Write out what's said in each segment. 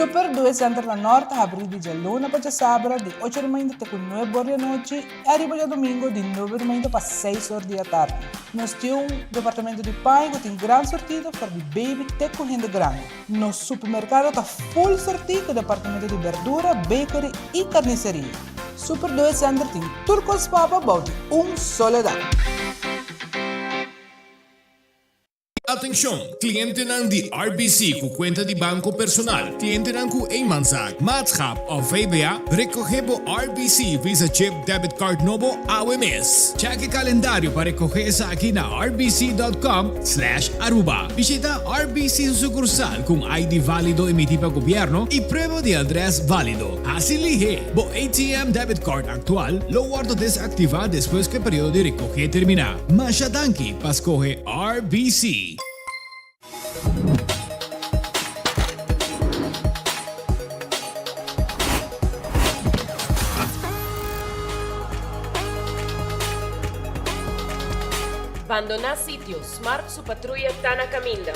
Super Due Center na Nort ta habrí di djaluna pa djasabra di ocho di mainta te ku nuebe or di anochi i ariba djadumingu di nuebe di mainta pa seis or di atardi. Nos tin un departamento di paña ku tin gran sortido for di baby te ku hende grandi. Nos supermerkado ta full sortí ku departamento di berdura, bakery i karniseria. Super Due Center tin tur kos pa bo bou di un solo dak. Atencion! Clientenan di RBC cu cuenta di banco personal, clientenan cu eenmanszaak, maatschap of VBA, recoge bo RBC Visa Chip Debit Card nobo awe mes. Check e calendario pa recoge esaki na rbc.com slash aruba. Bishita RBC su sucursal cu un ID valido emiti pa gobierno y prueba di adres valido. Haci lihe! Bo ATM Debit Card actual lo wordo desactiva despues cu e periodo di recoge termina. Masha danki pa scoge RBC. Bandoná sitio, Smart su patruya ta na kaminda.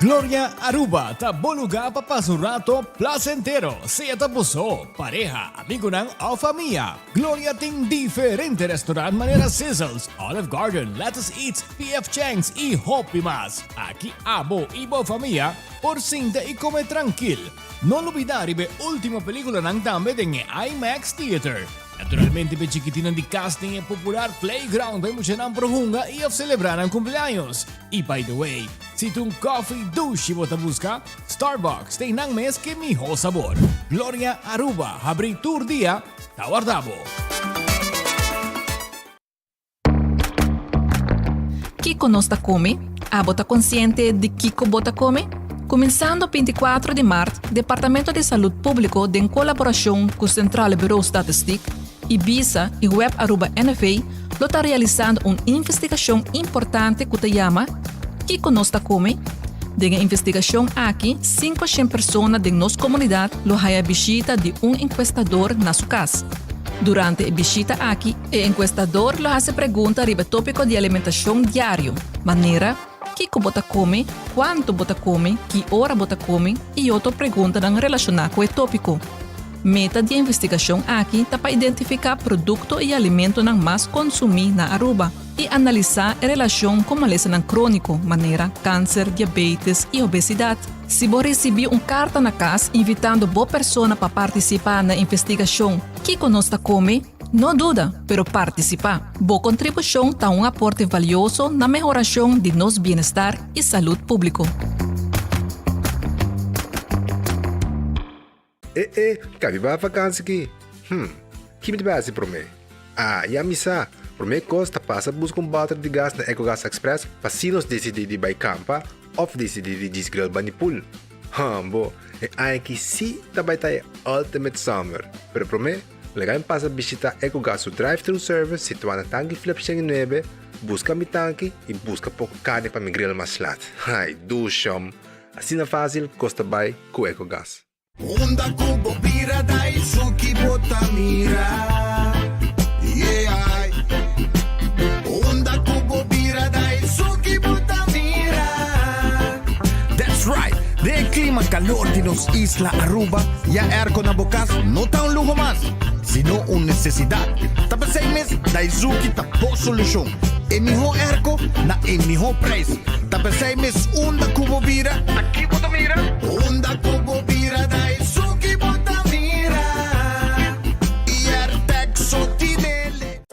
Gloria Aruba ta bo lugar pa pasa un rato placentero, sea ta bo so, pareha, amigonan of famia. Gloria tin diferente restaurant manera Sizzles, Olive Garden, Lettuce Eats, PF Chang's y hopi mas. Aki abo y bo famia por sinta y come trankil. No lubida riba e ultimo peliculanan tambe den e IMAX Theater. Naturalmente p'e chikitinnan di cas den e popular playground pa e muchanan por hunga y of celebra nan cumpleaños. Y by the way, si ta un coffee dushi bo ta busca, Starbucks ta einan mes ke miho sabor. Gloria Aruba habri tur dia ta warda bo. Kiko nos ta kome? Abo ta konsiente di kiko bo ta kome? Kuminsando 24 di mart, Departamento di Salud Públiko den kolaborashon ku Centrale Bureau Statistiek, Ibisa i Web Aruba NV lo ta realisando un investigashon importante ku ta yama Kiko nos ta kome? Den e investigashon aki, 500 persona den nos komunidat lo haya bishita di un enkuestador na su kas. Durante e bishita aki, E enkuestador lo hasi pregunta riba e tópiko di alimentashon diario, manera, kiko bo ta kome, kuantu bo ta kome, ki ora bo ta kome i otro preguntanan relashoná ku e tópiko. Meta di e investigashon aki ta pa identifiká produkto i alimentonan mas konsumí na Aruba i analisá e relashon ku malesanan króniko, manera kanser, diabetes i obesidat. Si bo risibí un karta na kas invitando bo persona pa partisipá na e investigashon Kiko nos ta kome? No duda, pero partisipá! Bo kontribushon ta un aporte valioso na mehorashon di nos bienestar i salud públiko. E e, ka mi bai vakansi ki? Hm, ki mi ta bai hasi promé? Ah, ya mi sa! Promé kos ta pasa buska un bòter di gas na Ecogas Express pa si nos disidí di bai kampa òf disidí di djis grill bani pool. Hambo, e aña ki sí ta bai ta e ultimate summer! Pero promé, Laga mi pasa bishita Ecogas su drive-thru service situá na Tanki Flip 109, buska mi tanki i buska poko karni pa mi grill mas lat. Ai, dushom! Asina fásil kos ta bai ku Ecogas. Unda ku bo bira da esun ki bo ta mira, yeah. Unda ku bo bira da esun ki bo ta mira. That's right! Den e klima kalor di nos isla Aruba, ya airco na bo kas no ta un luho mas, sino un nesesidat. Ta p'esei mes Daizuki ta bo solushon. E mihó airco na e mihó prijs. Ta p'esei mes unda ku bo bira, ta ki bo ta mira? Unda ku bo bira, Daizuki bo ta mira. I airtag so tinele.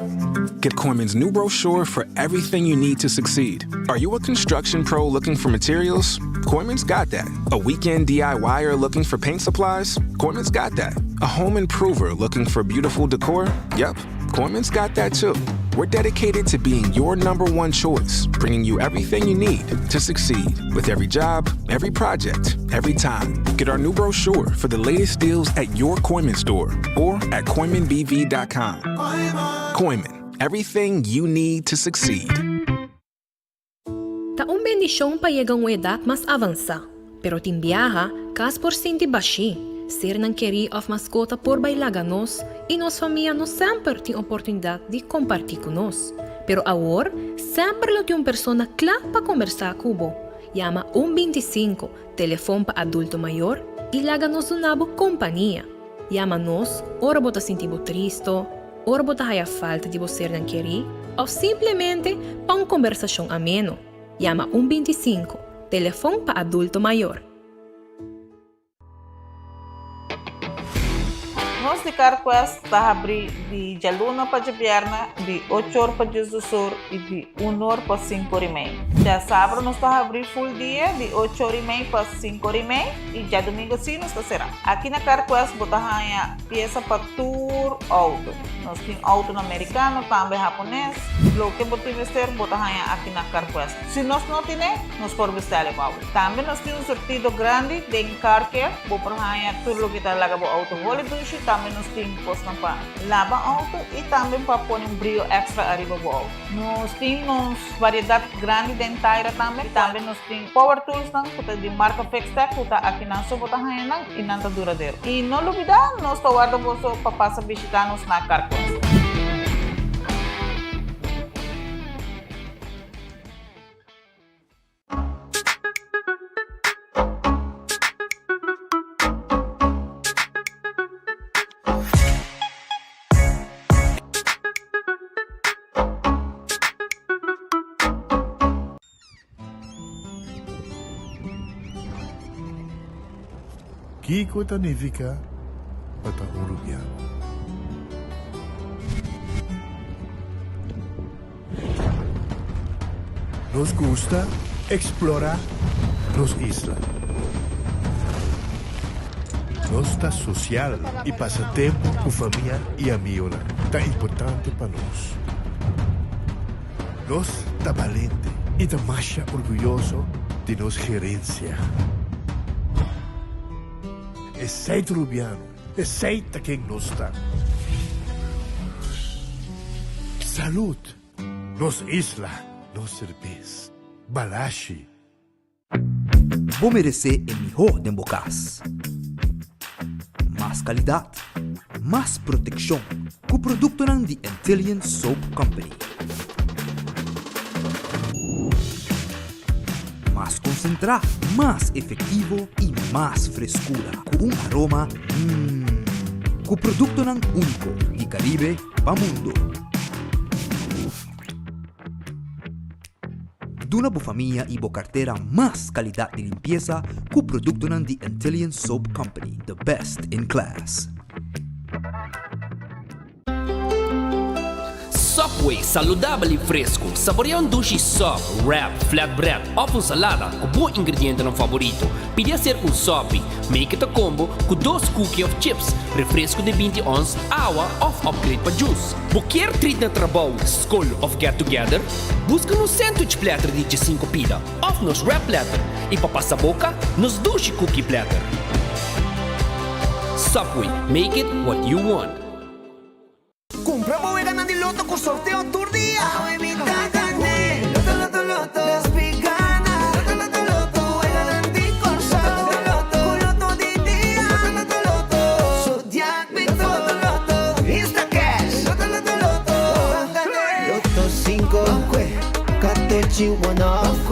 Get Kooyman's new brochure for everything you need to succeed. Are you a construction pro looking for materials? Kooyman's got that. A weekend DIYer looking for paint supplies? Kooyman's got that. A home improver looking for beautiful decor? Yep, Kooyman's got that too. We're dedicated to being your number one choice, bringing you everything you need to succeed with every job, every project, every time. Get our new brochure for the latest deals at your Kooyman store or at KooymanBV.com. Kooyman, everything you need to succeed. Ta un bendishon pa yega un edat mas avansá, pero tin biaha kas por sinti bashí. Sernan kerí òf maskota por bai laga nos i nos famia no semper tin oportunidat di kompartí ku nos. Pero awor, semper lo tin un persona kla pa kombersá ku bo. Yama un 25, telefon pa adulto mayor, i laga nos duna bo kompania. Yama nos ora bo ta sinti bo tristo, ora bo ta haya falta di bo sernan kerí òf simplemente pa un kombersashon ameno. Yama un 25, telefon pa adulto mayor. Nos di CarQuest ta habrí di djaluna pa djabièrnè di ocho or pa diesdos or i di un or pa sinku or i mei. Djasabra nos ta habrí ful dia di ocho or i mei pa sinku or i mei i djadumingu sí nos ta será. Aki na CarQuest bo ta haña piesa pa tur outo. Nos tin outonan merikano, tambe hapones. Loke bo tin mester bo ta haña aki na CarQuest. Si nos no tine, nos por bestèl e pa bo. Tambe nos tin un surtido grandi den car care, bo por haña tur loke ta laga bo auto holi dushi, tambe nos tin kosnan pa laba auto i tambe pa pone un brio extra ariba bo auto. Nos tin nos variedat grandi den taira tambe, tambe nos tin power toolsnan ku ta di marka Fixtech ku ta akinan so bo ta haña nan i nan ta duradero. I no lubida nos ta warda boso pa pasa bishita nos na Carquest. Kiko ta nifiká pa ta un rubiano? Nos gusta explora nos isla. Nos ta social y pasa tempo cu famia y amigonan ta importante pa nos. Nos ta balente y ta masha orguyoso di nos gerencia. Esey ta Rubiano. Esey ta ken nos ta. Salud! Nos isla, nos serbes. Balashi. Bo meresé e mihó den bo kas. Mas kalidat, mas protekshon ku produktonan di Antillian Soap Company. Mas konsentrá, mas efektivo i mas freskura ku un aroma mmm. Ku produktonan úniko di Karibe pa mundo. Duna bo famia i bo kartera mas kalidat di limpiesa ku produktonan di Antillian Soap Company, the best in class. Subway, saludabel y fresco. Saborea un dushi sub, wrap, flatbread of un salada cu bo ingredientenan favorito. Pidi acerca un sopi. Make it a combo cu dos cookie of chips, refresco di 20 ons, awa of upgrade pa juice. Bo kier treat na trabou, scol of get together? Busca nos sandwich platter di 15 pida of nos wrap platter y pa pasa boca, nos dushi cookie platter. Subway, make it what you want. Cumpra bo weganan di loto cu sorteo tur dia. Awe mi ta gane. Loto, loto, loto. Nos pi gana. Loto, loto, loto. Weganan di Corsou. Loto, loto, Cu loto di dia. Loto, loto, loto. Zodiac Victor. Loto, loto, loto. Insta Cash. Loto, loto, loto. Ban gane. Loto cinco. Catochi one off.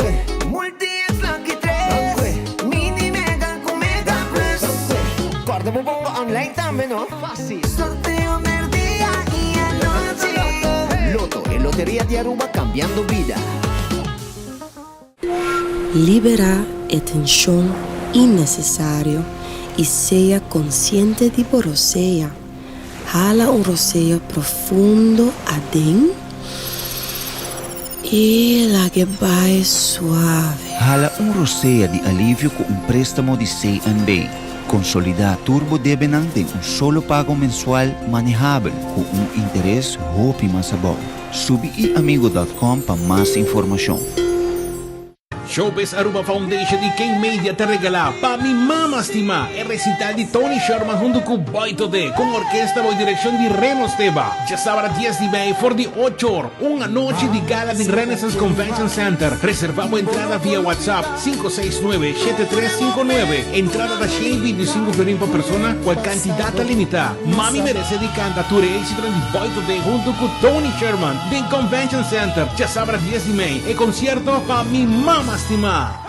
Multi X Lucky tres. Mini Mega cu Mega Plus. Corda bo bongo online tambe no. Fácil. Sorteo merdia y anochi. Lotto, e loteria di Aruba cambiando bida. Liberá e tenshon innesesario i sea konsiente di bo rosea. Hala un rosea profundo aden i lag'e bai suave. Hala un rosea di alivio ku un préstamo di CNB. Konsolidá tur bo debenan den un solo pago mensual manehabel ku un interes hopi mas abou. Subi iamigo dòt kòm pa mas informashon. Showbiz Aruba Foundation y King Media ta regala Pa Mi Mama Stima, e recital di Tony Sherman hunto cu Boy Todé, con orkesta bao direccion di Reno Steba. Djasabra dies di mei for di ocho or, un anochi di gala den Renaissance Convention Center. Reserva bo entrada via WhatsApp 569 7359. Entrada ta 125 florin pa persona, cual cantidad ta limita. Mami merece di canta tur e exitonan di Boy Todé hunto cu Tony Sherman den Convention Center djasabra dies di mei. E concierto Pa Mi Mama Stima.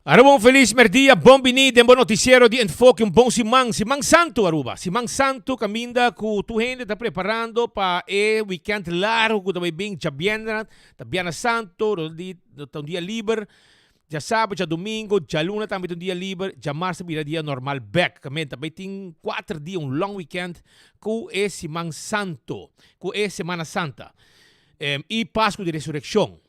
Aruba un feliz merdia, bon bini den bo noticiero di Enfoke, un bon siman, siman santo Aruba, siman santo caminda cu tur hende ta preparando pa e weekend largo cu ta bay bin djabièrnè, ta bièrnè santo, ta un dia liber, djasabra, djadomingo, djaluna tambe ta un dia liber, djamars ta bira dia normal bek, caminda ta bay tin cuater dia, un long weekend cu e siman santo, cu e semana santa y pascu di resureccion.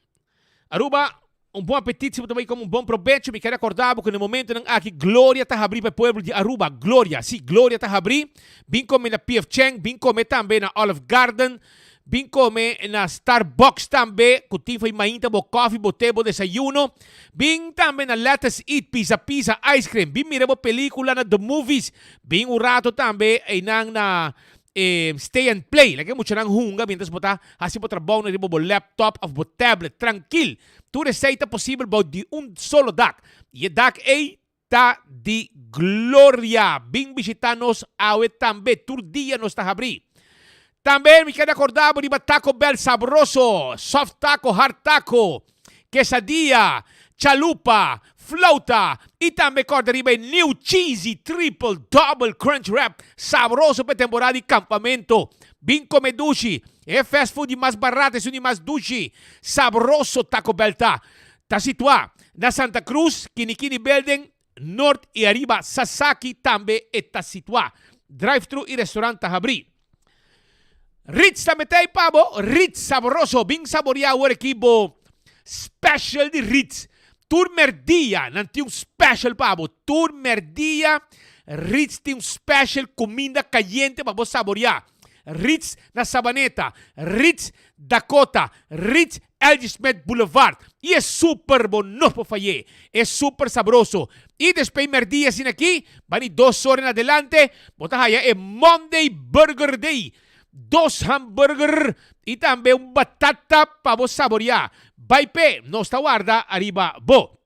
Aruba, un bon apetit si bo ta bai come un bon probecho. Mi kere acorda bo cu na e momentonan aki Gloria ta habri pa e pueblo di Aruba. Gloria, si, Gloria ta habri. Bin come na PF Chang, bin come tambe na Olive Garden, bin come na Starbucks tambe cu tin for mainta bo coffee, bo te, bo desayuno. Bin tambe na Let Us Eat, Pizza Pizza, Ice Cream. Bin mira bo pelicula na The Movies. Bin un rato tambe eynan na E stay and play, laga e muchanan hunga mientras bo ta haci bo trabounan riba bo laptop of bo tablet trankil. Tur esey ta posibel bou di un solo dak. Y e dak ey ta di Gloria. Bin bishita nos awe tambe, tur dia nos ta habri. Tambe mi keda acorda bo riba Taco Bell sabroso, soft taco, hard taco. quesadilla, chalupa, flauta y tambe corda riba e new cheesy triple double crunch wrap sabroso pa e temporada di campamento. Bin come dushi, e fast food di mas barato esun di mas dushi, sabroso Taco Bell ta. Ta situa na Santa Cruz, Kinikini Building, Noord y ariba Sasaki tambe e ta situa. Drive thru y restaurant ta habri. Ritz ta mete ei pa bo, Ritz saboroso, bin saboria awor aki bo special di Ritz. Tur merdia nan tin un special pa bo, tur merdia Ritz tin un special cuminda cayente pa bo saboria. Ritz na Sabaneta, Ritz Dakota, Ritz LG Smith Boulevard. Y e super bo no por fay'é. E super sabroso. Y despues merdia asina aki, bani dos ora en adelante, bo ta haya e Monday Burger Day. Dos hamburger y tambe un batata pa bo saboria. Bai p'e, nos ta warda ariba bo.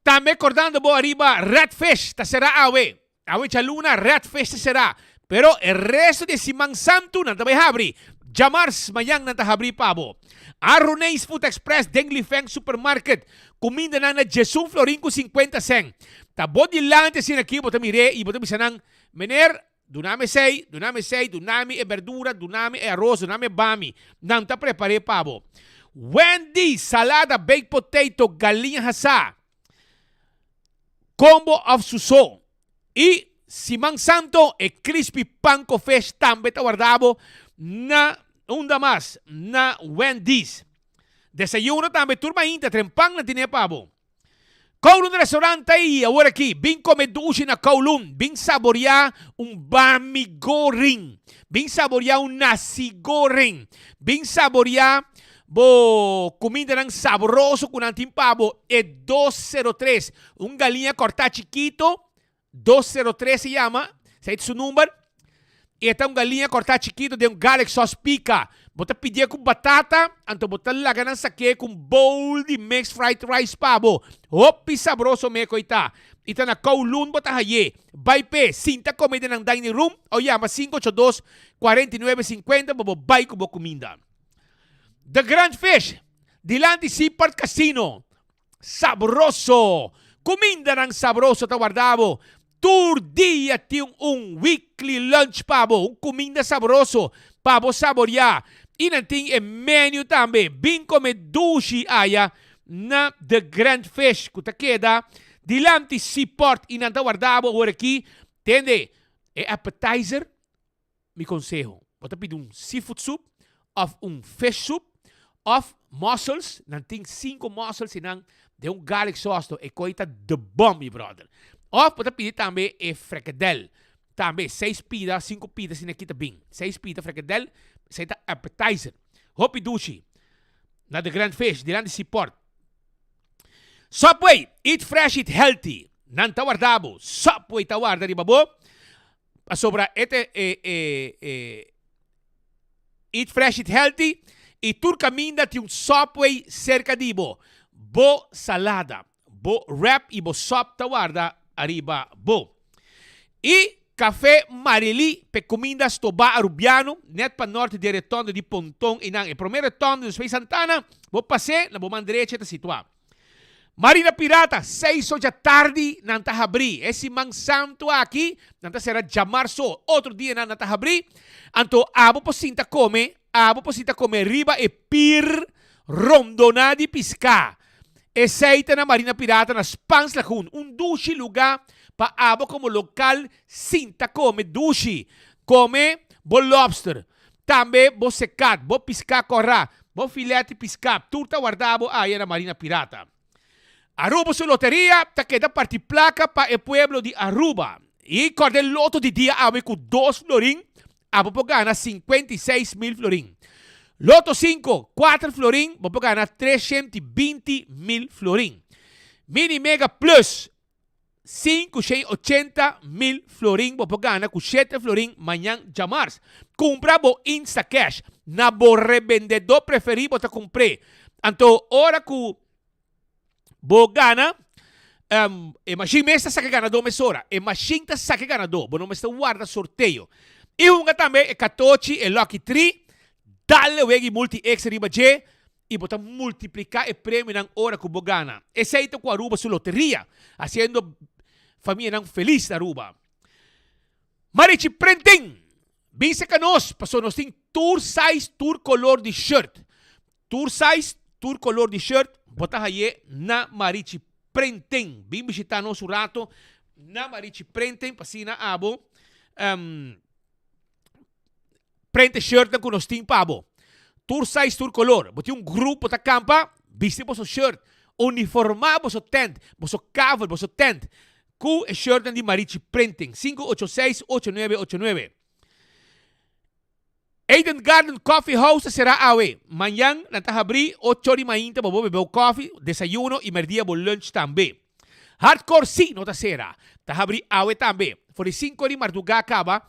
Tambe cordando bo ariba Red Fish ta cera awe. Awe djaluna Red Fish ta cera, pero e resto di e siman santu nan ta bai habri. Djamars mañan nan ta habri pa bo. Arroneis Food Express den Lifeng Supermarket, cumindanan na djesun florin cu 50 cent. Ta bo dilanti asina aki bo ta mir'é y bo ta bisa nan, Meneer, dunami esey, dunami esey, dunami e berdura, dunami e aros, dunami e bami. Nan ta prepar'é pa bo. Wendy's salada baked potato galiña hasá. Combo of suso. Y Siman Santo e crispy panko fish tambe ta warda bo na unda mas, na Wendy's. Desayuno tambe tur mainta trempan nan tine pa bo. Kowloon Restaurant ta ei awor aki. Bin kome dushi na Kowloon. Bin saboreá un bami goreng. Bin saboreá un nasi goreng. Bin saboreá bo kumindanan sabroso ku nan tin pa bo. E 203, un galiña kòrtá chikito, 203 se yama, esei ta su number. E ta un galiña kòrtá chikito den un garlic sauce pika. Bo ta pidié ku batata, anto bo ta laga nan sak'é ku un bowl di mixed fried rice pa bo. Hopi sabroso meko i ta. I ta na Kowloon bo ta hay'é. Bai p'e, sinta kome den nan dining room o yama 582 49 50 pa bo bai ku bo kuminda. The Grand Fish, dilanti Seaport Casino. Sabroso! Kumindanan sabroso ta warda bo. Tur dia tin un weekly lunch pa bo, un kuminda sabroso pa bo saboriá. I nan tin e menu tambe. Bin kome dushi aya na The Grand Fish ku ta keda dilanti Seaport i nan ta warda bo awor aki. Tende, e appetizer Mi conseho, bo ta pidi un seafood soup of un fish soup of mussels, nan tin cinco mussels y nan den un garlic sauce to e coi ta the bomb mi brother. Of bo ta pidi tambe e frikadel, tambe seis pida, cinco pida si nan kita bin, seis pida frikadel, esey ta appetizer. Hopi dushi na The Grand Fish dilanti Seaport. Subway, eat fresh eat healthy, nan ta warda bo, Subway ta warda riba bo. Pasobra e ta e e e Eat fresh eat healthy y tur caminda tin un Subway cerca di bo. Bo salada, bo wrap y bo sop ta warda ariba bo. Y Café Marily p'e cuminda stobá Arubiano, net pa norte di e retonde di Ponton eynan. E prome retonde despues di Santana, bo pas'é na bo man drecha e ta situá. Marina Pirata, seis ocha tardi nan ta habrí. E siman santu aki nan ta sera djamarso, otro dianan nan ta habrí. Anto abo por sinta kome, abo por sinta kome riba e pir rondoná di piská. Esei ta na Marina Pirata na Spaans Lagoon, un dushi lugá pa abo komo lokal sinta kome dushi. Kome bo lobster, Tambe bo sekat, bo piská kòrá, bo filet di piská, tur ta wardá bo aya na Marina Pirata. Aruba su loteria ta keda parti plaka pa e pueblo di Aruba. I kòrda e loto di dia awe ku dos florin, abo por gana 56 mil florin. Loto 5, 4 florin, bo por gana 320 mil florin. Mini Mega Plus, 580 mil florin bo por gana ku 7 florin mañan djamars. Kumpra bo Instacash na bo rebendedó preferí bo ta kumpr'é. Anto ora ku bo gana, um, e mashin mes ta saka e ganadó mesora. E mashin ta saka e ganadó. Bo no mester warda sorteo. I hunga tambe e katochi, e lucky tree, dal e wega i multi extra riba dje i bo ta multipliká e premionan ora ku bo gana. Esei ta ku Aruba su loteria, hasiendo famianan felis na Aruba. Marichi Printing! Bin seka nos, pasobra nos tin tur size, tur kolor di shirt. Tur size, tur kolor di shirt bo ta haye na Marichi Printing. Bin bishita nos un rato na Marichi Printing pa asina abo um, print e shirtnan ku nos tin pa bo. Tur size, tur kolor. Bo tin un grupo ta kampa, bisti boso shirt. Uniformá boso tent, boso kavel, boso tent ku e shirtnan di Marichi Printing. 586 8989. Eden Garden Coffee House ta será awe. Mañan nan ta habrí ocho di mainta pa bo bebe bo kofi, desayuno i merdia bo lunch tambe. Hardcore sí no ta sera. Ta habrí awe tambe. For di sinku di mardugá kaba,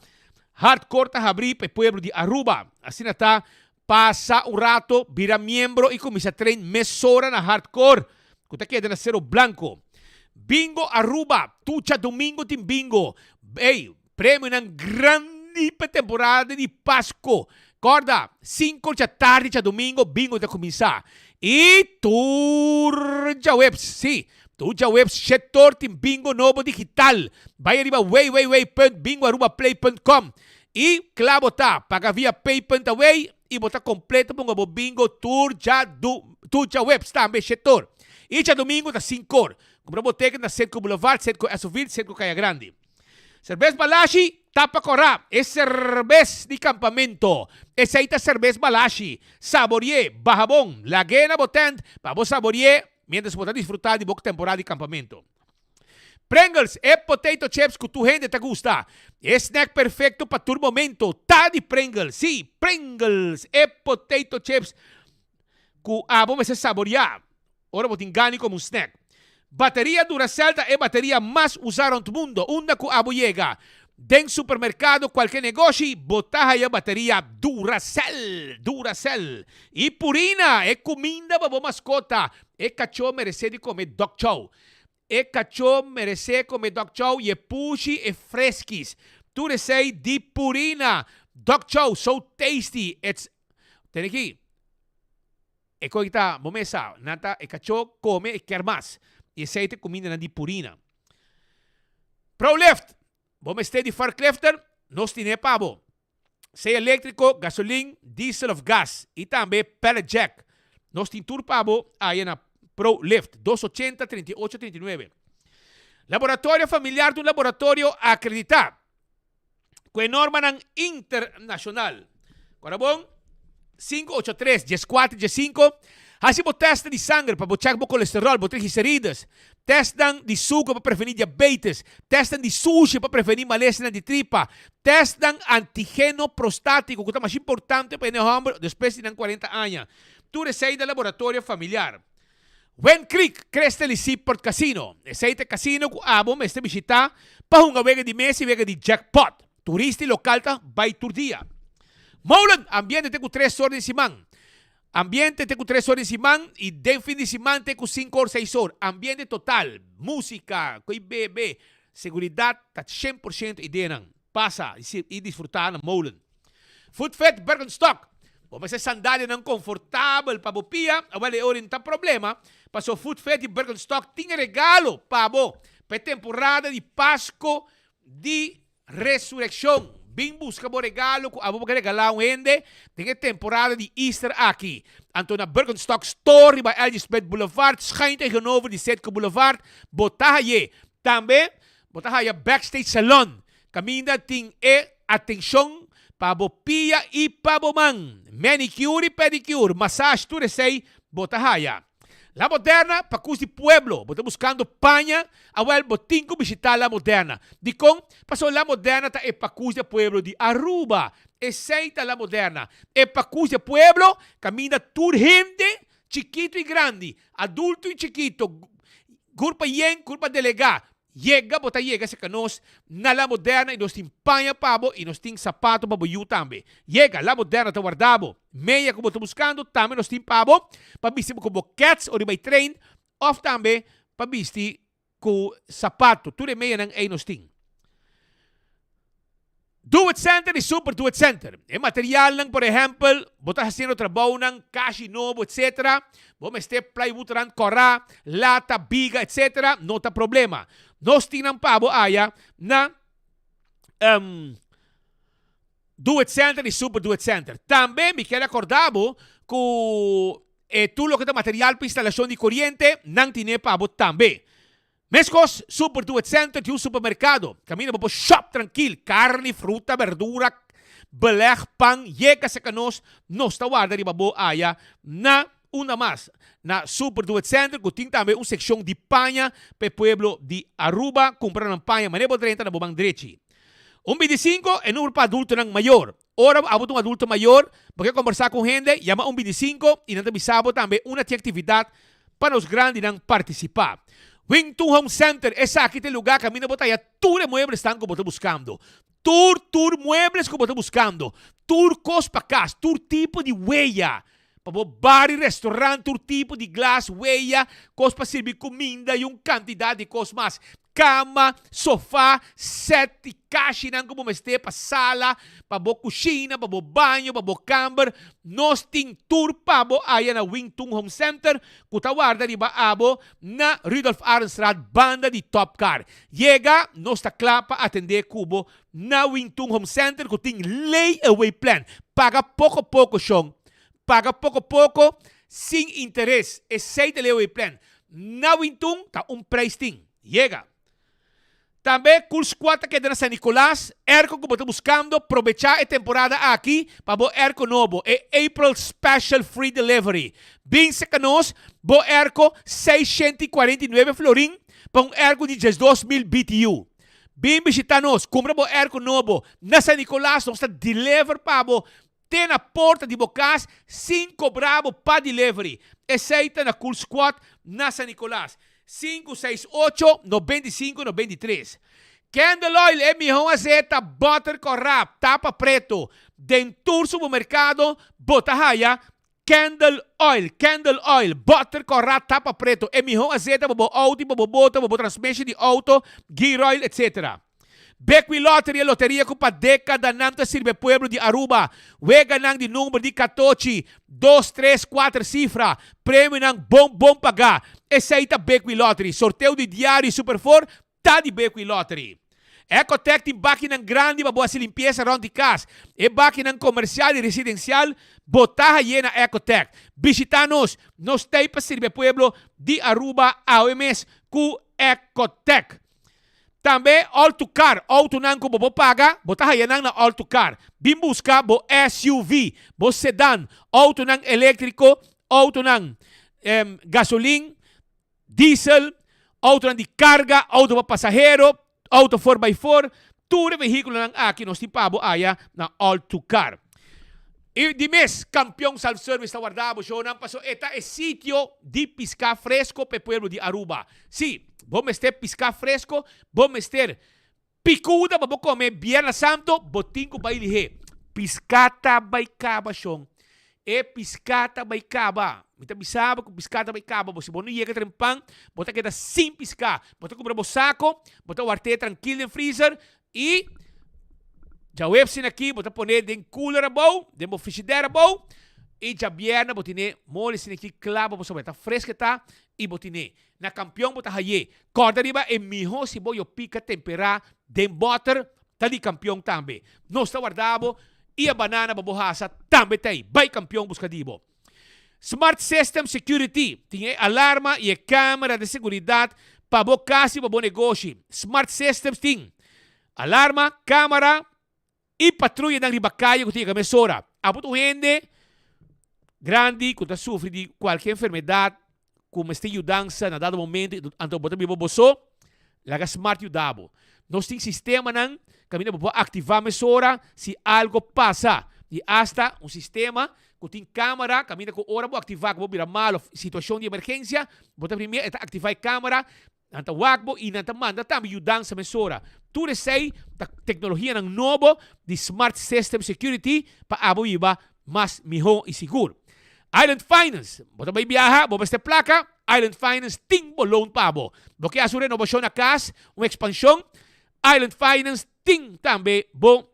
Hardcore ta habrí pa e pueblo di Aruba. Asina ta pasa un rato, bira miembro i kuminsá train mesora na Hardcore, ku ta keda na Cero Blanco. Bingo Aruba, Tur djadumingu tin bingo. Ey, premionan grandi pa e temporada di Pasco. Corda, 5 djatardi djadumingo bingo ta cuminsa. Y tur djaweps, si, tur djaweps shetor tin bingo nobo digital. Bay ariba www.bingoarubaplay.com y cla bo ta, paga via pay.away y bo ta completo ponga bo bingo tur djadu, tur djaweps tambe shetor. Y djadumingo ta 5 or. Cumpra bo ticket na Setco Boulevard, Setco Esoville, Setco Caya Grandi. Serbes Balashi, tapa korá, e serbes di kampamento. Esei ta serbes Balashi. Saborié, baha bon, lag'é na bo tent pa bo saborié. mientras bo ta disfruta di bo temporada di campamento. Pringles, e potato chips cu tur hende ta gusta. E snack perfecto pa tur momento ta di Pringles. Sí, Pringles, e potato chips cu abo mester saboria ora bo tin gana di come un snack. Bateria Duracell ta e bateria mas usa rond mundo. Unda cu abo yega, den supermercado, cualke negoshi, bo ta haya bateria Duracell. Duracell. Y Purina, e cuminda pa bo mascota. E cacho merece di come dog chow. E kachó meresé kome dog chow i e pushi e freskis. Tur esei di Purina. Dog chow so tasty it's Tene aki e koe ta bo mes sa nan ta e kachó kome e kier mas i esei ta e kumindanan di Purina. Prolift! Bo mester di forklifter? Nos tine pa bo. Sea eléktriko, gasolin, diesel òf gas i tambe pallet jack. Nos tin tur pa bo aya na Pro Lift, dos ochenta, 38, 39. Laboratorio Familiar ta un laboratorio akreditá ku e normanan internashonal. Kora bon, 583 14 15. Hasi bo tèst di sanger pa bo chèk bo kolesteròl, bo triglicerides, tèstnan di suku pa prevení diabetes, tèstnan di sushi pa prevení malesanan di tripa, tèstnan antigeno prostátiko ku ta mas importante pa hende hòmber despues di nan kuarenta aña. Tur esei na laboratorio familiar. Wind Creek, Crystal i Seaport Casino. Esei ta e kasino ku abo mester bishitá pa hunga wega di mesa i wega di jackpot. Turista i lokal ta bai tur dia. Molen, ambiente te ku tres or den siman. Ambiente te ku tres or den siman i den fin di siman te ku sinku or, seis or. Ambiente total, músika, ku i bebe, seguridat ta 100% ideanan. Pasa i disfrutá na Molen. Footfit Birkenstock, Bo mester sandalianan konfortabel pa bo pia, awel e ora no ta problema, paso Footfit di Birkenstock tin e regalo pa bo pa e temporada di Pasko di Resurekshon. Bin buska bo regalo ku abo bo ke regalá un hende den e temporada di Easter aki. Anto na Birkenstock Store riba LG Smith Boulevard, schuin tegenover di Citgo Boulevard, bo ta haye. Tambe bo ta haya Backstage Salon, kaminda tin e atenshon pa bo pia i pa bo man. Manicure i pedicure, massage, tur esei bo ta haya. La Moderna pa kus di pueblo. Bo ta buskando paña? Awel, bo tin ku bishitá La Moderna. Dikon? Pasobra La Moderna ta e pakus di pueblo di Aruba. Esei ta La Moderna. E pakus di pueblo kaminda tur hende, chikitu i grandi, adulto i chikito, kurpa yen, kurpa delegá, Yega bo ta yega serka nos na La Moderna i nos tin paña pa bo i nos tin sapato pa bo yu tambe. Yega, La Moderna ta warda bo. Meya ku bo ta buskando tambe nos tin pa bo pa bisti bo ku bo kèts ora bai train òf tambe pa bisti ku sapato. Tur e meyanan ei nos tin. Do It Center i Super Do It Center. E materialnan, por ehèmpel, bo ta hasiendo trabounan, kashi nobo, etc. Bo mester plywood rand kòrá, lata, biga, etc. No ta problema. Nos tin nan pa bo aya na Do It Center i Super Do It Center. Tambe mi kier akordá bo ku e tur loke ta material pa instalashon di koriente, nan tine pa bo tambe. Meskos, Super Do It Center tin un supermerkado kaminda bo por shop trankil, karni, fruta, berdura, beleg, pan, yega serka nos, nos ta warda riba bo aya na unda mas na Super Do It Center ku tin tambe un sekshon di paña pa e pueblo di Aruba kumpra nan paña manera bo drenta na bo man drechi. Un bintisinko e number pa adultonan mayor. Ora abo ta un adulto mayor, bo ke kombersá ku un hende, yama un bintisinko i nan ta bisa bo tambe unda tin aktividat pa nos grandinan partisipá. Wington Home Center, esaki ta e lugá kaminda bo ta haya tur e mueblesnan ku bo ta buskando. Tur, tur muebles ku bo ta buskando. Tur kos pa kas, tur tipo di weya. Pa bo bar i restaurant, tur tipo di glas, weya, kos pa sirbi kuminda i un kantidat di kos mas. Kama, sofá, sèt i kashinan ku bo mester pa sala, pa bo kushina, pa bo baño, pa bo kamber. Nos tin tur pa bo aya na Wing Tun Home Center ku ta warda riba abo na Rudolf Arendstraat banda di Top Car. Yega, nos ta kla pa atendé ku bo na Wing Tun Home Center ku tin lay away plan. Paga poko poko, shon. Paga poko poko, sin interes. Esei ta lay away plan. Na Wing Tun ta un prijs tin. Yega. Tambe Cool Squad ta keda na San Nicolas, airco ku bo ta buskando, probechá e temporada aki pa bo airco nobo, e April Special Free Delivery. Bin seka nos, bo airco 649 florin pa un airco di 12,000 BTU. Bin bishita nos, kumpra bo airco nobo na San Nicolas, nos ta deliver pa bo te na porta di bo kas sin kobra bo pa delivery. Esei ta na Cool Squad na San Nicolas. 568 95 93. Candle Oil e mihó azeta butter kòrá tapa preto den tur supermerkado bo ta haya Candle Oil Candle Oil butter kòrá tapa preto e mihó azeta pa bo outo i pa bo boto pa bo transmission di outo gear oil etc. Bequi Lottery e loteria cu pa decadanan ta sirbi e pueblo di Aruba. Weganan di number di catochi, dos, tres, cuater cifra, premionan bon bon paga. Esey ta Bequi Lottery. Sorteo di diario y Super Four ta di Bequi Lottery. Ecotec tin bakinan grandi pa bo haci limpieza rond di cas. E bakinan comercial y residencial bo ta haye na Ecotec. Bishita nos, nos t'ey pa sirbi e pueblo di Aruba awe mes cu Ecotec. Tambe All to Car, autonan ku bo por paga, bo ta haya nan na All to Car. Bin buska bo SUV, bo sedan, autonan eléktriko, autonan gasolin, diesel, autonan di karga, auto pa pasahero, auto four by four, tur e vehíkulonan aki nos tin pa bo aya na All to Car. I di mes, Kampion Self Service ta warda bo shownan paso e ta e sitio di piská fresko pa e pueblo di Aruba. Sí, bo mester piská fresko, bo mester pikuda pa bo kome Bierna Santo, bo tin ku bai lihé. Piská ta bai kaba shon. E piská ta bai kaba. Mi ta bisa bo ku piská ta bai kaba. Bo si bo no yega trempan, bo ta keda sin piská. Bo ta kumpra bo sako, bo ta wart'é trankil den freezer I djaweps sin aki bo ta pone den cooler abou, den bo frigidaire abou, i djabièrnè bo tine moli sin aki kla pa bo saber ta freske ta i bo tine. Na kampion bo ta hay'é. Kòrda riba e mihó si bo yo pika temperá den bòter ta di kampion tambe. Nos ta warda bo i e banana pa bo hasa tambe ta ei. Bai kampion buska di bo. Smart System Security tin e alarma i e camera di seguridad pa bo cas i pa bo negoshi. Smart Systems tin alarma, camera i patruyanan riba caye cu ta yega mesora. Abo ta un hende grandi cu ta sufri di cualke enfermedad cu mester yudansa na dado momento anto bo ta biba bo so, laga Smart yuda bo. Nos tin sistemanan caminda bo por activa mesora si algo pasa y hasta un sistema cu tin camera caminda cu ora bo activa cu bo bira malo of situacion di emergencia bo ta primero e ta activa e camera nan ta wak bo y nan ta manda tambe yudansa mesora. Tur esey ta tecnologianan nobo di Smart System Security pa abo biba mas miho y sigur. Island Finance, bo ta bay biaha, bo mester placa, Island Finance tin bo loan pa bo. Bo ke haci un renovacion na cas, un expansion, Island Finance tin tambe bo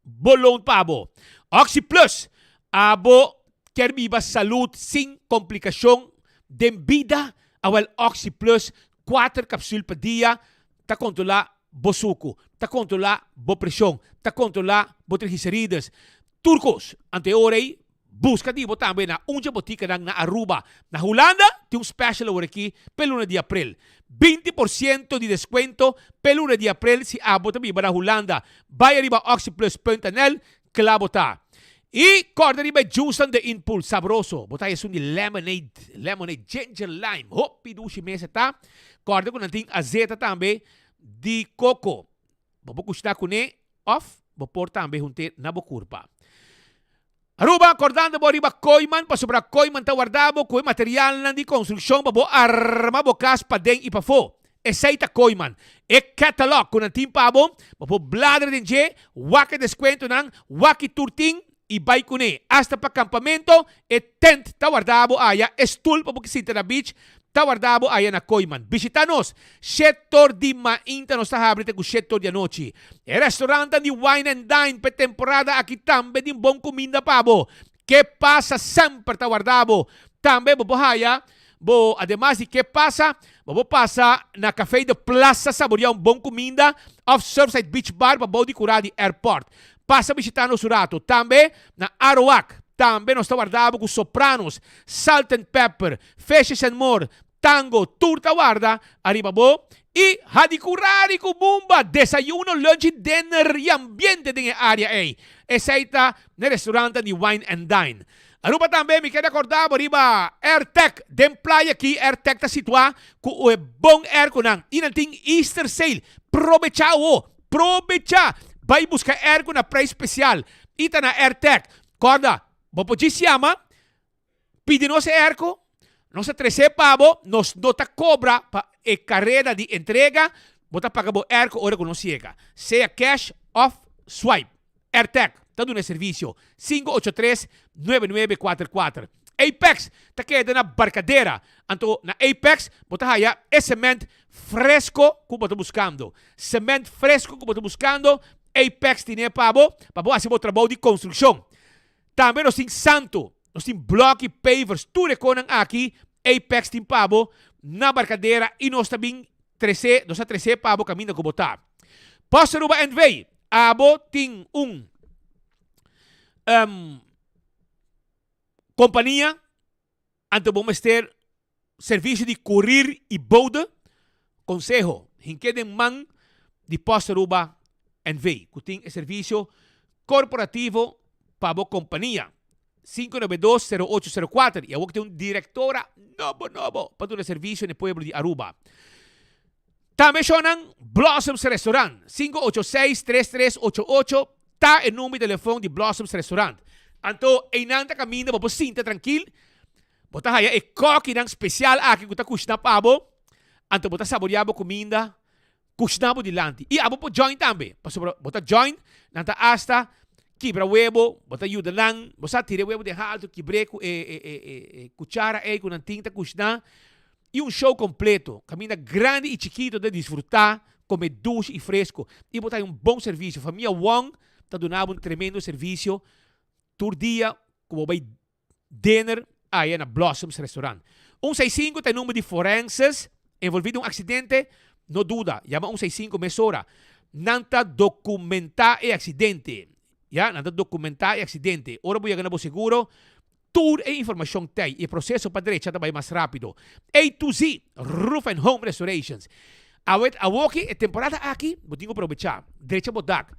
bo loan pa bo. Oxi Plus, abo kier biba salud sin complicacion den bida? Awel Oxi Plus, cuater capsule pa dia, ta controla bo sucu, ta controla bo presion, ta controla bo triglicerides, tur cos. Anto e ora ey, busca di bo tambe na un dje boticanan na Aruba. Na Hulanda tin un special awor aki p'e luna di april. 20% di descuento p'e luna di april si abo ta biba na Hulanda. Bay ariba oxyplus.nl, cla bo ta. Y corda riba e juicenan de Inpool, sabroso. Bo ta esun di lemonade, lemonade ginger lime, hopi dushi mes e ta. Corda cu nan tin azeta tambe di coco. Bo por cushna cune of bo por tambe hunte na bo curpa. Aruba, cordando bo riba Kooiman, pasobra Kooiman ta warda bo cu e materialnan di construccion pa bo arma bo cas paden y pafo. Esey ta Kooiman. E catalog cu nan tin pa bo, bo por bladra den dje, wak e descuentonan, wak ki tur tin y bay cune. Hasta pa campamento, e tent ta warda bo aya, e stoel pa bo sinta na beach ta warda bo aya na Kooiman. Bishita nos! Shetor di mainta nos ta habri te cu shetor di anochi. E restaurantnan di Wine and Dine p'e temporada aki tambe tin bon cuminda pa bo. Ke pasa semper ta warda bo. Tambe bo por haya bo ademas di ke pasa, bo por pasa na Café de Plaza saboria un bon cuminda of Surfside Beach Bar pa bou di cura di airport. Pasa bishita nos un rato. Tambe na Aroak. Tambe nos ta warda bo cu Sopranos, Salt and Pepper, Fishes and More, Tango, tur ta warda ariba bo. I Hadicurari ku Bumba, desayuno, lunch i dinner i ambiente den e área ei. Esei ta n'e restaurantnan di Wine and Dine. Aruba tambe mi keda kòrda bo riba Airtec. Den playa aki Airtec ta situá ku e bon airconan i nan tin Easter sale. Probechá awo! Probechá! Bai buska airco na prijs spesial i ta na Airtec. Kòrda, bo por djis yama Pidi nos e airco, nos ta trece pa bo, nos no ta cobra pa e careda di entrega, bo ta paga bo airco ora cu nos yega, sea cash of swipe. Airtec ta duna e servicio, 583 9944. Apex ta keda na Barcadera, anto na Apex bo ta haya e cement fresco cu bo ta buscando. Cement fresco cu bo ta buscando, Apex tine pa bo, pa bo haci bo trabou di construccion. Tambe nos tin santo, nos tin blòk i pavers, tur e konan aki Apex tin pa bo na Barcadera i nos ta bin trese, nos ta trese pa bo kaminda ku bo ta. Post Aruba NV, abo tin un kompania Anto bo mester servisio di kurir i bode, konseho, hink'é den man di Post Aruba NV. ku tin e servisio korporativo pa bo kompania. 592 0804 i awor ku tin un direktora nobo nobo pa duna servisio na e pueblo di Aruba. Tambe shownan Blossoms Restaurant, 586 3388 ta e number di telefon di Blossoms Restaurant. Anto einan ta caminda bo por sinta trankil, bo ta haya e kokinan special aki cu ta cushna pa bo, anto bo ta saborea bo cuminda cushna bo dilanti. Y abo por join tambe, pasobra bo ta join, nan ta hasta kibra webo, bo ta yuda nan, bo sa tira e webo den halto, kibr'e cu e cuchara ey cu nan tin ta cushna. I un show completo, caminda grandi y chikito ta disfruta, come dushi y fresco. Y bo ta hay un bon servicio. Famia Wong ta duna bo un tremendo servicio tur dia cu bo bay dinner aya na Blossoms Restaurant. Un seis sinku ta e number di forenses envolvi den un accidente, no duda, yama un seis sinku mesora. Nan ta documenta e accidente, ya, nan ta documenta e accidente. Ora bo yega na bo seguro, Tur e informashon t'ei i e proseso pa drecha ta bai mas rápido. A to Z, Roof and Home Restorations. Awet awoki e temporada aki bo tin ku probechá. Drecha bo dak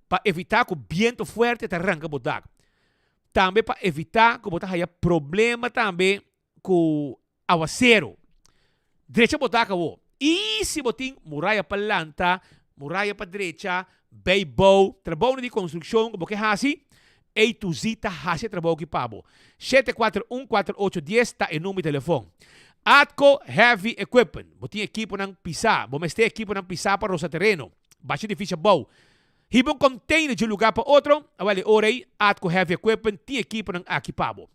pa evitá ku biento fuerte ta ranka bo dak. Tambe pa evitá ku bo ta haya problema tambe ku Awaseru. Drecha bo dak awo. I si bo tin muraya pa lanta, muraya pa drecha, bei bou, trabounan di konstrukshon ku bo ke hasi, A to Z ta hasi e trabou aki pa bo. 741 48 dies ta e number di telefon. Atco Heavy Equipment. Bo tin ekiponan pisá. Bo mester ekiponan pisá pa rosa tereno, basha edifisio abou, hiba un container di un lugar pa otro, awel e ora ei Atco Heavy Equipment tin ekiponan aki pa bo.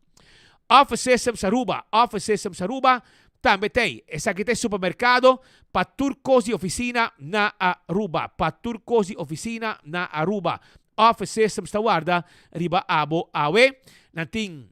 Office Systems Aruba, Office Systems Aruba tambe t'ei. Esaki ta e supermercado pa tur cos di oficina na Aruba. Pa tur cos di oficina na Aruba. Office Systems ta warda riba abo awe. Nan tin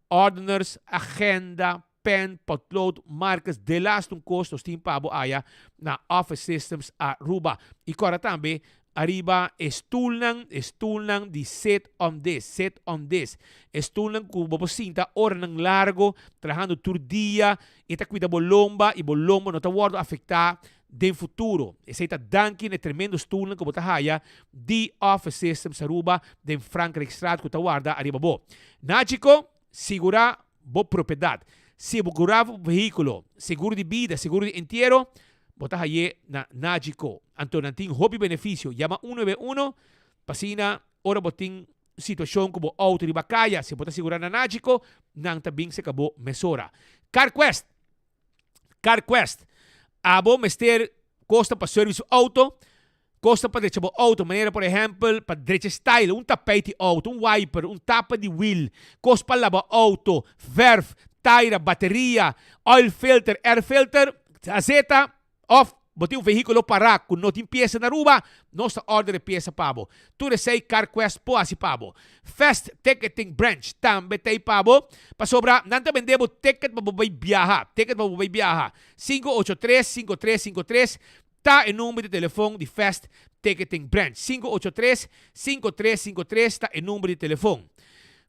ordeners, agenda, pen, potlood, markers, delaste un cos nos tin pa bo aya na Office Systems Aruba. Y corda tambe ariba e stoelnan, e stoelnan di sit on this, sit on this. E stoelnan cu bo por sinta oranan largo, trahando tur dia, e ta cuida bo lomba y bo lomba no ta wordo afecta den futuro. Esey ta danki na e tremendo stoelnan cu bo ta haya di Office Systems Aruba den Frankrijkstraat cu ta warda ariba bo. Nachico, sigura bo propiedad. Sigura bo vehiculo, seguro di bida, seguro di entiero, bo ta haye na Nagico. Anto nan tin hopi beneficio. Yama un nuebe uno pa asina ora bo tin situacion cu bo auto riba caya, si bo ta sigura na Nagico, nan ta bin seca bo mesora. CarQuest. CarQuest. Abo mester costa pa service auto, costa pa drecha bo auto, manera por ehempel pa drecha style, un tapijt di auto, un wiper, un tapa di wiel, cos pa laba auto, verf, taira, bateria, oil filter, air filter, azeta, of bo tin un vehiculo para cu no tin pieza na Aruba, nos ta order e pieza pa bo. Tur esey CarQuest por haci pa bo. Fast Ticketing Branch tambe ta ey pa bo, pasobra nan ta bende bo ticket pa bo bay biaha, ticket pa bo bay biaha. 583 5353 ta e number di telefon di Fast Ticketing Branch. 583 5353 ta e number di telefon.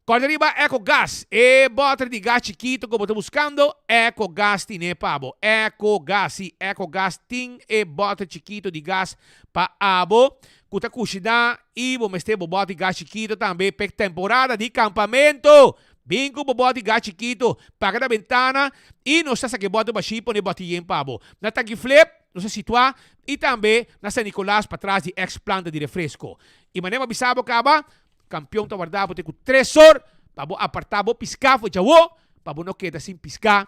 Kòrda riba Ecogas, e bòter di gas chikito ku bo ta buskando, Ecogas tine pa bo. Ecogas, si, Ecogas tin e bòter chikito di gas pa abo ku ta kushiná i bo mester bo bòter di gas chikito tambe p'e temporada di kampamentu. Bin ku bo bòter di gas chikito, paga na bentana i nos ta saka e bòter bashí i pone bòter yen pa bo. Na Tanki Flip nos ta situá i tambe na San Nicolas patras di ex planta di refresko. I manera bo a bisa bo kaba, Kampion ta warda bo te ku tresor pa bo apartá bo piská for djawo pa bo no keda sin piská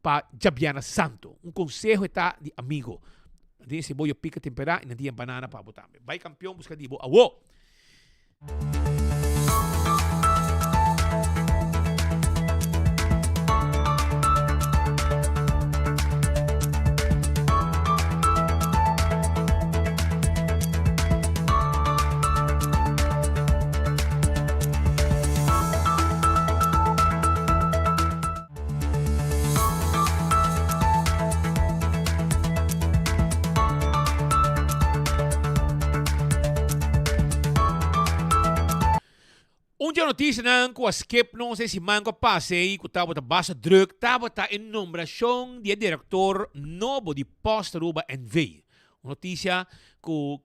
pa djabièrnè santu. Un konseho e ta di amigo. Nan tin e seboyo pika temperá i nan tin e banana pa bo tambe. Bai kampion buska di bo awo. Un dje notisianan ku a skip nos e siman ku a pasa ei ku tabata basta druk tabata e nombrashon di e direktor nobo di Post Aruba NV. Un notisia ku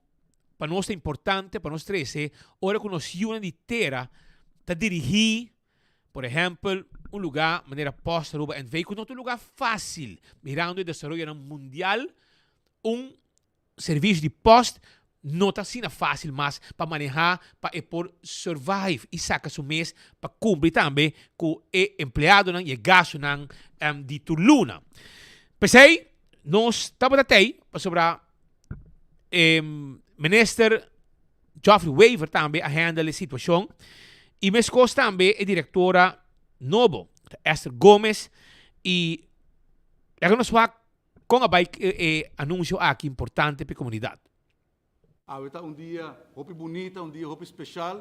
pa nos ta importante pa nos trese ora ku nos yunan di tera ta dirigí, por ehèmpel, un lugá manera Post Aruba NV. ku no ta un lugá fásil mirando e desaroyonan mundial, un Servisio di post no ta asina fácil mas pa manehá pa e por survive i saka su mes pa kumpli tambe ku e empleadonan i e gastunan di tur luna. P'esei nos tabata tei pasobra e minister Geoffrey Wever tambe a handle e situashon i meskos tambe e direktora nobo Esther Gomez i laga nos wak Kon a bai e anunsio aki importante pa e komunidat? Awe ta un dia hopi bunita, un dia hopi special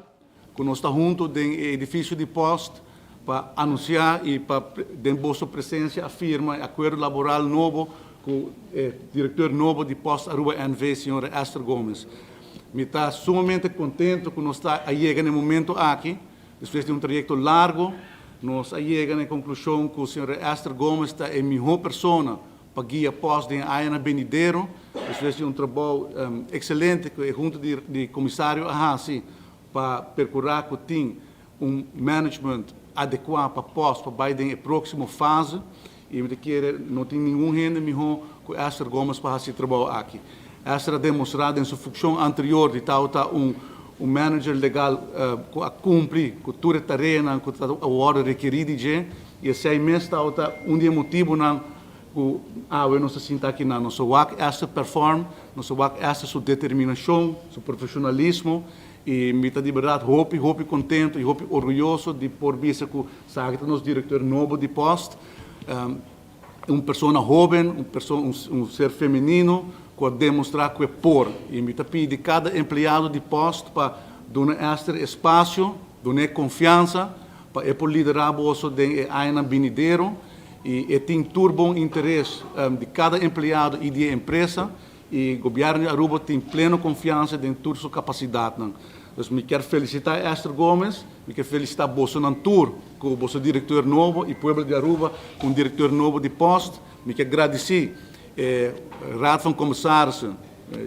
cu nos ta hunto den e edificio di Post pa anuncia y pa den boso presencia a firma e acuerdo laboral nobo cu e directeur nobo di Post Aruba NV. Señora Esther Gomez. Mi ta sumamente contento cu nos ta a yega na e momento aki, despues di un trayecto largo. Nos a yega na e conclusion cu señora Esther Gomez ta e miho persona pa guia Post den e añanan benidero, despues di un trabou excelente cu e hunta di comisario a haci pa percura cu tin un management adecua pa Post pa bay den e proximo fase. Y mi ta kere no tin ningun hende miho cu Esther Gomez pa haci e trabou aki. Esther a demostra den su fuccion anterior di tabata un un manager legal cu a cumpli cu tur e tareanan cu ta a wordo rekeri di dje y esey mes tabata un di e motibonan cu awe nos ta sinta aki nan. Nos a wak Esther perform, nos a wak Esther su determinacion, su profesionalismo y mi ta di berdad hopi hopi contento y hopi orguyoso di por bisa cu Esaki ta nos director nobo di post, un persona hoben, un persona, un ser femenino cu a demostra cu e por. Y mi ta pidi cada empleado di post pa duna Esther espacio, dun'e confiansa pa e por lidera boso den e añanan binidero. Y e tin tur bon interes di cada empleado y di e empresa. Y Gobierno di Aruba tin pleno confiansa den tur su capacidadnan. Dus mi kier felicita Esther Gomez, mi kier felicita bosonan tur cu boso directeur nobo y pueblo di Aruba cu un directeur nobo di Post. Mi kier gradici e Raad van Commissarissen,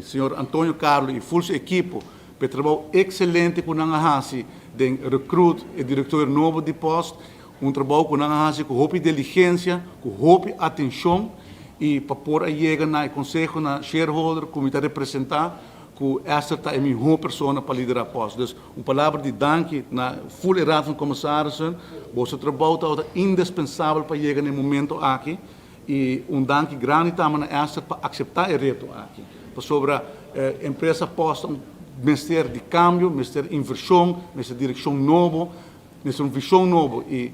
señor Antonio Carlo y ful su ekipo pa e trabou excelente cu nan a haci den recruit e directeur nobo di Post. Un trabou cu nan a haci cu hopi diligencia, cu hopi atencion y pa por a yega na e conseho na shareholder cu mi ta representa cu Esther ta e miho persona pa lidera Post. Dus un palabra di danki na full e Raad van Commissarissen. Boso trabou tabata indispensabel pa yega na e momento aki y un danki grandi tambe na Esther pa acepta e reto aki. Pasobra empresa Post ta un mester di cambio, mester inversion, mester direccion nobo. Mester un vision nobo y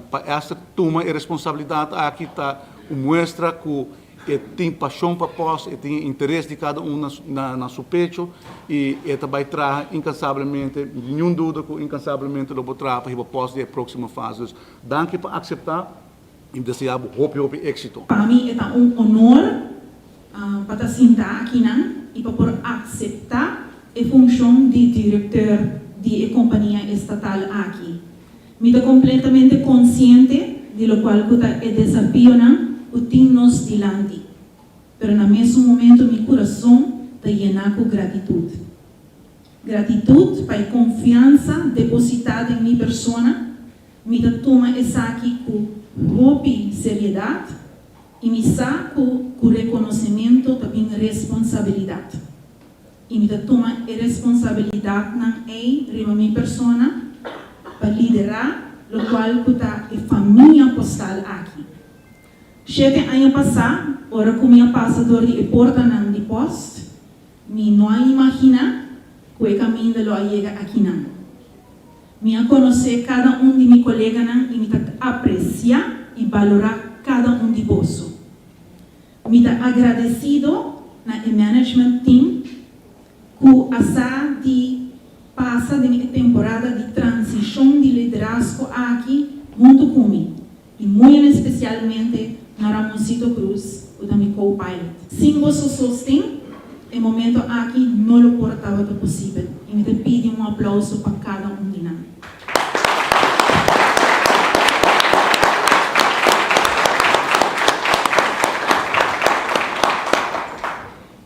pa Esther tuma e responsabilidad aki ta un muestra cu e tin pasion pa Post, e tin e interes di cada un na su pecho y e ta bay traha incansablemente, mi tin niun duda cu incansablemente lo bo traha pa hiba Post den e proximo fase. Dus danki pa acepta y mi desea bo hopi hopi exito. Pa mi e ta un honor pa ta sinta akinan y pa por acepta e funcion di directeur di e compania estatal aki. Mi ta completamente consciente di locual cu ta e desafionan cu tin nos dilanti, pero na mesun momento mi curason ta yena cu gratitud. Gratitud pa e confiansa deposita den mi persona, mi ta tuma esaki cu hopi seriedad y mi sa cu cu reconocemento ta bin responsabilidad. Y mi ta tuma e responsabilidadnan ey riba mi persona pa lidera locual cu ta e famia postal aki. Shete aña pasa, ora cu mi a pasa door di e portanan di post, mi no a imagina cu e caminda lo a yega akinan. Mi a conoce cada un di mi coleganan y mi ta aprecia y balora cada un di boso. Mi ta agradecido na e management team cu a sa di pasa den e temporada di transicion di liderazgo aki hunto cu mi y muy en especialmente na Ramoncito Cruz cu ta mi co-pilot. Sin boso sosten e momento aki no lo por tabata posibel y mi ta pidi un aplauso pa cada un di nan.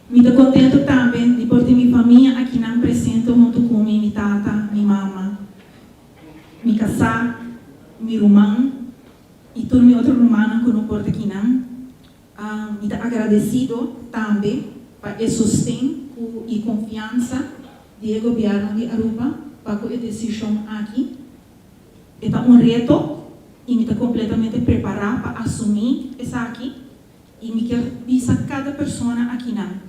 Mi ta contento tambe di por tin mi famia akinan presente hunto cu mi, mi tata, mi mama, mi casá, mi ruman y tur mi otro rumannan cu no por ta akinan. Mi ta agradecido tambe pa e sosten cu y confiansa di e Gobierno di Aruba pa cu e decision aki. E ta un reto y mi ta completamente prepara pa asumi esaki y mi kier bisa cada persona akinan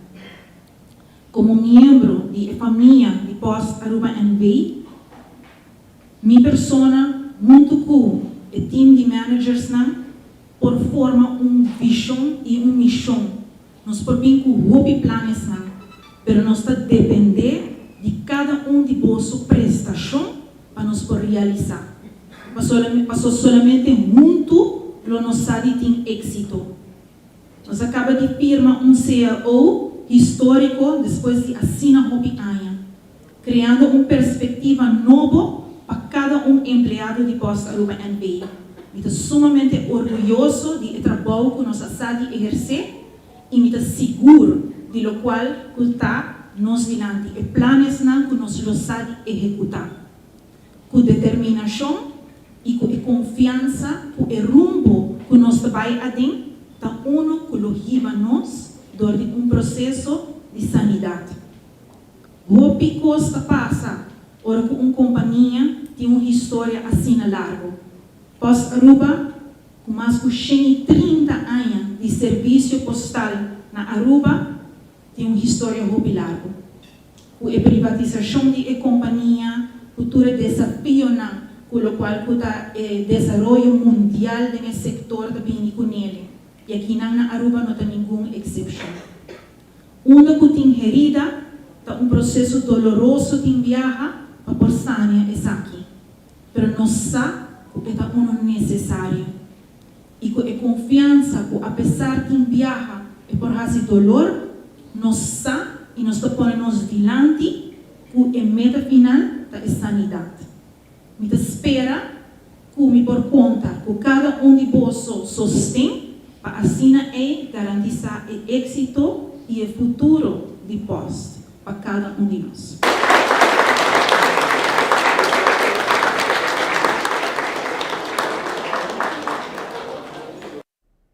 como miembro di e famia di Post Aruba NV, mi persona hunto cu e team di managersnan por forma un vision y un mision. Nos por bin cu hopi planesnan, pero nos ta depende di cada un di boso prestacion pa nos por realisa. Paso solamente hunto lo nos sa di tin exito. Nos a caba di firma un cao historico despues di asina hopi aña. Creando un perspectiva nobo pa cada un empleado di Post Aruba NV. Mi ta sumamente orguyoso di e trabou cu nos a sa di eherce y mi ta sigur di locual cu ta nos dilanti, e planesnan cu nos lo sa di ehecuta. Cu determinacion y cu e confiansa cu e rumbo cu nos ta bay aden ta uno cu lo hiba nos dor di un proceso di sanidad. Hopi kos ta pasa ora ku un kompania tin un historia asina largu. Post Aruba, ku mas ku 130 aña di servisio postal na Aruba, tin un historia hopi largu. Ku e privatisashon di e kompania, ku tur e desafionan ku lokual ku ta e desaroyo mundial den e sektor ta bini kunele, i akinan na Aruba no ta ningun eksepshon. Unda ku tin herida, ta un proseso doloroso tin biaha pa por sania esaki. Pero nos sa ku e ta uno nesesario. I ku e konfiansa ku apesar tin biaha e por hasi dolor, nos sa i nos ta pone nos dilanti ku e meta final ta e sanidat. Mi ta spera ku mi por konta ku kada un di boso sosten pa asina ei garantisá e éksito i e futuro di Post pa kada un di nos.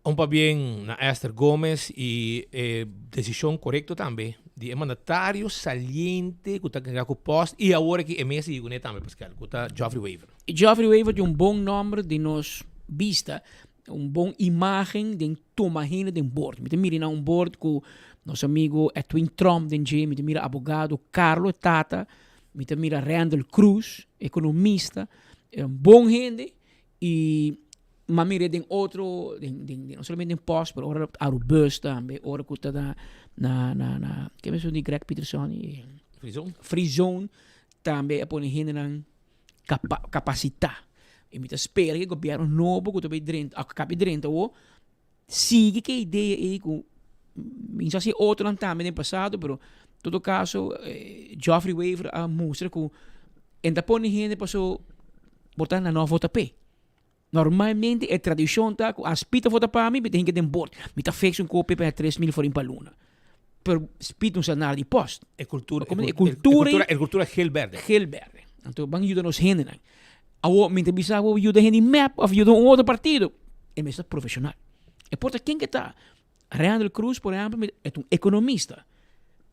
Un pabien na Esther Gomez y e decision corecto tambe di e mandatario saliente cu ta encarga cu post y awor aki e mes sigui cune tambe Pascal, cu ta Geoffrey Wever. Geoffrey Wever tin un bon nomber den nos bista, un bon imagen den tuma hende den board. Mi ta mira na un board cu nos amigo Edwin Tromp den dje, mi ta mira abogado Carlo Tata, mi ta mira Randall Cruz, economista, bon hende y Ma mira den otro, den, den, den, no solamente den post, pero ora Arubus tambe, ora ku ta na, na, na, na, ke menso di Greg Peterson? E, Free Zone. Free Zone, tambe a pone hendenan capa, capacita. Y mi ta spera que gobierno nobo ku ta bay drenta, a kapi drenta awo, sigui ke idea ei ku, mi sa si otronan tambe den pasado, pero todo caso, eh, Geoffrey Wever a mustra ku en ta pone hende paso. Por ta nan no a vota p'e. Normalmente e tradishon ta ku a Speed a vota pa mi, mi ta hinka den bord. Mi ta fix un kopi pa 3000 florin pa luna. Pero Speed no sa nada di post. E kultura, e kultura, e kultura geel berde. Geel berde. Anto ban yuda nos hendenan. Awor mi ta bisa bo yuda hende di mep of yuda un otro partido. E mester ta profesional. E por ta ken ke ta. Randall Cruz por ehempel e ta un economista.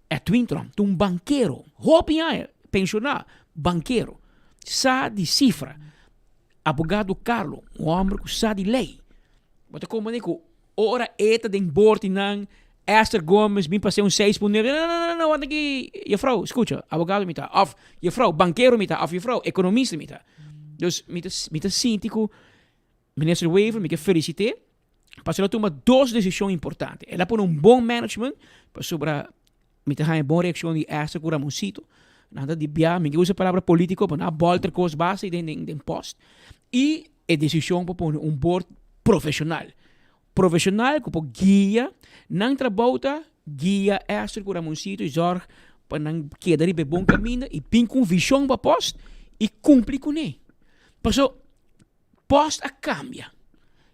Edwin Tromp ta un bankero. Hopi aña pensioná bankero. Sa di sifra. Abogado Carlo, un homber ku sa di lei. Bo ta komprende ku ora e ta den bortinan, Esther Gomez bin pas'é un seis punto nuebe, no, no, no, no, wanta aki, jefrouw, skucha, abogado mi ta, òf jefrouw, bankero mi ta, òf jefrouw, ekonomista mi ta. Dus mi ta, mi ta sinti ku Minister Wever, mi ke felisit'é, pasobra el a tuma dos desishon importante. El a pone un bon management, pasobra Mi ta haña bon reakshon di Esther ku Ramoncito. Nan ta di bia, mi ke usa e palabra polítiko, pero nan a bòlter kos basta den den den pòst. I e desishon pa pone un bord profeshonal. Profeshonal ku por guia nan trabou ta guia Esther ku Ramoncito i zòrg pa nan keda riba e bon kaminda i bin ku un vishon pa pòst i kumpli kuné. Paso Post a cambia.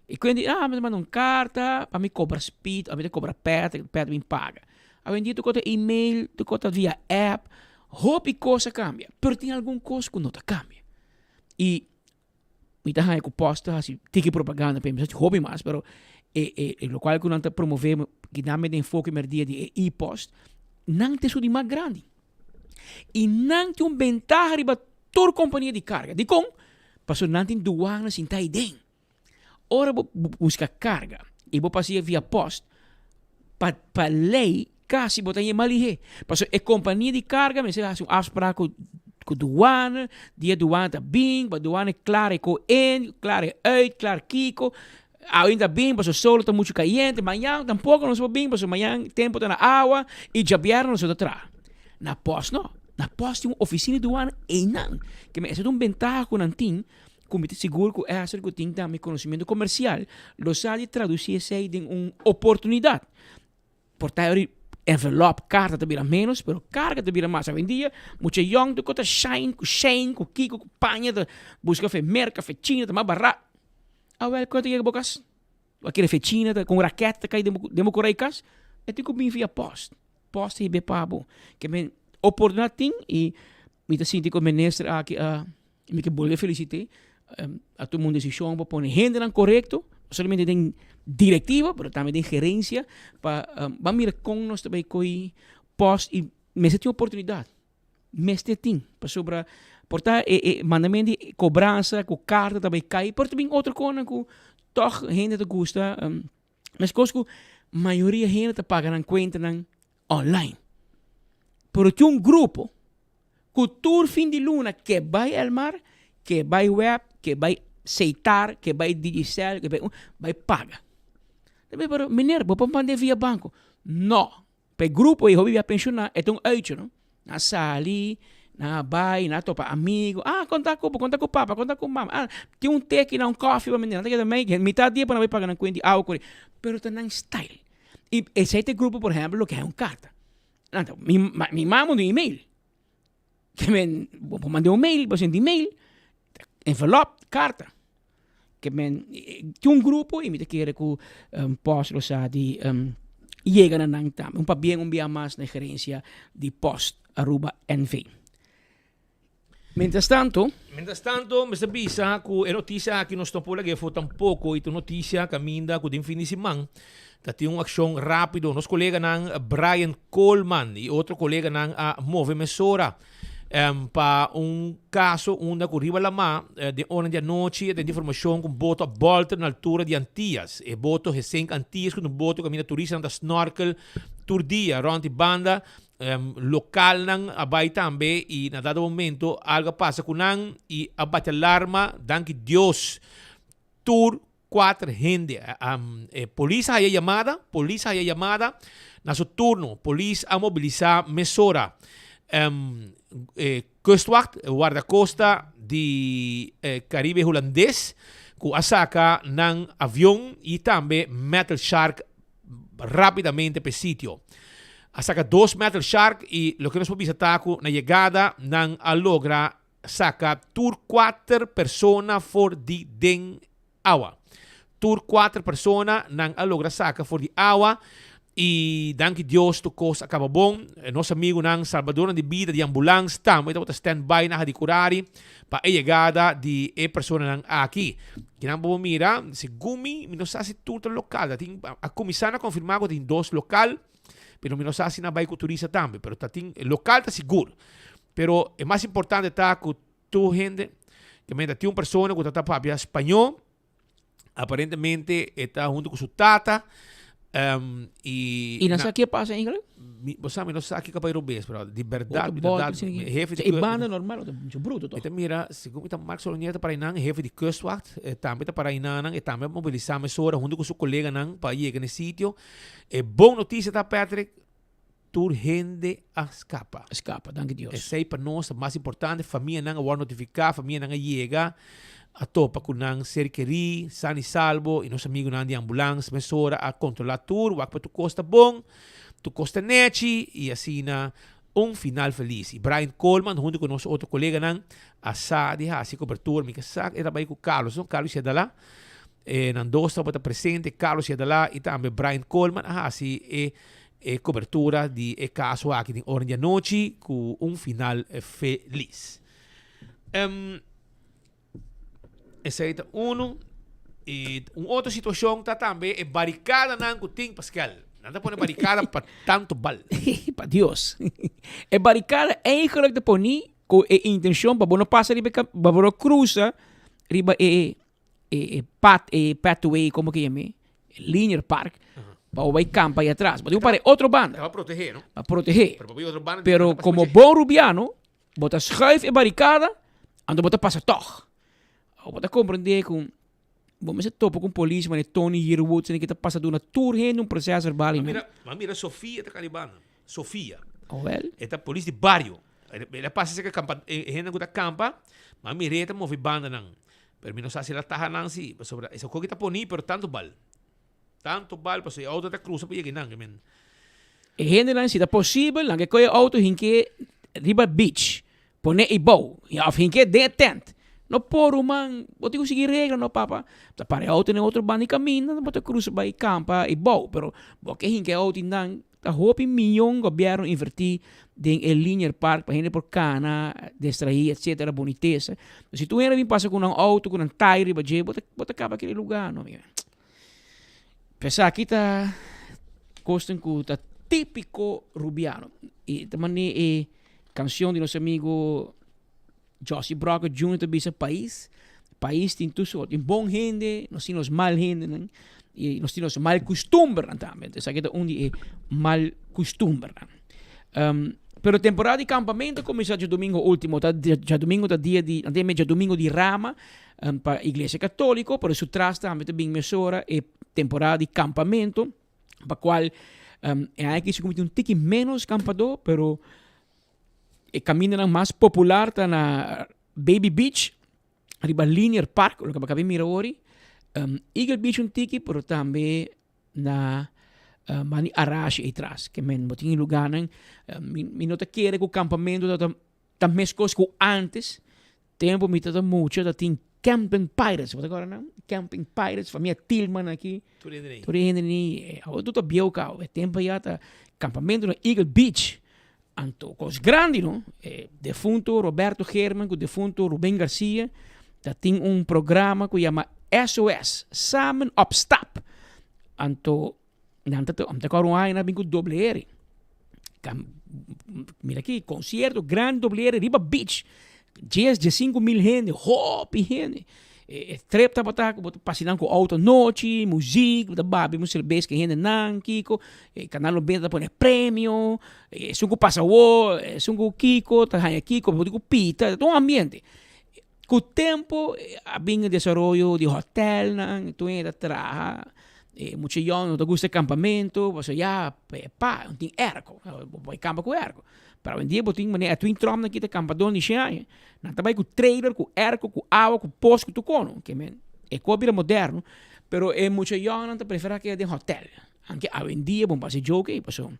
E kuent di, ah, mi ta manda un carta pa mi cobra speed, of mi ta cobra pet, pet bin paga. Awendia tur cos ta email, tur cos ta via app. Hopi cos a cambia, pero tin algun cos cu no ta cambia. Y mi ta haña cu post ta haci tiki propaganda pa e, mi sa haci hopi mas, pero e, e, e locual cu nan ta promove, ki nan mete enfoke merdia di e e-post, nan ta esun di mas grandi. I nan tin un bentaha riba tur kompania di karga. Dikon? Pasobra nan tin duana sintá ei den. Ora bo buska karga i bo pasia via pòst, pa pa lei kasi bo ta yema lihé. Pasobra e kompania di karga mester hasi un afsprak ku ku duana, dia duana ta bin, pa duana e klar e ko in, klar e uit, klar kiko. Awe ta bin pasobra solo ta muchu kayente, mañan tampoko nos por bin pasobra mañan tempu ta na awa i djabièrnè nos no ta traha. Na pòst no, na pòst tin un ofisina di duana einan. Ke men esei ta un bentaha ku nan tin ku mi ta sigur ku Esther ku tin tambe konosementu komersial lo sa di tradusí esei den un oportunidat. Por ta ori envelop, karta ta bira ménos, pero karga ta bira mas. Awendia mucha yòn tur ku ta shine, ku shine, ku kiko, ku paña ta buska fe Merka, fe China ta mas barat. Awel ku ta yega bo kas? Bo a kere fe China ta ku un raket ta kai den bo den bo korai kas? E tin ku bin via post. Post ta hib'é pa bo. Ke men oportunidat tin i mi ta sinti ku e minister aki a mi ke bolbe felisit'é a tuma un desishon pa pone hendenan korekto, no solamente den direktiva pero tambe den gerensia pa ban mira kon nos ta bai ko'i post i mester tin oportunidat. Mester tin, pasobra por ta e e mandament di kobransa ku karta ta bai kai, pero ta bin otro konan ku tòg hende ta gusta, meskos ku mayoria hende ta paga nan kuentanan online. Pero tin un grupo ku tur fin di luna ke bai Elmar, ke bai web, ke bai Setar, ke bai Digicel, ke bai un, bai paga. Ta bai pero meneer bo por mand'é via banko? No! Pa e grupo ei hopi bia pensioná, e ta un uitje no. Nan a sali, nan a bai, nan a topa amigo, ah konta ku bo, konta ku papa, konta ku mama, ah tin un te aki na un kòfi pa mende, nan ta keda mei, mitad dia pa nan bai paga nan kuenta di awa kore, pero ta nan style. I esei ta e grupo por ehempel lo ke haña un karta. Nan ta, mi mi mama un email. Ke men, bo por manda un mail, bo senti mail, envelop, karta. Ke men, tin un grupo i mi ta kere ku Post lo sa di yega na nan tambe. Un pabien un bia mas na e gerensia di Post Aruba NV. Mientras tanto. Mientras tanto, mester bisa ku e notisia aki nos no por laga efo tampoko i ta un notisia kaminda ku den fin di siman ta tin un akshon rápido. Nos koleganan Brian Koolman i otro koleganan a move mesora pa un kaso unda ku riba lamá den oran di anochi a tende informashon ku un boto a bòlter na altura di Antias. E boto Hesenk Antias ku ta un boto kaminda turistanan ta snorkel tur dia rònt di banda. Lokalnan a bai tambe i na dado momento algu a pasa ku nan i a bati alarma. Danki Dios tur Cuater hende. E polis a haya yamada, polis a haya yamada. Na su turno, polis a mobilisa mesora. E kustwacht, e guardacosta di Caribe Hulandes, cu a saca nan avion y tambe Metal Shark rapidamente p'e sitio. A saca dos Metal Shark y loke nos por bisa ta cu na yegada nan a logra. saka tur kuater persona for di den awa. Tur kuater persona nan a logra saka for di awa i danki Dios tur kos a kaba bon. Nos amigunan salbadornan di bida di ambulans tambe tabata stand by na Hadicurari pa e yegada di e personanan aki. Kinan bo por mira, segun mi, mi no sa si tur ta lokal. Ta tin, a kuminsá na konfirmá ku tin dos lokal, pero mi no sa si nan bai ku turista tambe. Pero ta tin, lokal ta sigur. Pero e mas importante ta ku Tur hende, ke menda tin un persona ku ta ta papia spañó, aparentemente e ta huntu ku su tata, um, i I nan sa ke pasa eigenlijk? Mi, bo sa, mi no sa kiko pa e robes, pero di berdad, Otro mi ta boter, dat, sin mi hefe di E banda normal, otro mucho bruto Mi toch? ta mira, segun mi ta Mark Solonier ta para einan, hefe di kustwacht, e tambe ta para einanan, e tambe a mobilisá mesora huntu ku su koleganan pa yega na e sitio. E bon notisia ta, Patrick, Tur hende a skapa. Skapa, danki Dios. Esei pa nos ta mas importante, famianan a wòrdu notifiká, famianan a yega, a topa ku nan ser kerí, san i salbo, i nos amigunan di ambulans mesora a kontrolá tur, wak pa tur kos ta bon, tur kos ta nèchi, i asina un final felis. I Brian Coleman huntu ku nos otro koleganan a sa di hasi kobertura, mi ke sa e ta bai ku Carlos, no? Carlos Yadalá, nan dos tabata presente, Carlos Yadalá i tambe Brian Coleman a hasi e E cobertura di e caso aki den ora di anochi cu un final feliz. Um, esey ta uno. Y un otro situacion ta tambe e baricadanan cu tin, Pascal. Nan ta pone baricada pa tanto bal. Pa Dios. E baricada eigenlijk ta poni cu e intencion pa bo no pasa riba e pa bo no cruza riba e e pat e pathway como que yam'e linear park pa bo bai campa ahí atrás bo tin cu para e otro banda Pa proteger no pa proteger Pero pa bai otro banda pero como bon rubiano bo ta schuif e baricada anto bo ta pasa tog bo ta comprende cu bo mester topa cu un polis manera Tony Yearwood esaki ta pasa duna tur hende un proces verbal Ma mira ma mira Sofia ta caribana Sofia Awel e ta polis di bario el a pasa cerca campa e hende cu ta campa ma mir'e ta move bandanan Pero mi no sa si el a taha nan si, pasobra esa koki ta poni, pero tantu bal. Tantu bal, pasobra e auto ta cruza pa yega einan, ke men. E hendenan si ta posibel nan ke kohe e auto hink'é riba beach, pone eibou, of hink'é den e tent. No por ruman, bo tin ku sigui regla no papa. Ta para e auto na e otro banda di kaminda, bo ta cruza bai kampa eibou, pero bo ke hinka e auto einan Ta hopi miyon gobierno inverti den e linear park pa hende por cana, destrahi etcetera, bonitesa. Si tur hende bin pasa cu nan auto cu nan tire riba dje bo ta bo ta caba kere lugar no amigo. Esaki ta cosnan cu ta tipico Rubiano y ta mane e cancion di nos amigo Jossy Brocker Junior ta bisa pais, pais tin tur soort, tin bon hende, nos tin nos mal hendenan y nos tin nos mal custumbernan tambe. Esaki ta un di e mal custumbernan. Um, pero temporada di campamento cuminsa djadomingo ultimo, ta djadomingo ta dia di, antes djadomingo di rama um, pa Iglesia Catolico, pero su tras tambe ta bin mesora e temporada di campamento, pa cual um, e aña aki si un tiki menos campador, pero E kamindanan mas popular ta na Baby Beach, riba Linear Park, loke bo a kaba di mira awor. Eagle Beach un tiki, pero tambe na Mani Arashi ei tras. Ke men bo tin e lugarnan, mi mi no ta kere ku kampamentu ta ta meskos ku antes. Tempu mi ta mucha ta tin Camping Pirates, bo ta kòrda nan? Camping Pirates, famia Tielman aki. Tur hende nei. Tur hende nei. Awor tur ta bieu kaba. E tempu ya ta kampamentu na Eagle Beach. Anto kos grandi no, e defunto Roberto Geerman ku defunto Ruben Garcia ta tin un programa ku yama SOS, Samen op Stap. Anto nan ta ta kòrda un aña nan a bin ku doble ere. Mira aki, konsierto grandi doble ere riba beach. Dies, diesinku mil hende, hopi hende. E trip tabata ku bo ta pasa nan ku outo anochi, muzik, bo ta babi un serbes ku e hendenan, kiko. E kanal nobenta ta pone premio, esun ku pasa awor, esun ku kiko ta haña kiko, bo tin ku pita, ta un ambiente. Ku tempu a bin e desaroyo di hotelnan, tur hende ta traha, e mucha yòn no ta gusta e kampamentu, pasobra ya pa no tin airco, bo bai kampa ku airco. Pero awendia bo tin manera Edwin Trump nan kita kampador di shen aña. Nan ta bai ku trailer, ku airco, ku awa, ku pos, ku tur kono. Ke men e kos bira moderno, pero e mucha yònnan ta preferá keda den hotel. Anke awendia bon pasa e joke ei paso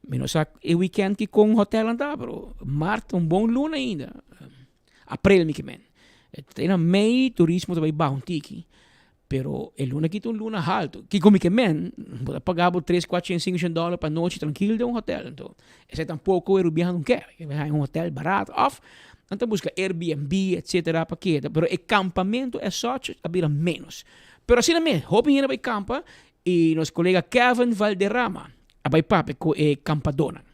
mi no sa e weekend ki kon hotelnan ta, pero mart ta un bon luna ainda. April mi ke men. Te na mei turismo ta bai baha un tiki. Pero e luna aki ta un luna haltu. Kiko mi ke men, bo ta paga bo tres, kuatshen, sinkoshen dòler pa nochi trankil den un hotèl. Anto esei tampoko e rubiano no ke. E ke haña un hotèl barato òf nan ta buska Airbnb etsetera pa keda. Pero e kampamentu as such a bira ménos. Pero asina mes, hopi hende a bai kampa i nos kolega Kevin Valderrama a bai papia ku e kampadónan.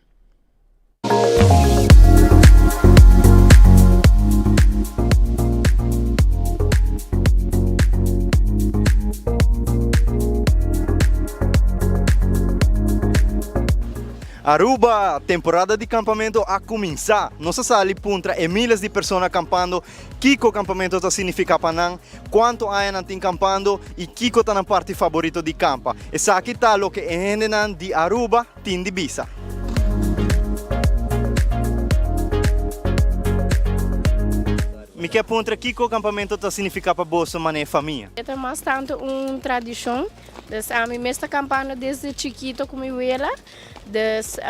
Aruba, temporada di campamento a cuminsa. Nos a sali puntra e miles di persona campando kico campamento ta significa pa nan, cuanto aña nan tin campando y kico ta nan parti favorito di campa. Esaki ta loke e hendenan di Aruba tin di bisa. Mi ke puntra kiko kampamento ta signifiká pa boso manera famia? E ta mas tantu un tradishon. Dus ami mes ta kampando desde chikito ku mi wela. Dus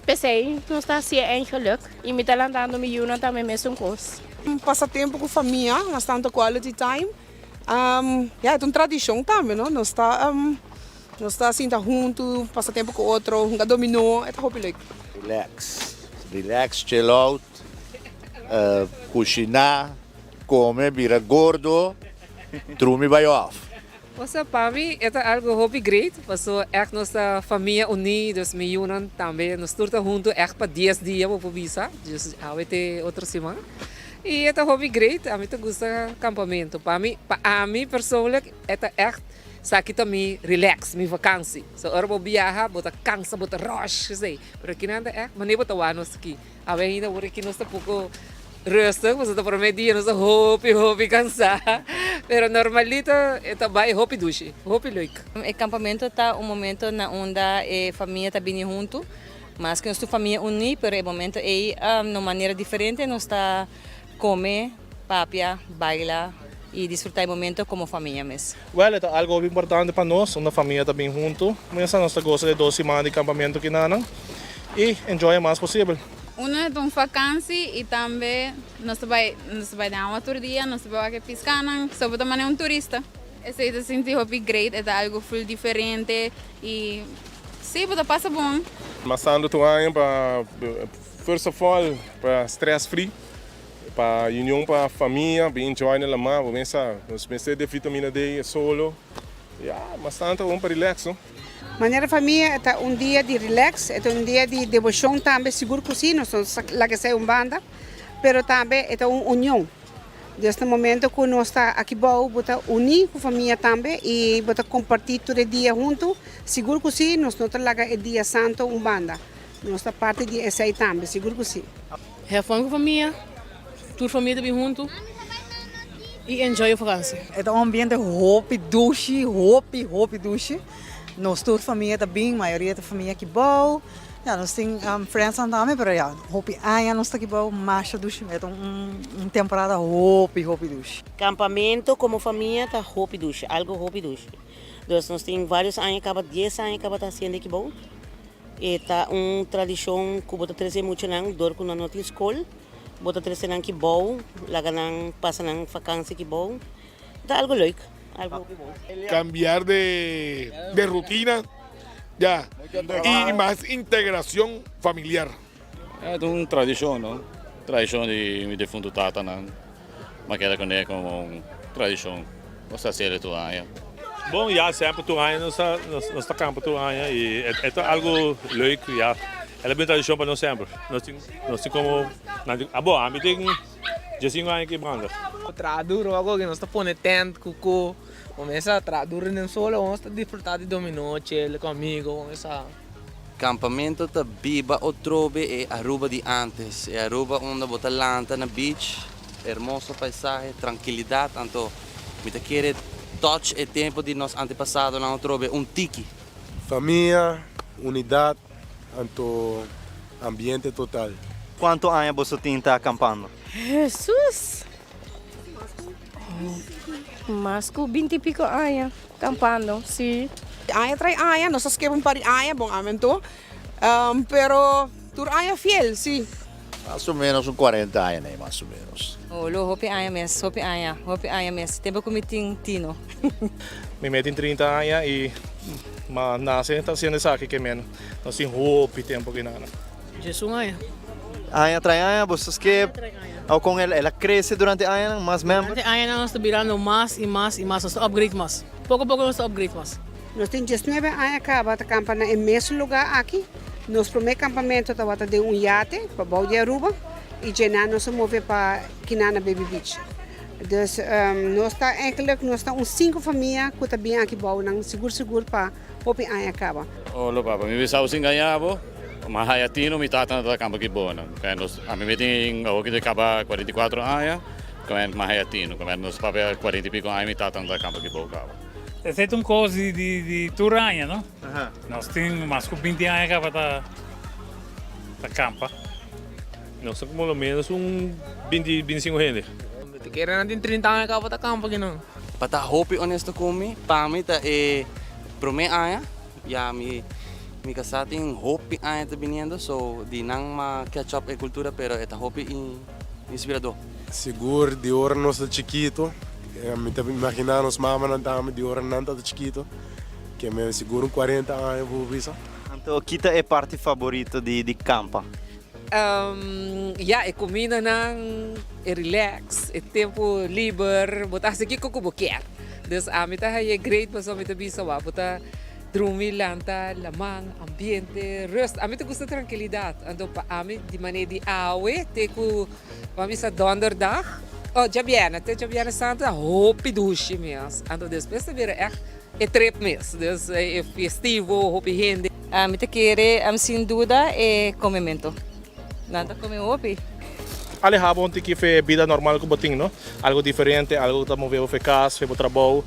p'esei nos ta hasié eigenlik. I mi ta lantando mi yunan tambe mesun kos. Pasa tempu ku famia, mas tantu quality time. Ya, e ta un tradishon tambe, no? Nos ta. Nos ta sinta huntu, pasa tempu ku otro, hunga dominó, e ta hopi leuk. Relax, relax, chill out, kushiná, kome, bira gordo, drumi bai off. Osea pa mi e ta algo hopi great paso echt nos ta famia uní dus mi yunan tambe nos tur ta hunto echt pa dies dia bo por bisa dus awe te otro siman y e ta hopi great ami ta gusta campamento pa mi pa ami persoonlijk e ta echt Esaki ta mi relax, mi vakansi. So ora bo biaha, bo ta kansa, bo ta rush, esei. Pero kinan ta ègt manera bo ta wak nos aki. Awe ainda ora aki nos ta poko rustig, pasobra ta prome dia nos ta hopi, hopi kansá. Pero normalito e ta bai hopi dushi, hopi leuk. E kampamento ta un momento na unda e famia ta bini huntu. Maske nos tur famia uní, pero e momento ei na un manera diferente nos ta Come, papia, baila y disfruta e momento como famia mes. Wel, e ta algo hopi importante pa nos, unda famia ta bin hunto. Mesa nos ta gosa di dos siman di campamento kinanan y enjoy e mas posibel. Uno e ta un vakansi y tambe nos ta bai nos ta bai den awa tur dia, nos ta bai wak e piscanan, so bo ta manera un turista. Esey ta sinti hopi great, e ta algo full diferente y si bo ta pasa bon. Masando tur aña pa First of all, pa stress free, pa union pa famia, bin enjoy na lamá, bo mester sa, nos mester de vitamina D, e solo, ya, mas tanto bon pa relax no. Manera famia e ta un dia di relax, e ta un dia di deboshon tambe, sigur ku si, nos no ta laga esei un banda, pero tambe e ta un union. Dios na momento ku nos ta aki bou bo ta uní ku famia tambe i bo ta kompartí tur e dia huntu, sigur ku si, nos no ta laga e dia santo un banda. Nos ta parti di esei tambe, sigur ku si. Have fun ku famia, tur famia ta bin huntu i enjoy e vakansi. E ta un ambiente hopi dushi, hopi hopi dushi. Nos tur famia ta bin, mayoria ta famia kibou. Ya nos tin friendsnan tambe, pero ya hopi aña nos ta kibou, masha dushi. E ta un temporada hopi hopi dushi. Campamento como famia ta hopi dushi, algo hopi dushi. Dus nos tin varios aña caba, dies aña caba ta haciendo kibou. E ta un tradishon ku bo ta trese muchanan dor ku nan no tin skol, bo ta trese nan kibou, laga nan pasa nan fakansi kibou. Ta algo leuk, algo hopi bon. Cambiar de de rutina ya y mas integracion familiar. E ta un tradishon no, tradishon di mi difunto tatanan. M'a keda kuné komo un tradishon. Nos ta hasiel tur aña. Bon, ya semper tur aña nos ta nos ta kampa tur aña i e ta algu leuk ya. El a bin tradishon pa nos semper. Nos tin nos tin komo a bo ami tin diesinko aña ki branda. Traha duro awo nos ta pone tent ku ku bo mester a traha duro den solo nos ta disfruta di domino chel ku amigo bo mester a. Campamento ta biba otrobe e Aruba di antes, e Aruba unda bo ta lanta na beach, hermoso paisahe, trankilidad, anto mi ta kere touch e tempo di nos antepasadonan otrobe un tiki. Famia, unidad, anto ambiente total. Cuanto aña boso tin ta campando? Hesus! Mas ku binti piko aña kampando, si. Aña tras aña, nos a skip un par di aña, bon amen tur, pero tur aña fiel, si. Mas o menos un cuarenta aña nei, mas o menos. Oh, lo hopi aña mes, hopi aña, hopi aña mes. Tempo cu mi tin tino. Mi mes tin 30 aña y ma nace ta haciendo esaki ke men nos tin hopi tempo ki nana. Djesun aña. Aña tras aña boso ske o con el a crece durante añanan mas member? Durante añanan nos ta birando mas y mas y mas, nos ta upgrade mas. Poco poco nos ta upgrade mas. Nos tin diesnuebe aña kaba ta kampa na e mesun lugá aki. Nos promé kampamentu tabata den un yate pa bou di Aruba i djená nos a move pa Kinana Baby Beach. Dus nos ta eigenlijk nos ta un sinku famia ku ta bin aki bou nan sigur sigur pa hopi aña kaba. Olo papa, mi bisa bo sin gaña bo, ma haya tino mi tata ta kampa ki bo nan. Ami mi tin awor ki ta kaba 44 aña, ma haya tino, nos papia 40 y pico aña mi tata ta kampa ki bo kaba. Esei ta un kos di di di tur aña, no? Nos tin mas ku binti aña kaba ta ta kampa. Nos ta por lo menos un binti, binti sinku hende. Mi ta kere nan tin trinta aña kaba ta kampa aki nan. Pa ta hopi honesto ku mi, pa mi ta e prome aña, ya mi mi kasá tin hopi aña ta biniendo, so di nan m'a catch up e kultura pero e ta hopi inspirador. Sigur di ora nos ta chikito, mi ta imagina nos mamanan tambe di ora nan ta chikito, ke men sigur un cuarenta aña por bisa. Anto ki ta e parti faborito di di kampa? Ya, e kumindanan, e relax, e tempu liber, bo ta hasi kiko ku bo kier. Dus ami ta haña great pasobra mi ta bisa wak bo ta drumi, lanta, laman, ambiente, rust. Ami ta gusta trankilidat. Anto pa ami di manera di awe te ku bo a bisa donderdag, oh djabièrnè, te djabièrnè santu ta hopi dushi mes. Anto despues ta bira ègt e trip mes. Dus e festivo, hopi hende. Ami ta kere sin duda e komemento. Nan ta kome hopi. Aleha bo un tiki fe bida normal ku bo tin no. Algo diferente, algo ku ta move bo fe kas, fe bo trabou.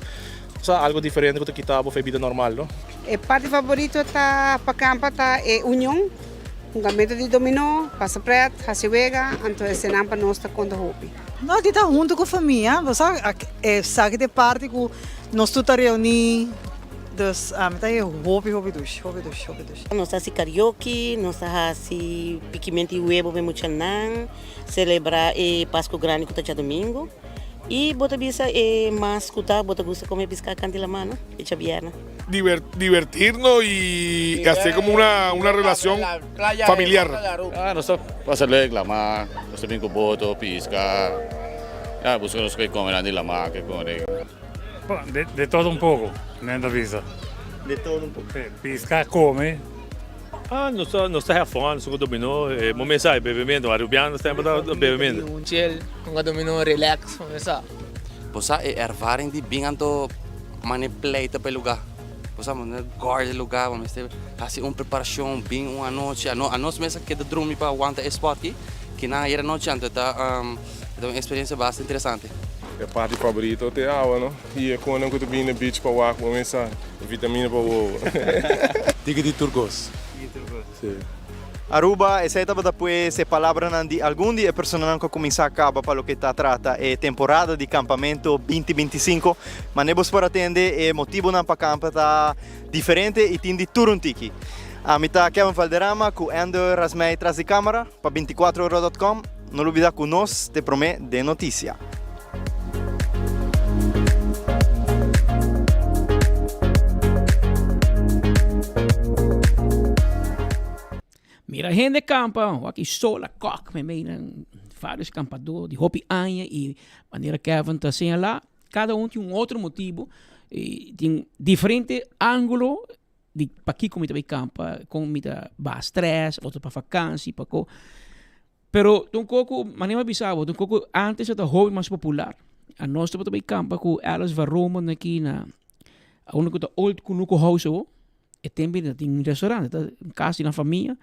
Sa algo diferente ku ta kita bo fe bida normal no. E parti favorito ta pa kampa ta e union, hungamento di dominó, pasa pret, hasi wega, anto esenan pa nos ta konta hopi. No, aki ta hunto ku famia, bo sa esaki ta e parti ku nos tur ta reuní. Dus ami ta e hopi hopi dushi, hopi dushi, hopi dushi. Nos ta hasi karaoke, nos ta hasi pikimento di webo pa e muchanan, selebrá e Pasku Grandi ku ta djadumingu. I bo ta bisa e mas ku ta bo ta gusta kome piská kanti lamá no, e djabièrnè. Divertirnos y hacer como una una relacion familiar. Ah nos ta pasa leuk lamá, nos ta bin ku boto, piska, ya buska nos ke kome nan di lamá ke kone. De, de todo un poco, men ta bisa. De todo un poco. Pisca, come. Ah, nos ta, nos ta have fun, nos ta dominó, e momento sa, e bebemento, Arubiano semper ta bebemento. Un chill, hunga dominó, relax, sa. Bo sa e ervaring di bin anto mane pleita pa e luga. Bo sa mane guard e luga, bo mester hasi un preparacion bin un anochi. Ano, anos mes a keda drumi pa wanta e spot aki, kinan ayer anochi anto ta, ta un experiencia basta interesante. E parti faborito ta e awa no y e conan cu ta bini na beach pa wak bo mesa vitamina pa wowo. Tiki di tur cos. Si. Aruba, esei tabata pues e palabranan di algun di e personanan cu a cuminsa caba pa loke ta trata e temporada di campamento binti 25. Mane bos por a tende e motibonan pa campa ta diferente y tin di tur un tiki. Ami ta Kevin Valderrama cu Ender Rasmey tras di camera pa binticuatro ora dot com. No lubida cu nos te prome den noticia. Mira hende kampa, wak i sola kok me mei nan varios kampadó di hopi aña i manera Kevin ta señalá, kada un tin un otro motibu i tin diferente ángulo di pakiko mi ta bai kampa, kon mi ta baha stress, otro pa vakansi, pako. Pero ta un koko, manera mi a bisa bo, ta un koko antes a ta hopi mas popular. Anos tabata bai kampa ku Alice van Roman aki na a unda ku ta Old Kunuku House awo. E tempo ei ta tin restaurant, ta kas di nan famia.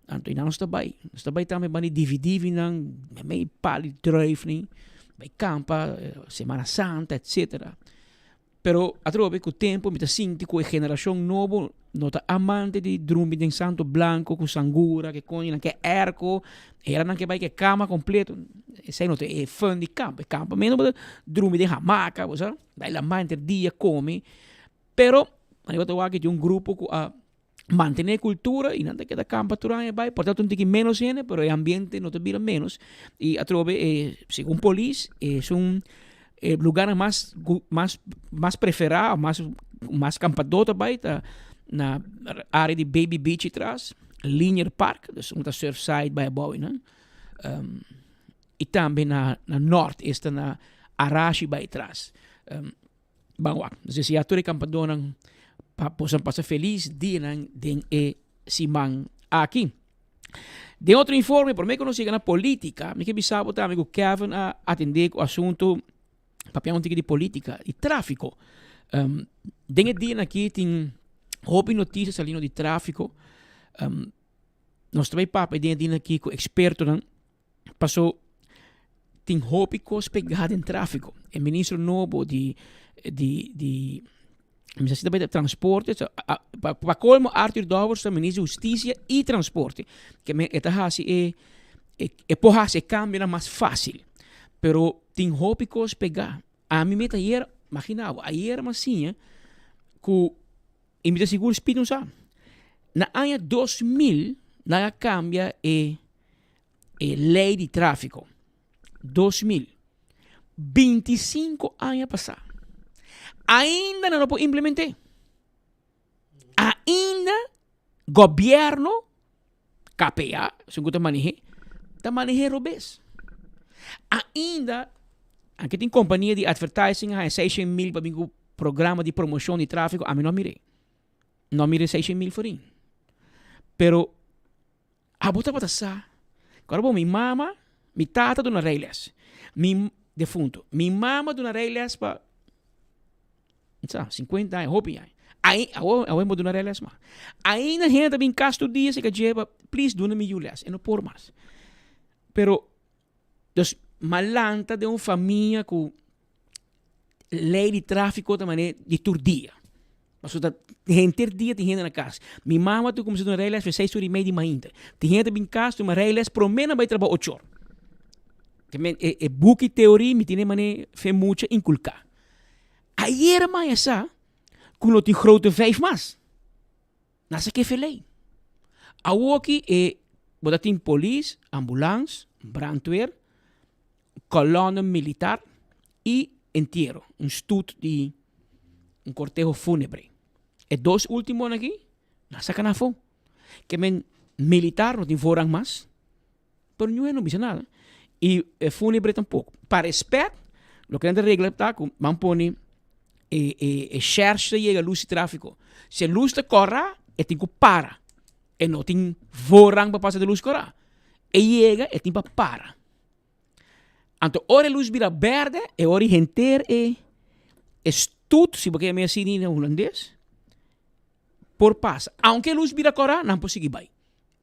Anto einan nos ta bai. Nos ta bai tambe banda di divi divinan, mei pali druifnan, bai kampa, Semana Santa, etcetera. Pero atrobe ku tempu mi ta sinti ku e generashon nobo no ta amante di drumi den santo blanko ku sangura ke koño nan ke airco era nan ke bai ke kama kompleto esei no ta e fun di kampo e kampamento bo ta drumi den hamaka bo sa bai lama henter dia kome pero manera bo ta wak tin un grupo ku a. Mantené kultura i nan ta keda kampa tur aña bai. Por ta un tiki ménos hende, pero e ambiente no ta bira ménos. I atrobe e segun polis esun e lugarnan mas mas mas preferá mas mas kampadó ta bai ta na área di Baby Beach atras, Linear Park, dus un ta Surfside bai abou einan. I tambe na na nort esta na Arashi bai atras. Ban wak. Nos desea tur e kampadónan pa boso pasa felis dianan den e siman aki. Den otro informe, promé ku nos yega na polítika, mi ke bisa bo tambe ku Kevin a atendé ku asuntu papia un tiki di polítika, di tráfiko. Um, den e dianan aki tin hopi notisia saliendo di tráfiko. Um, nos ta bai papia den e dianan aki ku ekspertonan Paso tin hopi kos pegá den tráfiko. E ministro nobo di di di mi sa si ta bai transporte pa pa kolmo Arthur Dowers ta ministro di hustisia i transporte ke men e ta hasi e e por hasi e kambionan mas fásil pero tin hopi kos pegá. Ami mi ta ayer magina bo ayer mi a siña ku i mi ta sigur Speed no sa na aña 2000 nan a kambia e E ley di trafico, 2000, 25 aña pasa, ainda nan no por implemente. Ainda gobierno, KPA, esun cu ta manehe, ta manehe robes. Ainda, aki tin compania di advertising a haya 600 mil pa bin cu programa di promocion di trafico, ami no a mire. No a mire 600 mil forin. Pero Abo tabata sa ku ora bo mi mama, mi tata duna rijles. Mi defunto. Mi mama duna rijles pa sa, 50 aña, hopi aña. Ai, awo, awo bo duna rijles mas. Ainda hende ta bin kas tur dia si ka djeba, please duna mi yu les. E no por mas. Pero, dus, m'a lanta den un famia ku ley di trafico ta mane di tur dia. Pasobra ta henter dia tin hende na cas. Mi mama ta cuminsa duna rijles for seis ora y media di mainta. Tin hende ta bin cas tuma rijles prome nan bay trabao ocho or. Te men e e buki teorie mi tene mane fe mucha inculca. Ayer maya sa cu no tin grote vijf mas. Nan sa ke feley. Awoki e bo ta tin polis, ambulans, brandweer, kolonne militar i entiero, un stoet di un korteho fúnebre. E dos últimonan aki, nan saka nan afó. Ke men militar no tin voorrang mas, pero niun no bisa nada. I e fúnebre tampoko. Pa respèt, loke nan ta regla ta ku nan pone e e e shèrsh ta yega lus di tráfiko. Si e lus ta kòrá, e tin ku para. E no tin voorrang pa pasa di lus kòrá. E yega, e tin pa para. Anto ora e lus bira berde, e ora henter e e stoet, si bo ke yama asina na hulandes, por pasa. Aunke e lus bira kòrá, nan por sigui bai.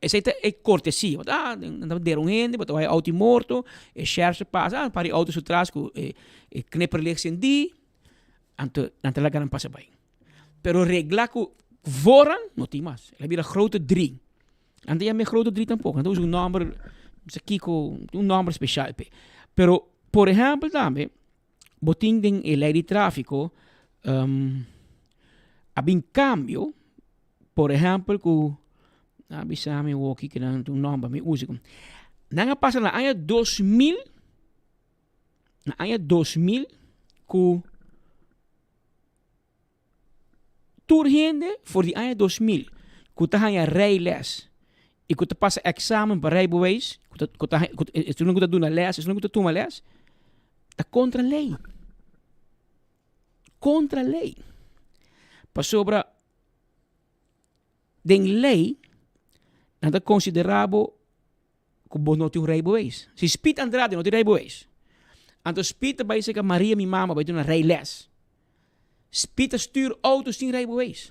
Esei ta e kortesia. Bo ta, ah, nan ta dera un hende, bo ta wak e outo morto, e sheriff ta pasa, ah, para e outo su tras ku e e knipperlicht sendí, anto nan ta laga nan pasa bai. Pero regla ku voorrang no tin mas. El a bira grote drie. Nan ta yama e grote drie tampoco. Nan ta usa un nomber, no sa kiko, un nomber special p'e. Pero, por ehempel tambe, bo tin den e ley di trafico, a bin cambio, por ehempel cu, nan a bisa mi awoki cu nan tin un nomber, mi usa. Nan a pasa na aña 2000, na aña 2000 cu Tur hende for di aña 2000 ku ta haña rijles i ku ta pasa eksamen pa rijbewijs, ku ta ku ta ku esun ku ta duna les, esun ku ta tuma les, ta kontra lei. Kontra lei. Pasobra den lei nan ta konsiderá bo ku bo no tin un rijbewijs. Si Speed Andrade no tin rijbewijs, anto Speed ta bai serka Maria mi mama bai duna rijles. Speed ta stuur auto sin rijbewijs.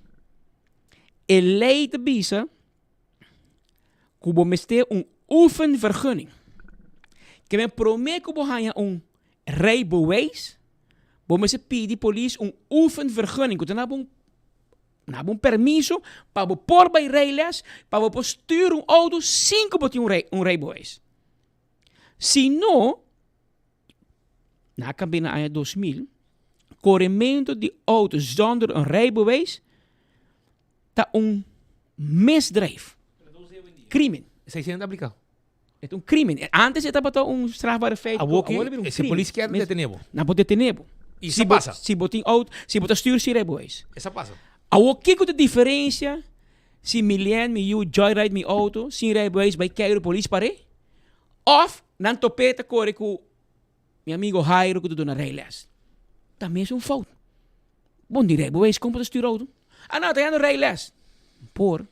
E lei ta bisa ku bo mester un oefenvergunning. Ke men promé ku bo haña un rijbewijs, bo mester pidi polis un oefenvergunning ku ta na bo un Na bo un permiso pa bo por bai rijles, pa bo por stuur un auto sin ku bo tin un rij, un rijbewijs. Si no, na kambe na aña 2000, korementu di auto zonder un rijbewijs ta un. Misdrijf. Crimen. Esei ta aplica. E ta un crimen. Antes e tabata un strafbare feit. Awor Awor a bira un si crimen. polis kier detene bo. Nan por detene bo. Y Si sa bo pasa. si bo tin auto, si bo ta stuur sin rijbewijs. E sa pasa. Awor kiko ta diferencia si Milien mi yu joyride mi auto sin rijbewijs bai keiru polis par'e? Of nan top'e ta kore ku Mi amigo Jairo ku ta duna rijles. Ta mesun fout. Bon di rijbewijs kon bo ta stuur auto? Ah no, ta yendo rijles. Por.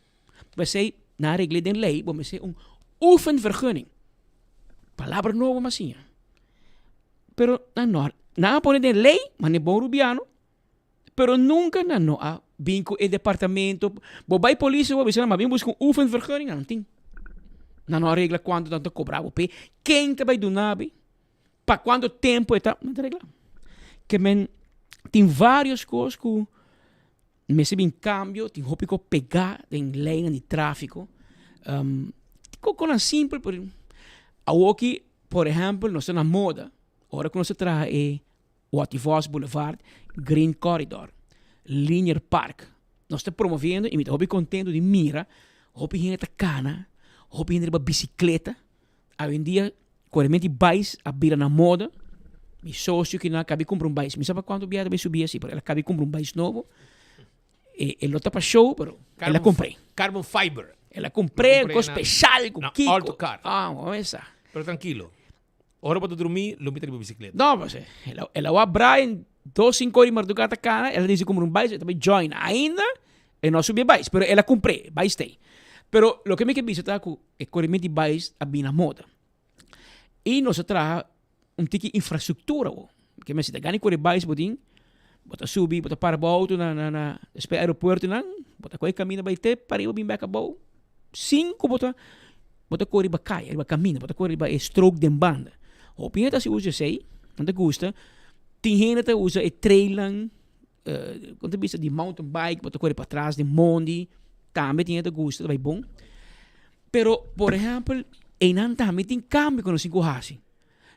P'esei nan a regl'é den lei bo mester un oefenvergunning. Palabra nobo mas siña. Pero nan no a, nan a pone den lei, manera bon rubiano, pero nunka nan no a bin ku e departamento. Bo bai polis bo bisa nan, ma bin buska un oefenvergunning, nan no tin. Nan no a regla kuantu nan ta kobra bo p'e, ken ta bai duna bo, pa kuantu tempu e ta, nan ta regla. Ke men tin varios kos ku mester bin kambio, tin hopi ku pega den leinan di trafiko. Kokonan simpel, pero awoki por ehèmpel nos ta na moda, ora ku nos ta traha e Watty Vos Boulevard, Green Corridor, Linear Park. Nos ta promoviendo y mi ta hopi contento di mira hopi hende ta cana, hopi hende riba bicicleta. Awendia corementi bais a bira na moda. Mi socio kina a cabi cumpra un bais. Mi sa pa cuanto biaha ta bay subi asi, pero el a cabi cumpra un bais nobo. E, e lo ta pa show, pero el a compr'é. Carbon fiber. El a compr'é, un cos special cu Kiko. Alto car. Ah, esa. Pero tranquilo. Ora bo ta drumí, lo mi ta riba bisikleta. No, pues, el a, el a wak Brian dos cinco di marduká ta kana, el a disi kumpra un bais, el ta bai join. Ainda e no a subi e bais, pero el a kumpr'é, bais t'ei. Pero loke mi ke bisa ta ku e koremento di bais a bini na moda. I nos a traha un tiki infrastruktura awor. Ke mester ta gana di kore bais bo tin, bo ta subi, bo ta para bo outo na na na despues aeropuertonan, bo ta kohe kaminda bai te pariba bin bek abou. Sin ku bo ta bo ta kore riba kaya, riba kaminda, bo ta kore riba e strook den banda. Hopi hende ta hasi uso esei, nan ta gusta. Tin hende ta usa e trailnan, kon ta bisa, di mountain bike, bo ta kore patras den mondi, tambe tin hende ta gusta, ta bai bon. Pero, por ehèmpel, einan tambe tin kambio ku nos tin ku hasi.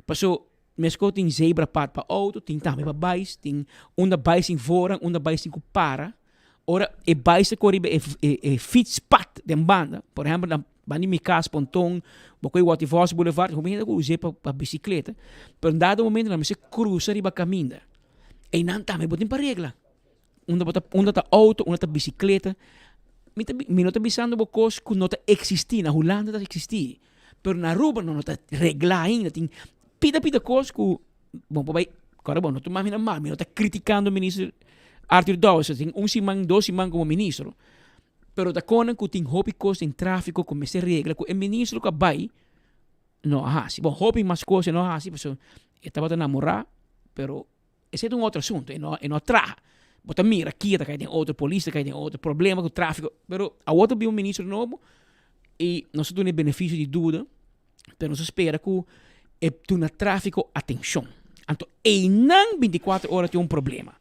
Paso, meskos tin zebrapad pa outo, tin tambe pa bais, tin unda bais tin voorrang, unda bais tin ku para. Ora e bais ta kore riba e e fietspad den banda, por ehempel na banda di mi kas Ponton, bo koe Watty Vos Boulevard, hopi hende ta us'é pa pa bisikleta, pero un dado momento nan mester krusa riba kaminda. Einan tambe bo tin pa regla. Unda bo ta unda ta outo, unda ta bisikleta. Mi ta mi no ta bisando bo kos ku no ta eksistí, na Hulanda ta eksistí, pero na Aruba no no ta reglá ainda, tin pida pida kos ku Bon por bai, kòrda bon, no tuma mi na mal, mi no ta kritikando minister Arthur Dowers, tin un siman, dos siman komo ministro, pero ta konan ku tin hopi kos den trafiko ku mester regla ku e ministro ku a bai no a hasi. Bon, hopi mas kos e no a hasi pasobra e tabata namorá, pero esei ta un otro asunto, e no e no a traha. Bo ta mira kia ta kai den otro, polis ta kai den otro, problema ku trafiko, pero awor ta bin un ministro nobo i nos ta duna e benefisio di duda. Pero nos a spera ku e duna tráfiko atenshon. Anto einan bintikuater ora tin un problema.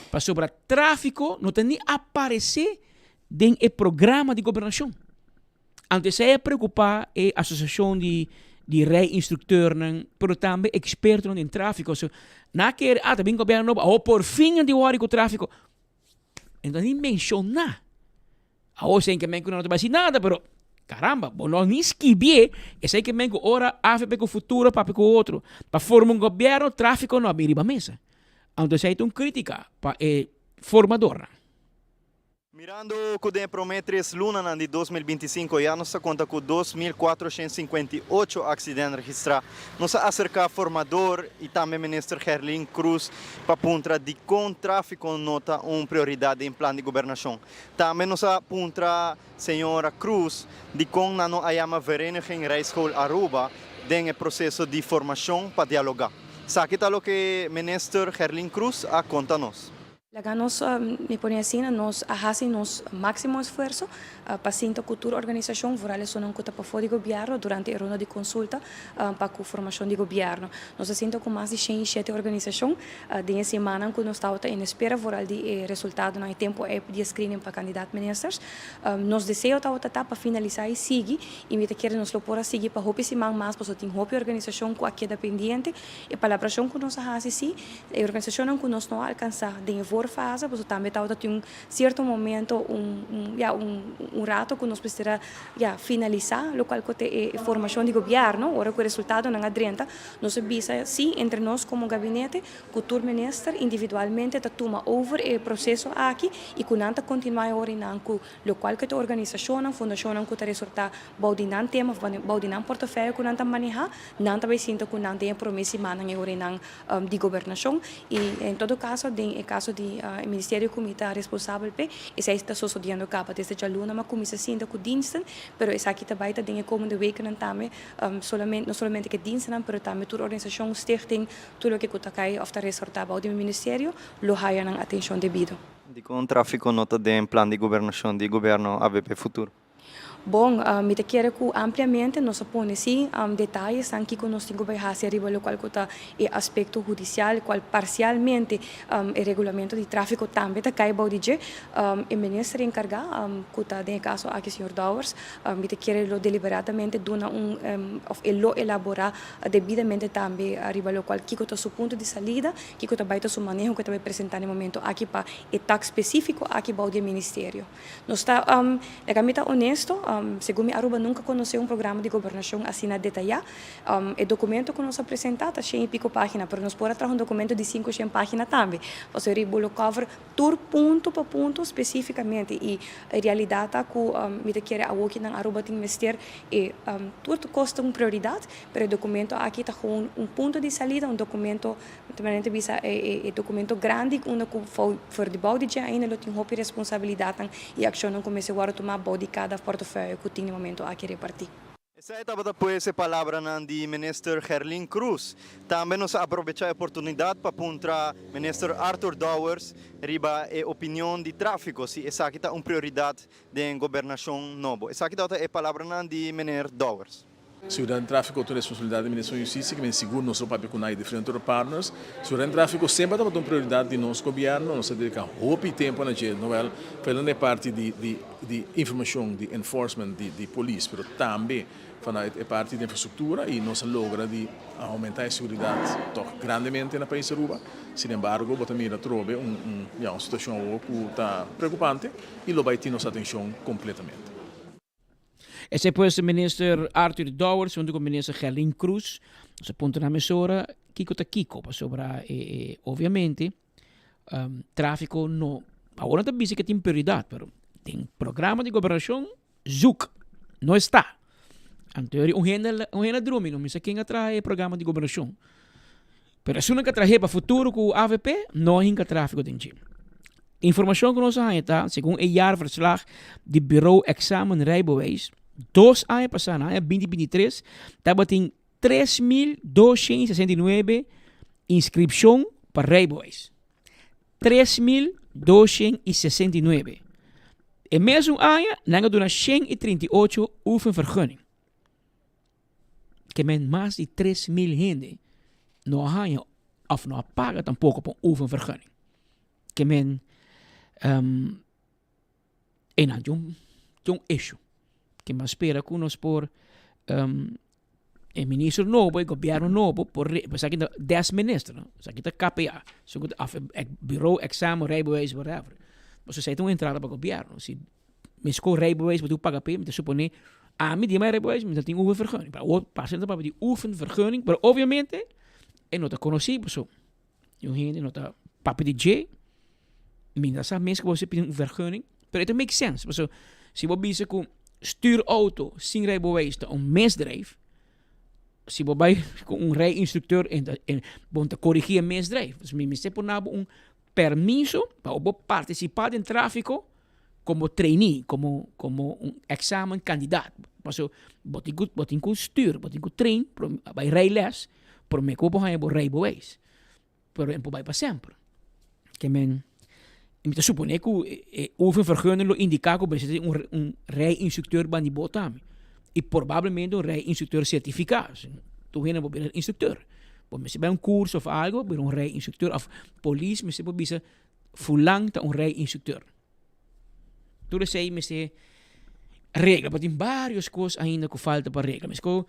Pasobra tráfiko no ta ni aparesé den e programa di gobernashon. Anto esei a preokupá e asosiashon di di rijinstrukteurnan, pero tambe ekspertonan den tráfiko. So, nan a kere, ah, ta bin gobièrnu nobo, awor por fin nan tin wòrdu ku tráfiko. E no ta ni menshoná. Awor esei ke men ku no ta bai hasi nada, pero caramba, bo no ni skibié, esei ke men ku ora avp ku Futuro papia ku otro pa forma un gobièrnu, tráfiko no a bin riba mesa. Anto esei ta un krítika pa e formadornan. Mirando ku den e promé tres lunanan di 2025 ya nos ta konta ku 2458 aksident registrá, nos a aserká formador i tambe Minister Gerlin Croes pa puntra dikon tráfiko no ta un prioridat den plan di gobernashon. Tambe nos a puntra señora Croes dikon nan no a yama Vereniging Rijschool Aruba den e proceso di formacion pa dialoga. Esaki ta loke Minister Gerlin Croes a conta nos. Laga nos, mi pone asina, nos a haci nos maximo esfuerzo pa sinta cu tur organisacion, vooral esunnan cu ta pafó di gobierno, durante e ronda di consulta pa cu formacion di gobierno. Nos a sinta cu mas di 107 organisacion Den e simannan ku nos tabata en espera vooral di e resultadonan e tempu ei di e screening pa kandidat ministers, nos deseo tabata ta pa finalisá i sigui i mi ta kere nos lo por a sigui pa hopi siman mas pasobra tin hopi organisashon ku a keda pendiente. E palabrashon ku nos a hasi si, e organisashonnan ku nos no a alkansá den e vorige. voorfase, pasobra tambe tabata tin un cierto momento un un ya un un rato cu nos mester a ya finalisa locual cu ta e formacion di gobierno, ora cu e resultadonan a drenta nos a bisa si entre nos como gabinete cu tur minister individualmente ta tuma over e proceso aki y cu nan ta continua e ora cu Lokual ku ta organisashonnan, fundashonnan ku ta resortá bou di nan tema òf bou di nan portofèyo ku nan ta manehá, nan ta bai sinta ku nan den e promé simannan e orenan di gobernashon. I en todo kaso, den e kaso di e ministerio ku mi ta responsabel p'e, esei ta sosodiendo kaba. Desde djaluna mi a kuminsá sinta ku diensten, pero esaki ta bai ta den e komende wekennan tambe, solamente, no solamente ku e dienstennan, pero tambe tur organisashon, stichting, tur loke ku ta kai òf ta resortá bou di mi ministerio lo haya nan atenshon debido. Dikon tráfiko no ta den plan di gobernashon di gobièrnu avp Futuro? Bon, mi ta kere ku ampliamente nos a pone si detayesnan kiko nos tin ku bai hasi ariba lokual ku ta e aspekto hudisial, kual parsialmente e regulamento di tráfiko tambe ta kai bou di dje. E minister enkargá, ku ta den e kaso aki señor Dowers, mi ta kere lo deliberadamente duna un òf e lo elaborá debidamente tambe ariba lokual kiko ta su punto di salida. Kiko ta bai ta su maneho ku ta bai presentá na e momento aki pa e tak spesífiko aki bou di e ministerio? Nos ta, laga mi ta honesto, segun mi Aruba nunka konosé un programa di gobernashon asina detayá. E dokumento ku nos a presentá ta shen i piko página, pero nos por a traha un dokumento di sinku shen página tambe, pasobra riba bo lo cover tur punto pa punto spesífikamente. I e realidat ta ku mi ta kere awoki nan Aruba tin mester e tur kos ta un prioridat, Pero e documento aki ta gewoon un punto di salida, un documento, ta manera ta bisa e documento grandi unda cu for di bou di dje ainda lo tin hopi responsabilidadnan y accionnan cu mester wordo tuma bou di cada portefeuille cu tin e momento aki reparti. Esei tabata pues e palabranan di Minister Gerlin Croes. Tambe nos a aprobecha e oportunidad pa puntra Minister Arthur Dowers riba e opinion di trafico, si esaki ta un prioridad den gobernacion nobo. Esaki tabata e palabranan di Meneer Dowers. Seguridad den tráfiko ta un responsabilidat di Ministerio di Hustisia, kimen sigur nos lo papia ku nan i diferente otro partners. Seguridad den tráfiko semper tabata un prioridat di nos gobièrnu, nos a dediká hopi tempu na dje, nowel fuera na e parti di di di informashon, di enforcement di di polis, pero tambe vanuit e parti di infrastruktura i nos a logra di oumentá e seguridat tòg grandemente na pais Aruba. Sinembargo bo ta mira atrobe un un ya un situashon awor ku ta preokupante i lo bai tin nos atenshon kompletamente. Esei pues minister Arthur Dowers hunto cu minister Gerlin Croes nos a puntra nan mesora kico ta kico pasobra obviamente trafico no awor nan ta bisa ke tin prioridad pero den programa di gobernacion zoek no esta anto un hende un hende a drumi no misa ken a traha e programa di gobernacion Pero esunnan ku a trah'é pa futuro ku avp no a hinka tráfiko den dje. Informashon ku nos a haña ta, segun e jaarverslag di Bureau Examen Rijbewijs, dos aña pasá, na aña 2023, tabatin 3269 inskripshon pa rijbewijs. 3269. E mesun aña nan a duna 138 oefenvergunning. Ke men mas di 3000 hende no a haña of no a paga tampoco pa un oefenvergunning. Ke men um, einan tin un, tin un issue. Ke men spera ku nos por um, e minister nobo, e gobierno nobo, por re, esaki ta des minister, no? Esaki ta KPA, so ku ta, of e bureau examen, rijbewijs, whatever. Pasobra esei ta un entrada pa gobierno. Si Mesco rijbewijs bo tin ku paga p'e, mi ta supone ami di e rijbewijs mi ta tin oefenvergunning. Pero awor pasa ta papia di oefenvergunning, pero obviamente e no ta konosí paso un hende no ta papia di dje, mi no ta sa mes ku bo pidi un vergunning, pero e ta make sense paso si bo bisa ku stuur auto sin rijbewijs ta un misdrijf, si bo bai ku un rijinstructeur en ta en bo ta korigí e misdrijf. Dus mi mester pone bo un permiso pa bo partisipá den tráfiko Como trainee, como como un examen kandidaat. Paso bo tin ku bo tin ku stuur, bo tin ku train bai rijles prome ku bo por haña bo rijbewijs. Pero e por bai pa semper. Ke men mi ta supone ku e oefenvergunning lo indiká ku bo mester tin un un rijinstructeur bandi bo tambe. I probablemente un rijinstructeur sertifiká. Tur hende por bira instructeur. Bo mester bai un kurso of algo pa bira un rijinstructeur of polis mester por bisa Fulan ta un rei instructeur. Tur esei mester regla, pero tin varios cos ainda cu falta pa regla. Mesco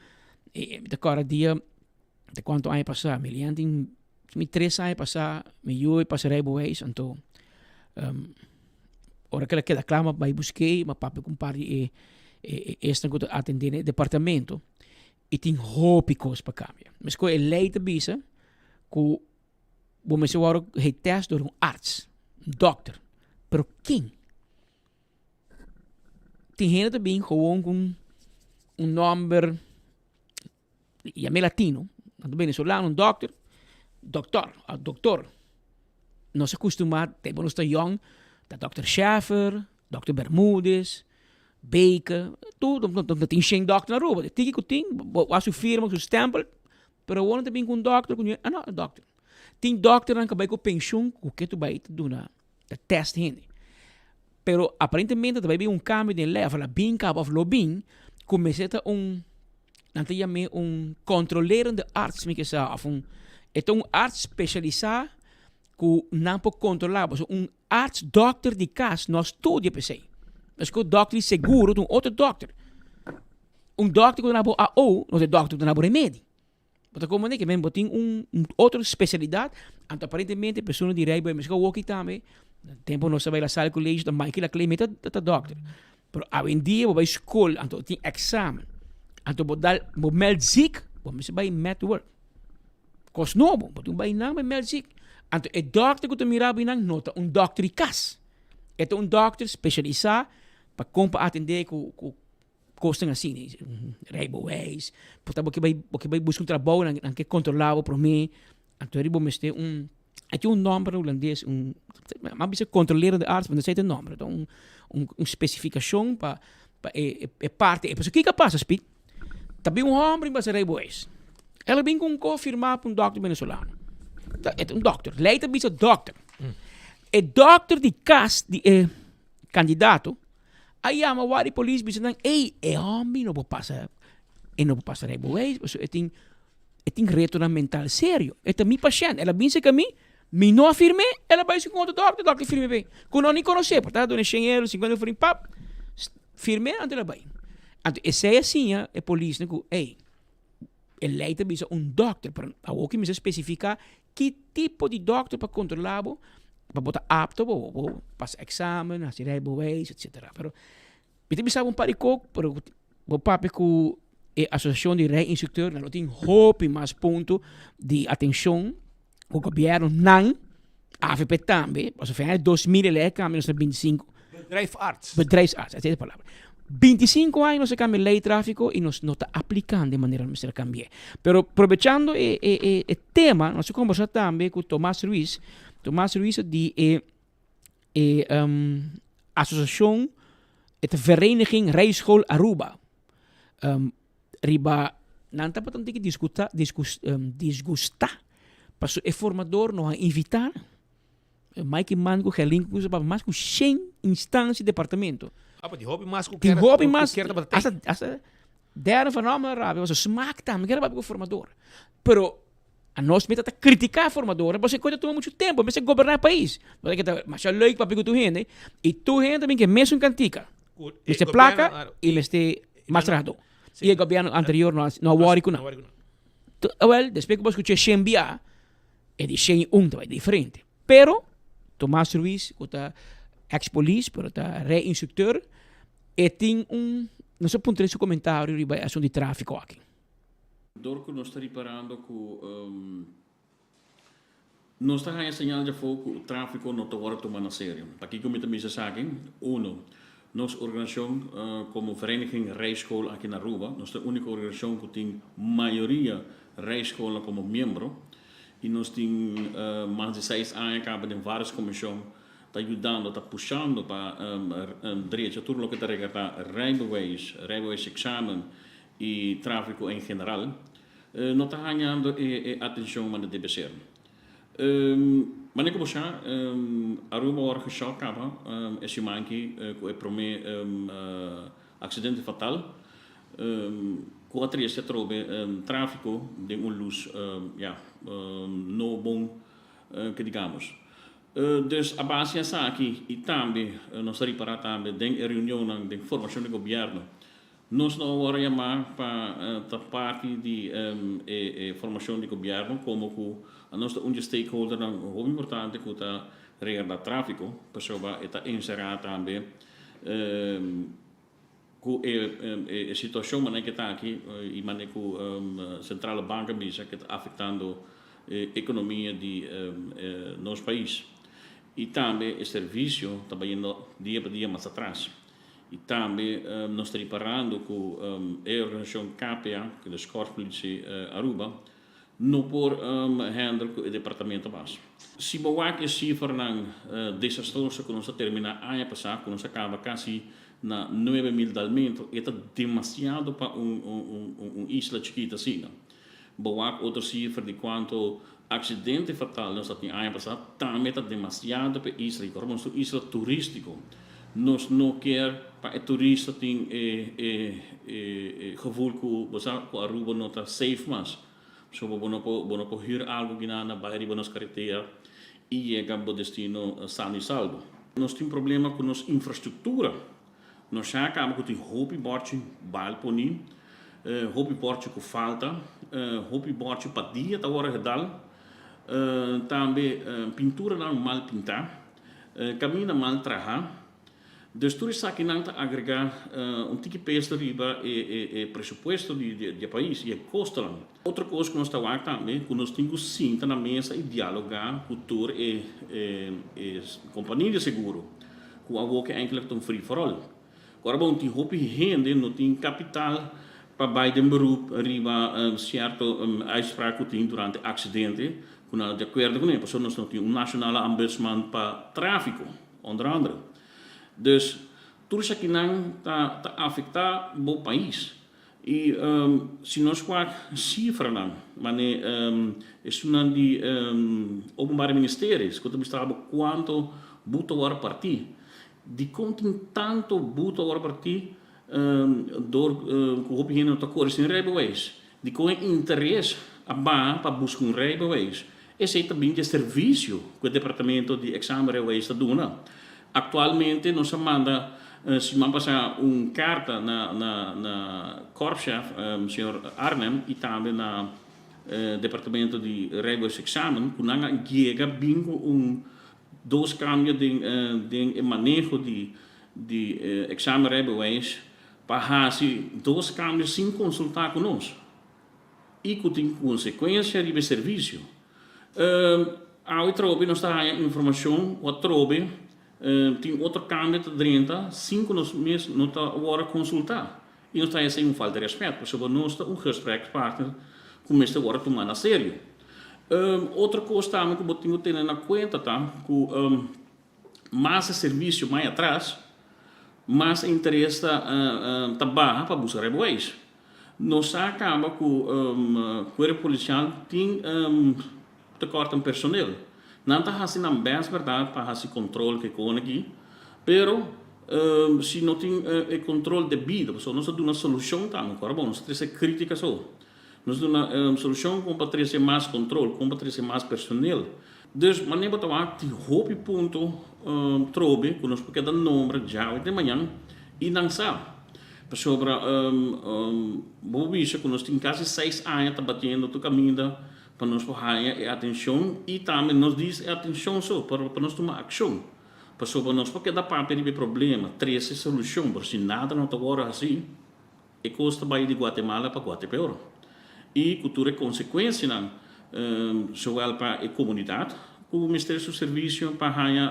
mi ta corda dia ta cuanto aña pasa, mi lian tin mi tres aña pasa mi yu a pasa rijbewijs anto. Ora ku el a keda kla, mi a bai busk'é, mi a papia ku un par di e esnan ku ta atendé na e departamento i tin hopi kos pa kambia. Meskos e lei ta bisa ku bo mester wòrdu getèst dor un arts, un dòkter, pero ken? Tin hende ta bin gewoon ku un nòmber. Yam'é latino, tanto venezolano, un dokter, doktor, a doktor. Nos a kustumá tempu nos ta yòn, ta dokter Scheffer, dokter Bermudez, Baker, tur, no tin shen dokter na Aruba, tiki ku tin, bo wak su firma, su stempel, pero awor nan ta bin ku un dokter ku ah no, dokter. Tin dokternan ku a bai ku penshun ku ke tu bai ta duna, ta tèst hende. Pero aparentemente ta bai bin un kambio den lei, of a bin kaba of lo bin, ku mester ta un, nan ta yam'é un controlerende arts mi ke sa, of un, e ta un arts spesialisá ku nan por kontrolá bo. So un arts dòkter di kas no a studia p'esei. Meskos dòkter di seguro ta un otro dòkter. Un dòkter ku ta na bo AO no ta e dòkter ku ta na bo remedi. Bo ta comprende ke men bo tin un otro specialidad, anto aparentemente persona di rijbewijs mester woki tambe, tempo nos a bai La Salle College ta Michael Laclay mi ta ta dokter, pero awendia bo bai school anto tin examen, anto bo dal bo meld ziek bo mester bai metwerk, kos nobo bo tin bai nan bai meld ziek, anto e dokter ku ta mira bo einan no ta un dokter di kas, e ta un dokter specialisa pa kon pa atende ku ku. Kosnan asina, rijbewijs, por ta bo ke bai, bo ke bai buska un trabou, nan nan ke kontrolá bo promé, anto bo mester un, a tin un nòmber na hulandes, un, nan bisa kontrolerende arts, pero no sa e nòmber, ta un un spesifikashon pa pa e e parti ei. Pasobra kiko a pasa, Speed? Ta bin un hòmber riba su rijbewijs, el a bin ku un kos firmá pa un dòkter venezolano, ta e ta un dòkter, lei ta bisa dòkter, e dòkter di kas di e kandidato A yama wak di polis bisa nan, ey, e hombi no por pasa, e no por pasa rijbewijs, pasobra e tin, e tin retonan mental serio. E ta mi pashènt, el a bin serka mi, mi no a firm'é, el a bai su ku otro dòkter, dòkter firm'é p'e, ku no ni konosé, por ta duna shen euro, sinkuenta florin, pap, firm'é, anto el a bai. Anto esei a siña e polisnan ku, ey, e lei ta bisa un dòkter, pero awor ki mester spesifiká Ki tipo di dòkter pa kontrolá bo pa bo ta apto bo bo pasa eksamen, hasi rijbewijs, etsetera. Pero mi ta bisa bo un par di kok, pero bo papia ku e asosiashon di rijinstrukteur nan lo tin hopi mas punto di atenshon ku gobièrnu nan, avp tambe, pasobra fin aña 2000 e lei a kambia nos na 25. Bedrijfsarts. Bedrijfsarts, esei ta e palabra. 25 aña nos a kambia lei tráfiko i nos no ta aplikando e manera nos mester a kambi'é. Pero probechando e e e e tema, nos a kombersá tambe ku Tomas Ruiz. Tomas Ruiz di e e asosiashon, e ta Vereniging Rijschool Aruba. Riba nan tabata un tiki diskutá disgus disgustá pasobra e formador no a invitá nan. Mike Eman ku Gerlin ku pa mas ku shen instansia departamento. Ah, pa tin hopi mas ku Tin kier hopi ku mas kier tabata tei. hasta hasta derde van hom a rabia pasobra smaak tambe kier papia ku formador. Pero anos mester ta kritiká formadornan pasobra e kos ta tuma muchu tempu, mester goberná e pais. Pasobra ke ta masha leuk papia ku tur hende i tur hende ta bin ku e mesun kantika. Ku e Mester gobièrnu plaka a i i mester mas trahadó. Sí. I e gobièrnu anterior no a no a wòri ku nan. No a wòri ku nan. Awèl despues ku bo skucha shen bia E di 101 ta bai diferente. Pero Tomas Ruiz ku ta ex polis pero ta rijinstructeur e tin un nos a puntra su comentario riba e asunto di trafico aki. Dor ku nos ta riparando ku nos ta haña señal djafó ku tráfiko no ta wòrdu tuma na serio. Pakiko mi ta bisa esaki? Uno, nos organisashon komo Vereniging Rijschool aki na Aruba, nos ta e úniko organisashon ku tin mayoria Rijschoolnan komo miembro i nos tin mas di seis aña kaba den vários komishon ta yudando, ta pushando pa drecha tur loke ta regarda rijbewijs, rijbewijsexamen i tráfiko en general. No ta hañando e atenshon manera debe ser. Manera ku bo sa, Aruba a wòrdu geshòk kaba e siman aki ku e promé aksidente fatal. Ku a trese atrobe tráfiko den un lus ya no bon ke digamos. Dus a base esaki i tambe nos a ripará tambe den e reunionnan den formashon di gobièrnu. Nos no a wòrdu yamá pa ta parti di e formashon di gobièrnu komo ku anos ta un di e stakeholdernan hopi importante ku ta regardá tráfiko pasobra e ta enserá tambe ku e situashon manera ke ta aki i manera ku Sentrale Bank a bisa ke ta afektando e ekonomia di nos pais i tambe e servisio ta bayendo dia pa dia mas atras. I tambe nos ta riparando ku e organisashon KPA, ku ta Korpspolitie Aruba, no por handle ku e departamento mas. Si bo wak e sifranan desastroso ku nos a terminá aña pasá, ku nos a kaba kasi na 9000 dalmento, e ta demasiado pa un isla chikito asina. Bo wak otro sifra di kuantu aksidente fatal nos a tin aña pasá, tambe ta demasiado pa e isla. I kòrda nos ta un isla turístiko. Nos no kier pa e turista tin e e e gevoel ku bo sa ku Aruba no ta safe mas. Pasobra bo no por bo no por hür algu gina bai riba nos karetera i yega bo destino sano i salbo. Nos tin problema ku nos infrastruktura. Nos ya kaba ku tin hopi bòrchi bal poní, hopi bòrchi ku falta, hopi bòrchi pa dia ta wòrdu gedal, tambe pinturanan mal pintá, kaminda mal trahá. Dus tur esakinan ta agregá un tiki peso riba e presupuesto di e pais i e kostonan. Otro kos ku nos ta wak tambe ku nos tin ku sinta na mesa i dialogá ku tur e kompania di seguro. Ku awor ke enkele ta un free for all. Ora bo tin hopi hende no tin kapital pa bai den beroep riba sierto uitspraak ku tin durante aksidente ku nan ta di akuerdo kuné pasobra nos no tin un nationale ombudsman pa trafiko onder andere. Dus tur esakinan ta ta afekta bo pais. I si nos wak sifranan mane esunnan di Openbare Ministerie ku ta mustra bo kuantu buta wòrdu partí. Dikon tin tantu buta wòrdu partí dor ku hopi hende no ta kore sin rijbewijs? Dikon e interes a baha pa buska un rijbewijs? Esei ta bin di e servisio ku e departamento di examenrijbewijs ta duna. Aktualmente nos a manda siman pasá un karta na na na korpschef señor Arnhem i tambe na departamento di rijbewijsexamen ku nan a yega bin ku un dos kambio den den e maneho di di examenrijbewijs pa hasi dos kambio sin konsultá ku nos. i ku tin konsekuensia riba e servisio. Awe trobe nos ta haña informashon ku atrobe tin otro kambio ta drenta sin ku nos mes no ta wòrdu konsultá. I nos ta haña esei un falta di rèspèt pasobra nos ta un gesprekspartner ku mester wòrdu tumá na serio. Otro kos tambe ku bo tin ku tene na kuenta ta ku mas e servisio mai atras, mas e interes ta ta baha pa buska rijbewijs. Nos a kaba ku Cuerpo Policial tin tekort den personel. Nan ta hasi nan best berdad pa hasi control ke kon aki, pero si no tin e control debido, pasobra nos ta duna solucion tambe, ora bon nos ta trese critica so. Nos duna solucion kon pa trese mas control, kon pa trese mas personel. Dus manera bo ta wak tin hopi punto trobe ku nos por keda nombra djawe te mañan i nan sa. Pasobra bo por bisa ku nos tin kasi seis aña ta batiendo tur kaminda pa nos por haña e atencion i tambe nos dis e atencion so pero pa nos tuma accion. Pasobra nos por keda papia riba e problema, trese solucion pero si nada no ta wòrdu hasi. E kos ta bai di Guatemala pa Guatepeor i ku tur e konsekuensianan zowel pa e komunidat ku mester su servisio pa haña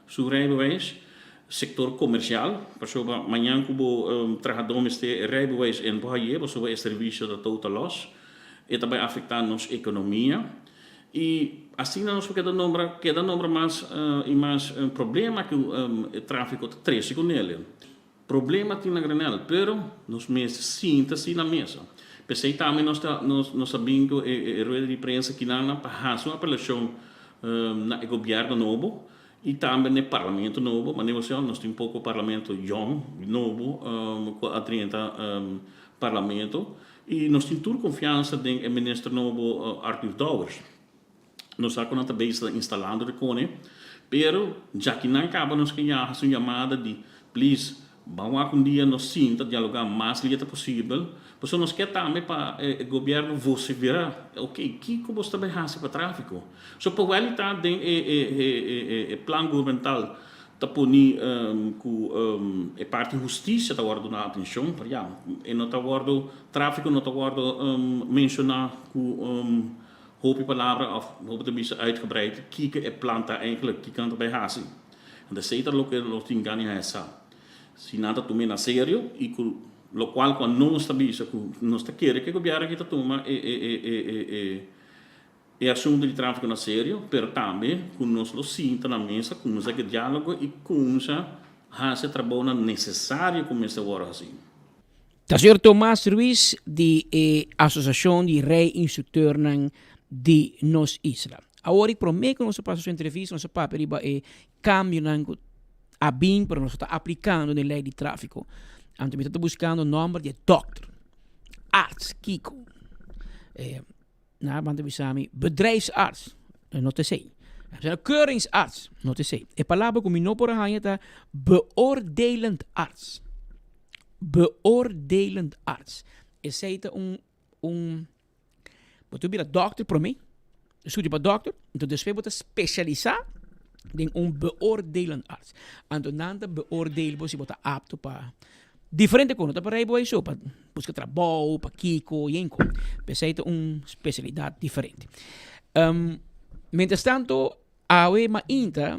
su rijbewijs, sektor komersial, pasobra mañan ku bo trahadó mester e rijbewijs en bo hañ'é pasobra e servisio ta total lòs, e ta bai afektá nos ekonomia i asina nos por keda nombra keda nombra mas i mas problema ku e tráfiko ta trese kuné. Problema tin na granel, pero nos mester sinta si na mesa. P'esei tambe nos ta nos nos a bin ku e e rueda di prensa kinan pa hasi un apelashon na e gobièrnu nobo i tambe na e parlamento nobo. Manera bo siñor nos tin poko parlamento yòn nobo ku a drenta parlamento i nos tin tur konfiansa den e minister nobo Arthur Dowers. Nos sa ku nan ta bezig ta instalando di kone, pero djaki nan kaba nos ke yaha su yamada di please. Ban wak un dia nos sinta dialoga mas lieta posibel, pasobra nos ke tambe pa e gobierno vocifera, ok, kiko bo sta bay haci pa trafico? So pa welita den e e plan gubernamental ta poni cu e parti husticia ta wordo duna atencion, pero ya, e no ta wordo, trafico no ta wordo menciona cu hopi palabra of hopi ta bisa uitgebreid kiko e plan ta eigenlijk, kiko nan ta bay haci. Anto esei ta loke nos tin gana di haña sa. Si nan ta tum'é na serio i ku lokual ku anos ta bisa ku nos ta kere ku e gobièrnu aki ta tuma e e e e e e e asuntu di tráfiko na serio, pero tambe ku nos lo sinta na mesa, kuminsá ku e diálogo i kuminsá hasi e trabounan nesesario ku mester wòrdu hasí. Ta señor Tomas Ruiz di e Asosiashon di Rijinstructeurnan di nos isla. Awor i prome ku nos a pasa su entrevista nos a papia riba e kambionan ku a bin pero nos ta aplikando den lei di trafiko. Anto mi ta buskando nòmber di e dòkter, arts, kiko. Nan a banta bisa mi bedrijfsarts, no ta esei. Nan a bisa keuringsarts, no ta esei. E palabra ku mi no por a haña ta beoordelend arts. Beoordelend arts. Esei ta un, un, bo ta bira dòkter promé, studia pa dòkter, anto despues bo ta spesialisá den un beoordelend arts. Anto nan ta beoordeel bo si bo ta apto pa Diferente ku no ta pa rei bo ei so, pa buska trabou, pa kiko i enko. P'esei ta un spesialidat diferente. Mientras tanto, awe mainta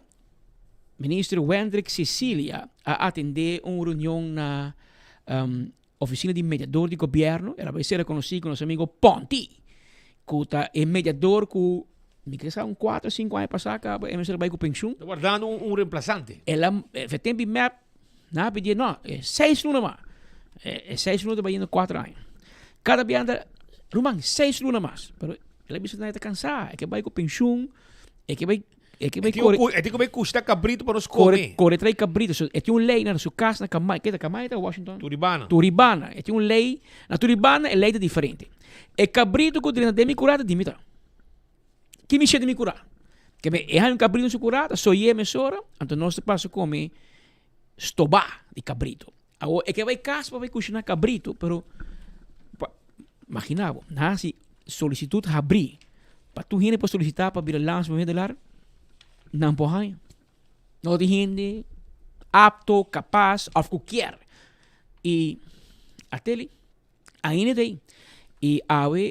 Minister Wendrick Cecilia a atendé un reunion na ofisina di mediador di gobièrnu. El a bai ser rekonosí ku nos amigo Ponti, ku ta e mediador ku mi kere sa un kuater o sinku aña pasá kaba e mester a bai ku penshun. Ta wardando un remplasante. El a, tempu di mep Nan a pidié, no, e seis luna mas. E seis luna ta bai yendo kuater aña. Kada bia nan ta, ruman, seis luna mas. Pero el a bisa nan e ta kansá, e ke bai ku penshun, e ke bai, e ke bai kore. E tin ku bai kushta kabritu pa nos kome. Kore trae kabritu. So, e tin un lei na su kas na Kamay, ke ta Kamay ta Washington? Turibana. Turibana. E tin un lei, na Turibana e lei ta diferente. E kabritu ku drenta den mi kurá ta di mi ta. Ki mi shete mi kurá? Ke me e haña un kabritu den su kurá, ta soy'é mesora, anto nos ta pasa kome stobá di kabritu. Awor e ke bai kas pa bai kushiná kabritu, pero pa maginá bo, nan hasi solisitut habrí pa tur hende por solisitá pa bira landsbemiddelaar, nan por haña. No tin hende apto, kapas òf ku kier. I ateli. Ainda ta ei. I awe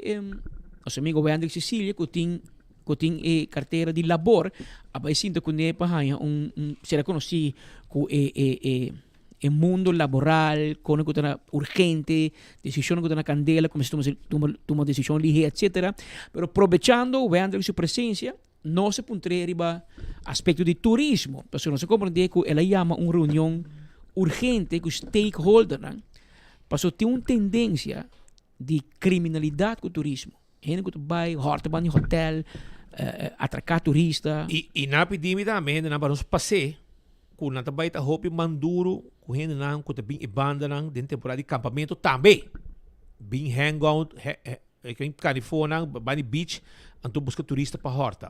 nos amigo Wendrick Cecilia ku tin ku tin e kartera di labor a bai sinta kuné pa haña un un sera konosí ku e e e e mundo laboral kono ku ta na urgente, desishonnan ku ta na kandela ku mester tuma tuma desishon lihé etsetera. Pero probechando Wendrick su presensia nos a puntr'é riba aspekto di turismo pasobra nos a komprendé ku el a yama un reunion urgente ku stakeholdernan pasobra tin un tendensia di kriminalidat ku turismo. Hende ku ta bai hòrta banda di hotèl, atraká turista. I i nan a pidi mi tambe hendenan pa nos pas'é ku nan ta bai ta hopi manduro ku hendenan ku ta bin e bandanan den temporada di kampamentu tambe bin hangout E ken California bai di beach anto buska turista pa horta.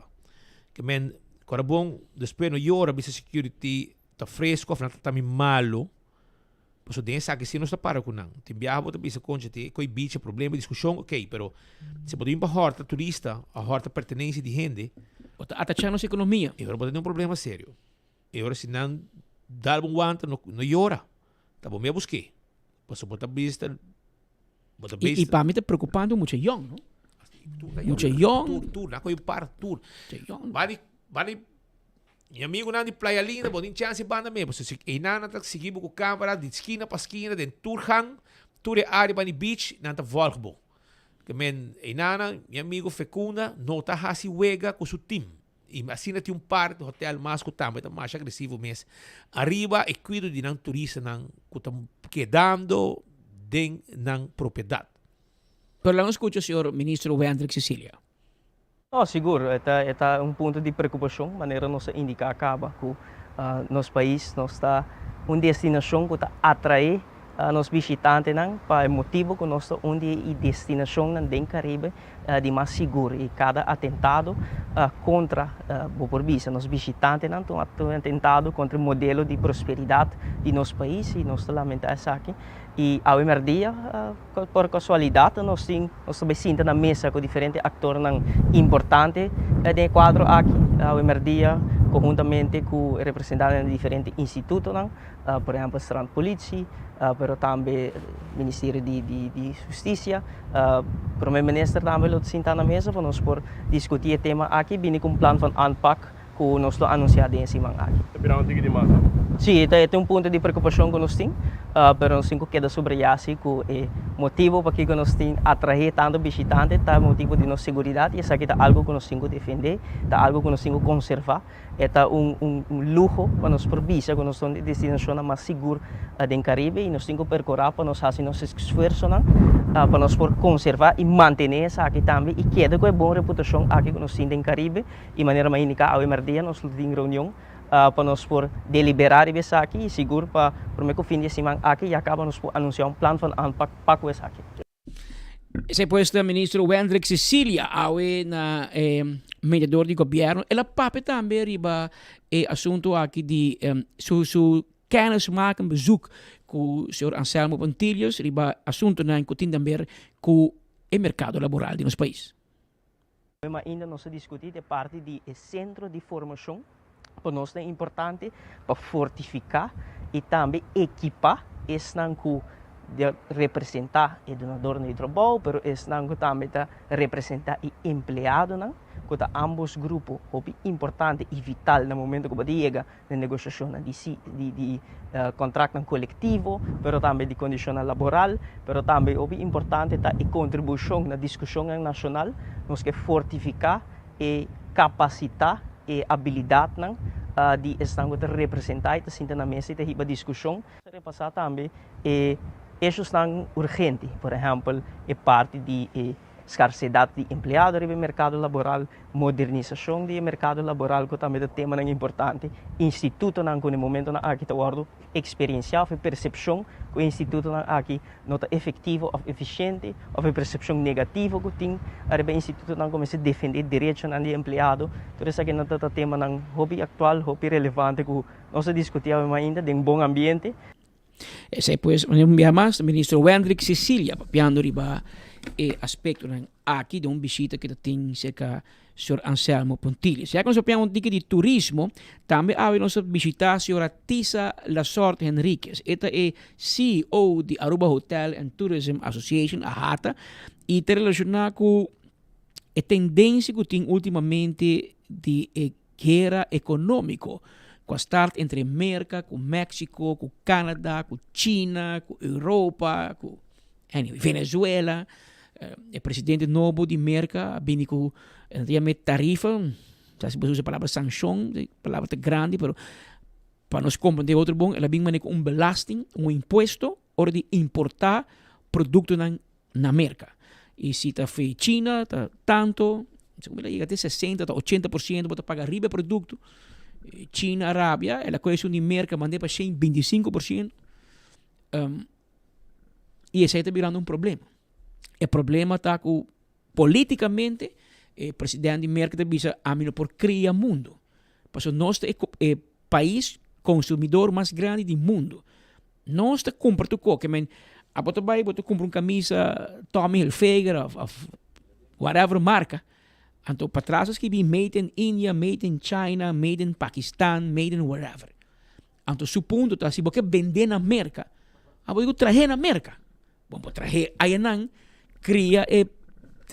Ke men kora bon despues no yora bisa security ta fresco of nan ta tami malo. Paso den esaki si nos ta para ku nan. Tin biaha bo ta bisa concha tin e koi beach e problema diskushon ok pero si bo ta bin pa horta turista o horta pertenencia di hende. Bo ta atacha nos economia. E ora bo ta den un problema serio. E ora si nan dal bo un wanta no no yora. Ta bo mi a buske. Paso bo ta bista Bo ta I, i pa mi ta preocupante un mucha yong, no? Mucha yong. Tur, tur, na koy par tur. Mucha yong. Bani, bani, mi amigo nan di Playa Linda, bo tin chance banda me, paso si einan nan ta sigui bo ku camera di skina pa skina den tur gang, tur e area bani beach, nan ta volg bo. Ke men einan nan, mi amigo Fecunda no ta hasi wega ku su team. I asina tin un par di hotel mas ku tambe ta masha agresivo mes ariba e kuido di nan turistanan ku ta kedando den nan propiedat. Pero laga nos skucha señor Ministro Wendrick Cecilia. No, sigur, e ta e ta un punto di preokupashon, manera nos a indiká kaba ku nos pais nos ta un destinashon ku ta atraé. nos bishitantenan pa e motibu ku nos ta un di e destinashonnan den Karibe di mas sigur i kada atentado kontra, bo por bisa, nos bishitantenan ta un atentado kontra e modelo di prosperidat di nos pais i nos ta lamentá esaki. I awe mèrdia por kasualidat nos tin nos ta bai sinta na mesa ku diferente aktornan importante den e kuadro aki. Awe mèrdia konhuntamente ku representantenan di diferente institutonan, por ehèmpel Strandpolitie, pero tambe Ministerio di Hustisia. Prome Minister tambe lo sinta na mesa pa nos por diskutí e tema aki, bini ku un plan van aanpak ku nos lo anunsiá den e siman aki. Ta bira un tiki di mas, no? Sí, e ta un punto di preokupashon ku nos tin, pero nos tin ku keda subrayá si ku e motibu pakiko nos tin atraé tantu bishitante ta motibu di nos seguridat i esaki ta algu ku nos tin ku defendé, ta algu ku nos tin ku konservá. E ta un un luho pa nos por bisa ku nos ta un di destinashonnan mas sigur den Karibe i nos tin ku perkurá pa nos hasi nos esfuersonan pa nos por konservá i mantené esaki tambe i keda ku e bon reputashon aki ku nos tin den Karibe. I manera mi a indiká awe mèrdia nos lo tin reunion pa nos por deliberá riba esaki i sigur pa promé ku fin di e siman aki ya kaba nos por anunsiá un plan van aanpak pa ku esaki. Esei pues ta ministro Wendrick Cecilia awe na e mediador di gobierno. El a papia tambe riba e asunto aki di su su kennismaking bezoek ku señor Anselmo Pontilius riba asuntonan ku tin tamber ku e merkado laboral di nos pais. Ma ainda nos ta diskutí e parti di e sentro di formashon, pa nos ta importante pa fortifiká i tambe ekipá esnan ku ta representá e dunadornan di trabou, pero esnan ku tambe ta representá e empleadonan, ku ta ámbos grupo hopi importante i vital na momento ku bo ta yega na negoshashonnan di di di kontraktnan kolektivo, pero tambe di kondishonnan laboral, pero tambe hopi importante ta e kontribushon na diskushonnan nashonal. Nos ke fortifiká e kapasitá e abilidatnan di esnan ku ta representá i ta sinta na mesa i ta hiba diskushon. Repasá tambe e eshosnan urgente, por ehèmpel e parti di e skarsedat di empleado riba e merkado laboral, modernisashon di e merkado laboral ku tambe ta temanan importante, institutonan ku na e momentonan aki ta wòrdu eksperensiá òf e persepshon ku e institutonan aki no ta efektivo òf efisiente òf e persepshon negativo ku tin ariba e institutonan ku mester defendé derechonan di empleado. Tur esakinan ta temanan hopi aktual, hopi relevante ku nos ta diskutí awe mainta den bon ambiente. Esei pues un biaha mas ministro Wendrick Cecilia papiando riba e aspectonan aki den un bishita ke ta tin serka señor Anselmo Pontilius. Ya ku nos papia un tiki di turismo, tambe awe nos a bishita señora Tisa Lasorte Henriquez. E ta e CEO di Aruba Hotel and Tourism Association, AHATA, i ta relaciona ku e tendencia ku tin ultimamente di e Guera economico cu a start entre Merca cu Mexico cu Canada cu China cu Europa cu anyway Venezuela. E presidente nobo di Merca a bini cu nan ta yama e tarifa, sa si bo usa e palabra sancion, e palabra ta grandi pero pa nos comprende otro bon el a bin mane cu un belasting, un impuesto ora di importa productonan na Merka. I si ta fe China ta tanto, segun mi ta yega te 60 ta 80% bo ta paga riba e produkto. China, Arabia, el a kohe esun di Merka mand'é pa 125%. Um, i esei ta birando un problema. E problema ta ku politikamente e president di Merka ta bisa ami no por kria mundu. Pasobra nos ta e, e pais konsumidor mas grandi di mundu. Nos ta kumpra tur koke, men abo ta bai bo ta kumpra un kamisa Tommy Hilfiger of of whatever marka, anto patras a skibi made in India, made in China, made in Pakistan, made in wherever. Anto su punto ta si bo ke bende na Merka, abo tin ku trahe na Merka. Bo por trahe ayanan, kria e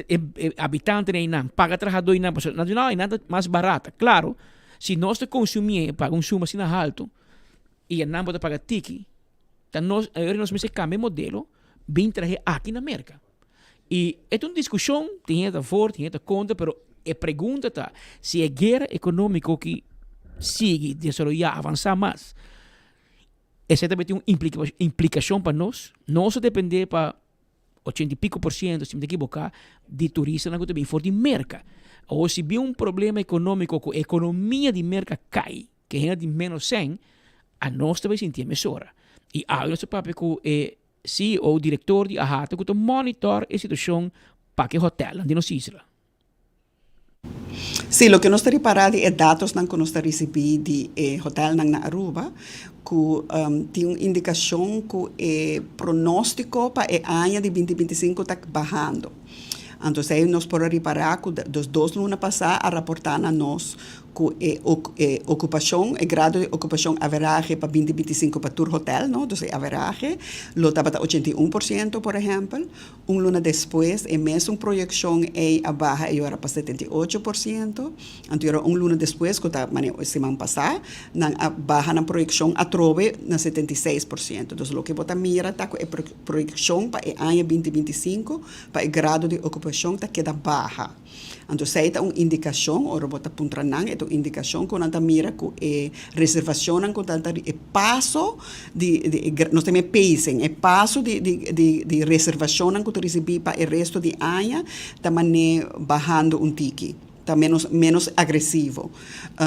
e e habitantenan einan, paga trahadó einan, pasobra nan di no einan ta mas barata. Klaro, si nos ta konsumí paga un suma asina haltu, i e nan bo ta paga tiki, ta nos, ayora nos mester kambia e modelo, bin trahe aki na Merka. I e ta un diskushon, tin hende ta for, tin hende ta kontra, pero e pregunta ta, si e guera ekonómiko ki sigui desaroyá, avansá mas, esei ta mete un implikashon pa nos? Nos ta dependé pa ochenta i piko por siento, si mi ta ekiboká, di turistanan ku ta bin for di Merka. Awor si bin un problema ekonómiko ku ekonomia di Merka kai, Ke hende di ménos sèn, anos ta bai sintié mesora. I awe nos ta papia ku e CEO, direktor di AHATA ku ta monitor e situashon pa ku e hotelnan di nos isla. Sí, loke nos ta ripará di e datosnan ku nos ta risibí di e hotelnan na Aruba, ku tin un indikashon ku e pronóstiko pa e aña di binti 25 ta bahando. Anto esei nos por a ripará ku dos dos luna pasá a raportá na nos ku e e okupashon, e grado di okupashon averahe pa 2025 pa tur hotel, no, dus e averahe lo tabata 81%, por ehèmpel. Un luna despues e mesun proyekshon ei a baha e yora pa 78%. Anto yora un luna despues, ku ta manera e siman pasá, nan a baha nan proyekshon atrobe na 76%. Dus loke bo ta mira ta ku e proyekshon pa e aña 2025 pa e grado di okupashon ta keda baha. Anto esei ta un indikashon, ora bo ta puntra nan, e ta un indikashon ku nan ta mira ku e reservashonnan ku nan ta e paso di di nos ta yama e pacing, e paso di di di di reservashonnan ku ta risibí pa e resto di aña ta man'é bahando un tiki, ta ménos ménos agresivo.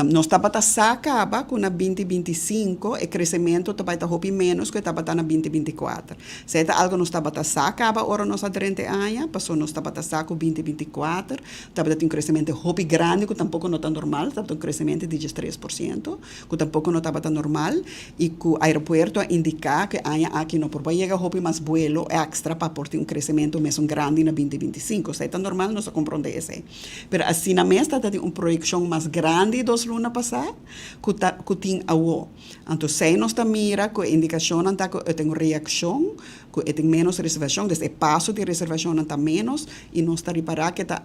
Nos tabata sa kaba ku na 2025 e kresementu ta bai ta hopi ménos ku e tabata na 2024. Esei ta algu nos tabata sa kaba ora nos a drenta e aña, pasobra nos tabata sa ku 2024 tabata tin un kresementu hopi grandi ku tampoko no ta normal, tabata un kresementu di 13%, ku tampoko no tabata normal i ku aeropuerto a indiká ku e aña aki no por bai yega hopi mas buelo èkstra pa por tin un kresementu mesun grandi na 2025. Esei ta normal, nos a komprondé esei. Pero asina mes ta tin un proyekshon mas grandi dos luna pasá ku ta ku tin awo. Anto esei nos ta mira ku e indikashonnan ta ku e tin un reakshon, ku e tin ménos reservashon, des e paso di reservashonnan ta ménos i nos ta ripará ku e ta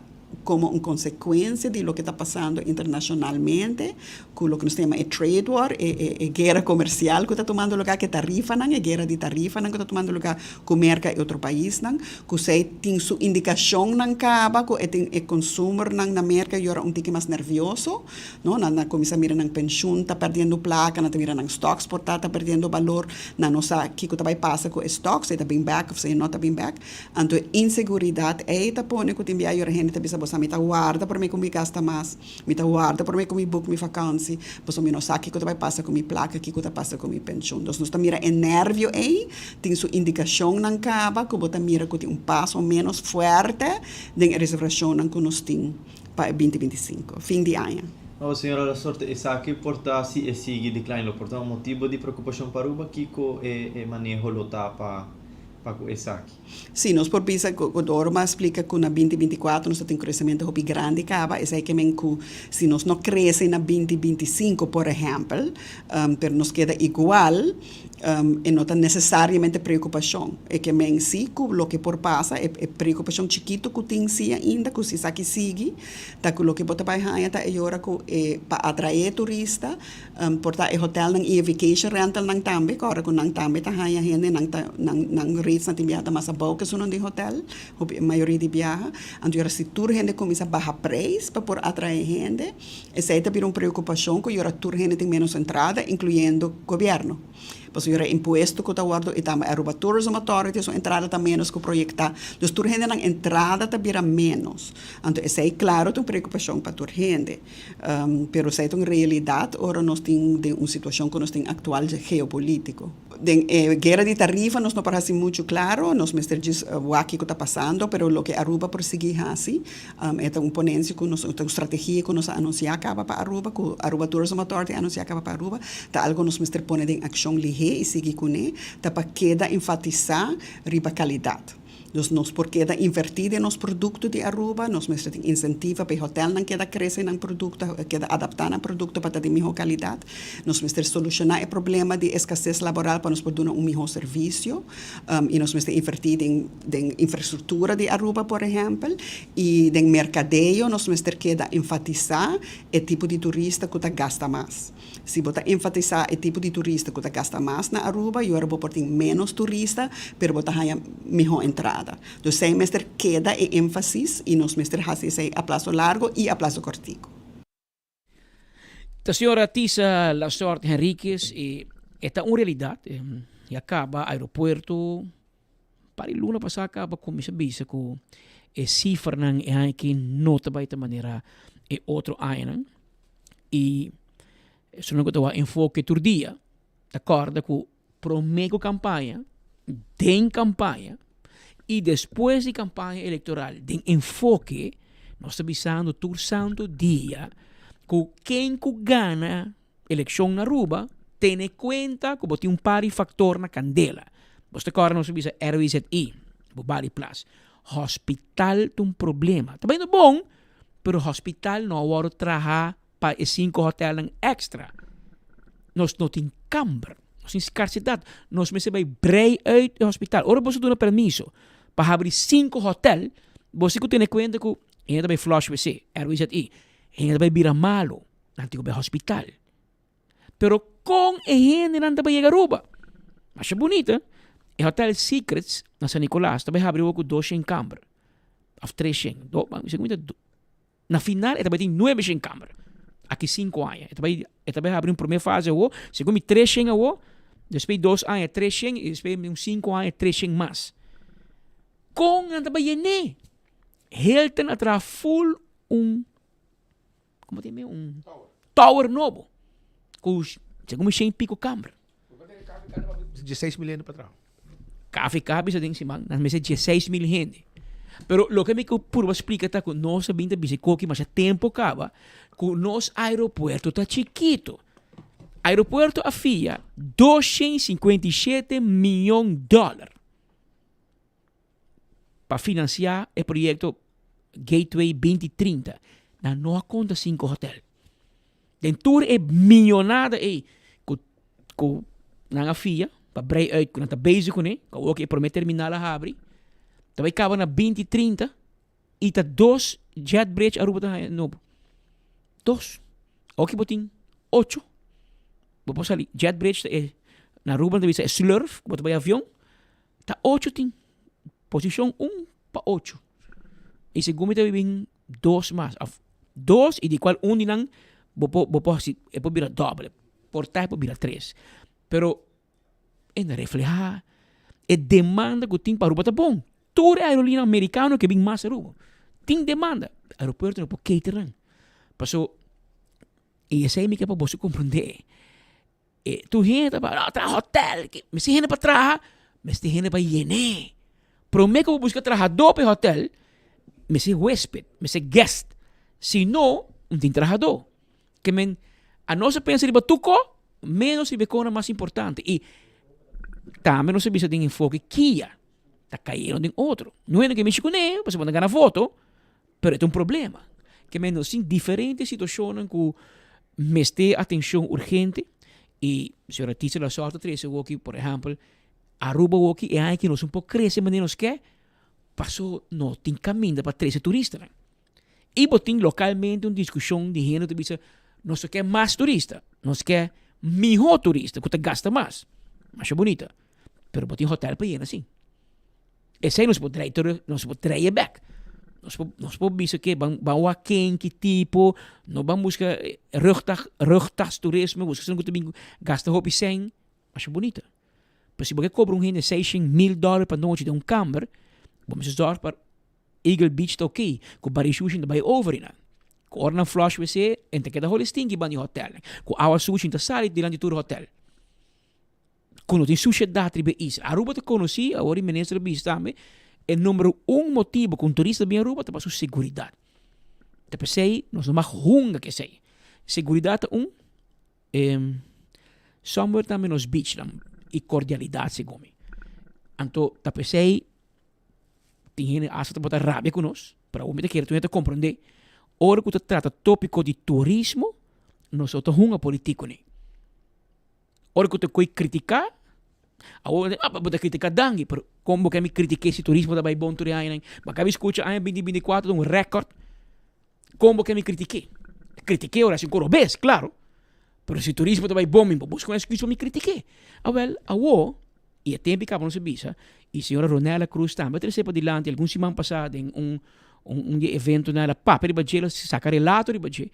komo un konsekuensia di loke ta pasando internashonalmente ku loke nos ta yama e trade war, e e e guera komersial ku ta tumando lugá, ku e tarifanan, e guera di tarifanan ku ta tumando lugá ku Merka i otro paisnan, ku esei tin su indikashonnan kaba ku e tin e konsumernan na Merka yora un tiki mas nervioso, no, nan a kuminsá mira nan penshun ta perdiendo plaka, nan ta mira nan stòks por ta ta perdiendo balor, nan no sa kiko ta bai pasa ku e stòks, si e ta bin bèk òf si e no ta bin bèk. Anto e inseguridat ei ta pone ku tin bia yora hende ta bisa bo sa mi ta warda promé ku mi gasta mas. Mi ta warda promé ku mi boek mi vakansi, pasobra mi no sa kiko ta bai pasa ku mi plaka, kiko ta pasa ku mi penshun. Dus nos ta mira e nervio ei tin su indikashonnan kaba ku bo ta mira ku tin un paso ménos fuerte den e reservashonnan ku nos tin pa e 2025, fin di aña. Awo, señora Lasorte, esaki por ta si e sigui decline lo por ta un motibo di preocupacion pa Aruba? Kico e maneho lo ta pa pa cu esaki? Sí, nos por bisa cu Dorma a splica cu na 2024 nos ta tin crecemento hopi grandi caba, esey ke men cu si nos no crece na 2025 por ehempel, pero nos keda igual, e no ta necesariamente preocupacion. E ke men si cu loke por pasa, e preocupacion chikito cu tin si ainda, cu si esaki sigui, ta cu loke bo ta bay haya ta e ora cu e pa atrae turista, Por ta e hotelnan i e vacation rentalnan tambe, ku ora ku nan tambe ta haña hende, nan ta nan nan ratesnan tin biaha ta mas abou ku esunnan di hotel, hopi e mayoria di biaha. Anto yora si tur hende kuminsá baha preis pa por atraé hende, esei ta bira un preokupashon ku yora tur hende tin ménos entrada, inkluyendo gobièrnu. Pasobra yora e impuesto ku ta wòrdu i tambe Aruba Tourism Authority su entrada ta ménos ku proyektá. Dus tur hende nan entrada ta bira ménos. Anto esei klaro ta un preokupashon pa tur hende. Pero esei ta un realidat ora nos tin den un situashon ku nos tin aktual geopolítiko. Den e guera di tarifa nos no por hasi muchu klaro, nos mester djis wak kiko ta pasando, pero loke Aruba por sigui hasi e ta un ponensia ku nos, ta un strategia ku nos a anunsiá kaba pa Aruba, ku Aruba Tourism Authority a anunsiá kaba pa Aruba, ta algu nos mester pone den akshon lihé i sigui kuné, ta pa keda enfatisá riba kalidat. Dus nos por keda invertí den nos produkto di Aruba, nos mester tin insentiva pa e hotelnan keda krese nan produkto, keda adaptá nan produkto pa ta di mihó kalidat. Nos mester solushoná e problema di eskases laboral pa nos por duna un mihó servisio i nos mester invertí den den infrastruktura di Aruba por ehèmpel i den merkadeo nos mester keda enfatisá e tipo di turista ku ta gasta mas. Si bo ta enfatisá e tipo di turista ku ta gasta mas na Aruba, i ora bo por tin ménos turista, pero bo ta haña mihó entrada. Dus esei mester keda e énfasis i nos mester hasi esei a plaso largo i a plaso kòrtiku. Ta señora Tisa Lasorte Henriquez i e ta un realidat. Ya kaba aeropuerto par di luna pasá kaba kuminsá bisa ku e sifranan e aña aki no ta bai ta manera e otro añanan. I esun ku ta wak enfoke tur dia ta kòrda ku. Promé ku kampaña, den kampaña i despues di kampaña elektoral den enfoke nos ta bisando tur santu dia ku ken ku gana elekshon na Aruba tene kuenta ku bo tin un par di faktor na kandela. Bo ta kòrda nos a bisa RWZI, bo bali plas. Hospital ta un problema. Ta bayendo bon, pero hospital no a wòrdu traha pa e sinku hotelnan extra. Nos no tin kamber, nos tin skarsidat. Nos mester bai brei uit e hospital. Ora boso duna permiso pa habri sinku hotel, bo si ku tene kuenta ku hende ta bai flush wc, RWZI, hende ta bai bira malu, nan tin ku bai hospital. Pero kon e hendenan ta bai yega Aruba? Masha bunita, e hotel Secrets na San Nicolas ta bai habri awor ku doshen kamber, of treshen, do, Na final e ta bai tin nuebe shen kamber. Aki sinku aña. E ta bai e ta bai habri un prome fase awo, segun mi tres shen awo, despues dos aña tres shen i despues un sinku aña tres shen mas. Kon nan ta bai yen'é? Hilton a traha ful un komo ta yam'é un tower nobo ku segun mi shen i piko kamber. Dieseis mil hende pa traha. KVK bisa den siman nan mester dieseis mil hende. Pero loke mi ku purba splika ta ku nos a bin ta bisa koki masha tempo kaba ku nos aeropuerto ta chikito. Aeropuerto a fia 257 miyon dòler pa finansiá e proyekto Gateway 2030. Nan no a konta sinku hotel. Den tur e miyonada ei ku ku nan a fia pa brei uit ku nan ta bezig kuné, ku awor ku e promé terminal a habri, ta bai kaba na 2030 i ta dos jet bridge Aruba ta haña nobo. Dos. Oki bo tin ocho, bo por sali jet bridge ta e na Aruba nan ta bisa e slurf ku bo ta bai avion, ta ocho tin. Posishon un pa ocho. I segun mi ta bin dos mas of dos y di cual un di nan bo por bo por haci e por bira doble por ta e por bira tres pero e na refleha e demanda cu tin pa Aruba ta bon tur e aerolina americano ke bin mas Aruba tin demanda aeropuerto no por cater nan paso y esey mi ke pa boso comprende E tur hende ta para, no, traha hotel. Mester hende pa traha, mester hende pa yené. Promé ku bo buska trahadó pa e hotel, mester huésped, mester guest. Si no, no tin trahadó. Ke men, anos a pensa riba tur ko, ménos riba e konan mas importante. I tambe nos a bisa den enfoke kia ta kayendo den otro. No hende ke mishi kuné, pasobra bo ta gana voto, Pero e ta un problema. Ke men nos tin diferente situashonnan ku mester atenshon urgente i señora Titsa Lasort a trese awoki, por ehèmpel, Aruba awoki e aña aki nos un por krese manera nos ke, paso no tin kaminda pa trese turistanan. I bo tin lokalmente un diskushon di hende ta bisa nos no ke mas turista, nos ke mihó turista ku ta gasta mas. Masha bunita, pero bo tin hotèl pa yena si. Esei nos por draai terug, nos por trae bek. Nos por, nos por bisa ke ban, ban wak ken, ki tipo, no ban buska rugtas, rugtas turismo, buska esnan ku ta bin gasta hopi sèn, masha bunita. Pero si bo ke kobra un hende seishen mil dòler pa nochi den un kamber, bo mester zòrg pa Eagle Beach ta oké, ku Barry Shushin ta bai over einan. Ku ora nan flush wc, en ta keda holi stinky ban di hotèlnan. Ku awa sushi ta sali dilanti tur hotèl. Ku no tin sushedat riba e isla. Aruba ta konosí, awor e minister a bisa tambe, e numero un motibu ku un turista bin Aruba ta pa su seguridat. Ta p'esei nos no mag hunga ku esei. Seguridat ta un, somewhere tambe nos beachnan i kordialidat segun mi. Anto ta p'esei tin hende asta ta por ta rabia ku nos, pero awor mi ta kere tur hende ta komprendé, ora ku ta trata tópiko di turismo nos no ta hunga politiko ni. Ora ku ta koi kritiká, awor ah bo ta kritiká Dangui, pero kon bo ke mi kritiké si turismo ta bai bon tur e añanan? Bo a kaba di skucha aña binti binti kuater ta un rèkòrt, kon bo ke mi kritiké? Kritiké ora hasi un kos robes, klaro, pero si turismo ta bai bon mi bo buska un èsküs pa mi kritiké. Awèl, awor, i e tempu kaba nos a bisa, i señora Ronella Cruz tambe a trese padilanti algun siman pasá den un un di e eventonan, el a papia riba dje, el a saka relato riba dje.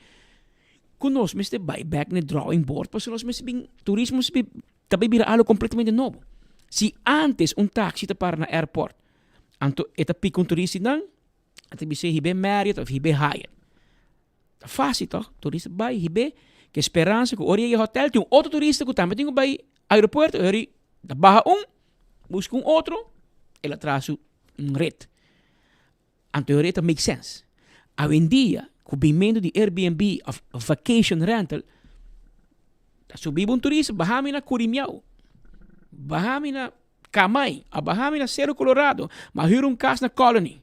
Ku nos mester bai bek na e drawing board pasobra nos mester bin turismo mester bin ta bai bira algo completamente nobo. Si antes un taxi ta para na airport anto e ta pika un turista nan e ta bis'é hib'é Marriott of hib'é Hyatt. Ta fácil tòg? Turista bai hib'é ku e speransa ku ora e yega hotel tin un otro turista ku tambe tin ku bai aeropuerto e ora. Ta baha un, buska un otro, el a traha su un ret. Anto e ret ta make sense. Awendia, ku binmentu di Airbnb of vacation rental, ta subi bo un turista, baha mi na Curimiao, baha mi na Kamay, a baha mi na Cerro Colorado, m'a hür un kas na Colony.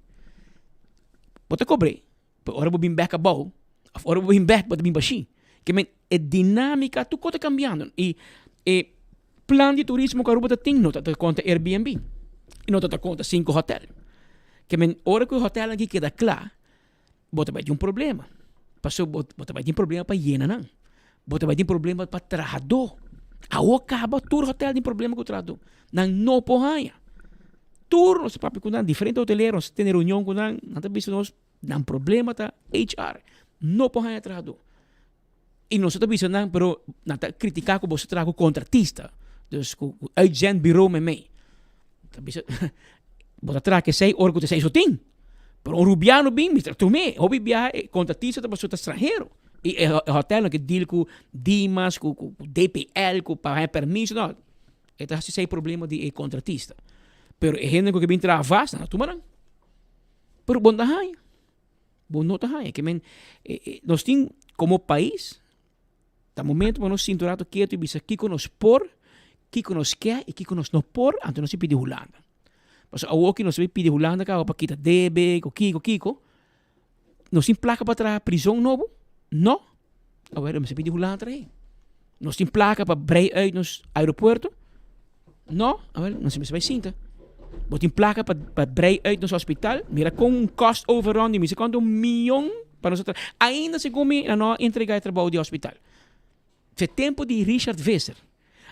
Bo ta kobr'é, pero ora bo bin bèk abou, of ora bo bin bèk bo ta bin bashí. Ke men e dinámika tur kos ta kambiando i e plan di turismo ku Aruba ta tin no ta ta konta Airbnb i no ta ta konta sinku hotèl. Ke men ora ku e hotèlnan aki keda kla bo ta bai tin un problema pasobra bo ta bai tin problema pa yena nan, bo ta bai tin problema pa trahadó. Awor kaba tur hotèl tin problema ku trahadó, nan no por haña. Tur nos ta papia ku nan diferente hotelero nos ta tene reunion ku nan, nan ta bisa nos Nan problema ta HR. No por haña trahadó. I nos ta bisa nan, pero nan ta kritiká ku boso traha ku kontratista. Dus ku uitzendbureau meimei. Ta bisa, bo ta traha kesei ora ku ta esei so tin. Pero un rubiano bin, mi ta tum'é. Hopi biaha e kontratista ta pasobra ta stranhero. I e hotelnan ke deal ku Dimas, ku DPL, ku pa haña permiso, no. E ta hasi esei problema di e kontratista. Pero e hendenan ku ke bin traha vast, nan ta tuma nan. Pero bo no ta haña. Bo no ta haña. Ke men, nos tin komo pais, ta momento pa nos sinta un rato ketu i bisa kiko nos por, kiko nos ke i kiko nos no por, anto nos tin pidi Hulanda. Pasobra awoki nos ta pidi Hulanda kaba pa kita debe, ku kiko, kiko. Nos tin plaka pa traha prizon nobo? No. Awor nos ta pidi Hulanda trahe. Nos tin plaka pa brei uit nos aeropuerto? No. Awor nos mester bai sinta. Bo tin plaka pa pa brei uit nos hospital? Mira kon un cost overrun di mester kuantu miyon pa nos a traha. Ainda segun mi nan no a entrega e trabou di hospital. Fe tempu di Richard Visser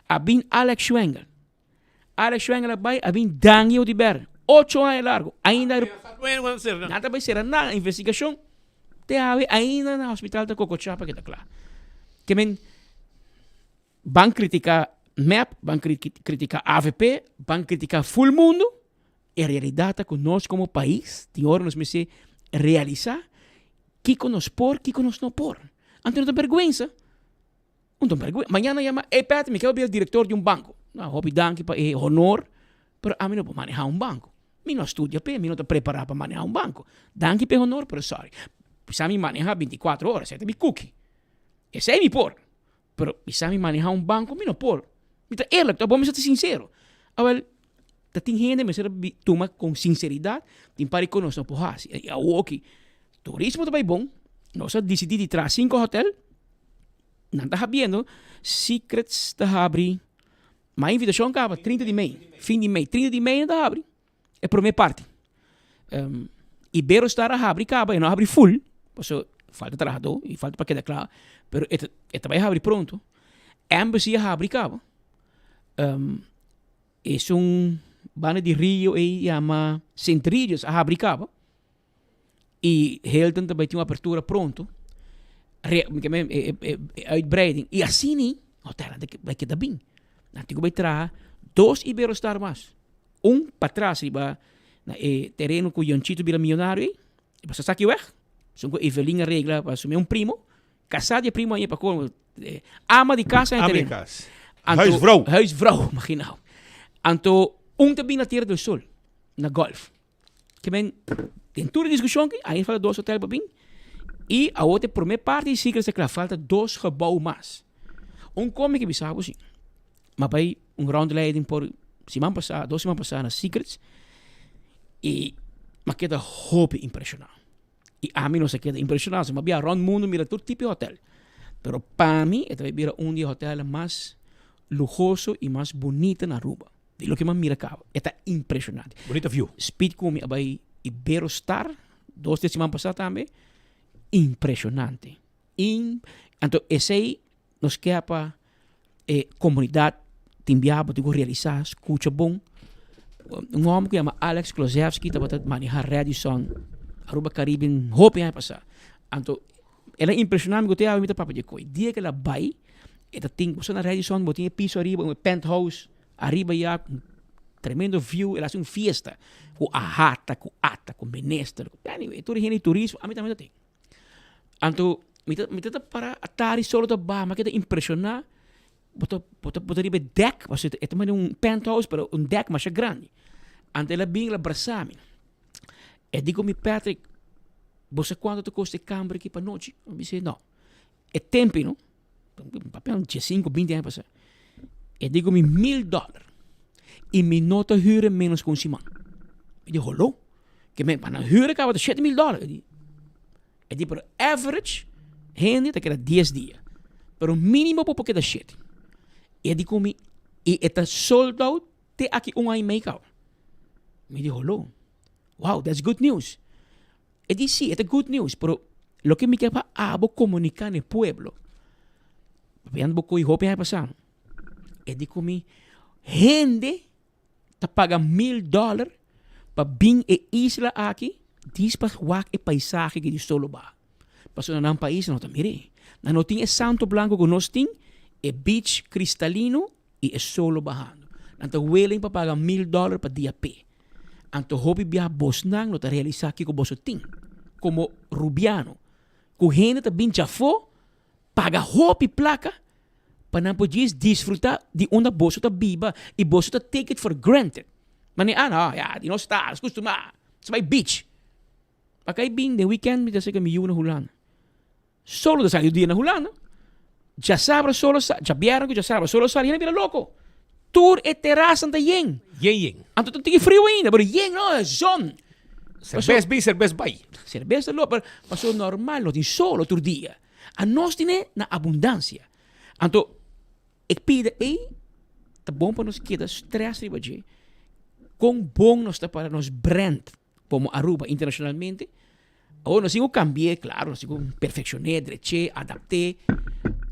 a bin Alex Schwengle. Alex Schwengle a bai a bin Dangui Oduber ocho aña largo ainda nan ta bai sera nan investigacion te awe ainda na hospital ta cococha pa keda cla ke men ban critica mep ban critica avp ban critica full mundo e realidad ta cu nos como pais tin ora nos mester realisa kico nos por kico nos no por anto no ta berguensa. Un ta bergüenza. Mañana yama, ey Pat, mi kier bira director di un banco. Nou, hopi danki pa e honor, pero ami no por maneha un banco. Mi no a studia p'e, mi no ta prepara pa maneha un banco. Danki p'e honor, pero sorry. Bisa mi maneha binticuatro ora, esei ta mi kuki. Esei mi por. Pero bisa mi maneha un banco, mi no por. Mi ta eerlijk, ta bon mi sa ta sincero. Awel, ta tin hende mester tuma con sinceridad, tin par di cos nos no por haci. Y awoki, turismo ta bay bon, nos a dicidi di traha cinco hotel, Nan ta habiendo, Secrets ta habri, ma invitacion caba 30 di mei, fin di mei, 30 di mei nan ta habri e prome parti. Um, Iberostar a habri caba, e no a habri full, paso falta trahador y falta pa keda cla, pero e ta, e ta bay habri pronto. Embassy a habri caba. Um, esun banda di rio ey yama Sint Regis a habri caba. Y Hilton ta bay tin un apertura pronto. Re, mi ke men, e, e, e uitbreiding. Y asina, hotelnan ta bay keda bin. Nan tin ku bay traha dos Iberostar mas. Un patras riba na e tereno ku Yonchito bira millonario ei. E pasa saki weg. Esun ku Evelyn a regla pa asumi un primo. Kasá di e primo ei pa kon ama di kas na e Ama di tereno. kas. Anto, Huisvrouw. Huisvrouw, imagina. Anto un ta bin na Tierra del Sol, na golf. Ke men, den tur e diskushon aki, ainda falta dos hotel pa bin. I awor ta e promé parti di Secrets ta kla, falta dos gebou mas. Un kon mi ke bisa bo si, m'a bai un rondleiding por siman pasá, dos siman pasá na Secrets i m'a keda hopi impreshoná. I ami no sa keda impreshoná, so m'a biaha rònt mundu mira tur tipo di hotel. Pero pa mi e ta bai bira un di e hotelnan mas luhoso i mas bunita na Aruba. Di loke m'a mira kaba, e ta impreshonante. Bunita view. Speed ku mi a bai Iberostar dos tres siman pasá tambe, impreshonante. In, anto esei nos ke pa e komunidat tin biaha bo tin ku realisá, skucha bon. Un hòmber ku yama Alex Klozewski tabata manehá Radisson Aruba Caribbean hopi aña pasá. Anto el a impreshoná mi ku te awe mi ta papia di e koi. Dia ku el a bai e ta tin, bo sa na Radisson bo tin e piso ariba, un penthouse ariba ya ku tremendo view, el a hasi un fiesta ku ahata, ku ata, ku minister, anyway tur e hende di turismo, ami tambe ta tin. Anto mi ta mi ta para atari solo ta baha, mi a keda impreshoná. Bo ta, bo ta, bo ta riba e dek, pasobra e ta manera un penthouse, pero un dek masha grandi. Anto el a bin, el a brasa mi. E di ku mi, Patrick, bo sa kuantu ta kosta e kamber aki pa nochi? Mi bis'é, no. E tempu no, papia un diesinco, binti aña pasá. E di ku mi mil dòler i mi no ta hür e ménos ku un siman. Mi di, holó? Ke men pa nan hür e kaba ta 7000 dòler. E di, e di, pero average hende ta keda dies dia, pero mínimo bo por keda shete. E di ku mi, i e ta sold out te aki un aña i mei kaba. Mi di, holó? Wow, that's good news. E di si, e ta good news, pero loke mi ke pa abo komuniká na e pueblo, papiando bo koe hopi aña pasá, e di ku mi, hende ta paga $1000 pa bin e isla aki dis pa wak e paisahe ki di solo baha. Pasobra na nan pais nan no ta mir'é. Nan no tin e santo blanco ku nos tin, e beach kristalino i e solo bahando. Nan ta willing pa paga $1000 pa dia p'e. Anto hopi biaha bosnan no ta realisá kiko boso tin komo rubiano, ku hende ta bin djafó paga hopi plaka pa nan por djis disfrutá di unda boso ta biba i boso ta take it for granted. Manera, ah no, ya, di nos ta, nos kustumá, nos ta bai beach. Pa kai bin den weekend mi ta seka mi yu na Hulanda. Solo ta sali dia na Hulanda. Djasabra solo sa, djabièrnè ku djasabra solo sali hende bira loko. Tur e terasan ta yen. Yen yen. Anto ta tiki friu ainda, pero yen no, e zon. Serbes bin, serbes bai. Serbes ta loko, pero pasobra normal no tin solo tur dia. Anos tine na abundansia. Anto e pida ei ta bon pa nos keda stress riba dje. Kon bon nos ta para nos brand Como Aruba internacionalmente, awor nos tin cu cambi'é, claro, nos tin cu perfeccion'é, drech'é, adapt'é,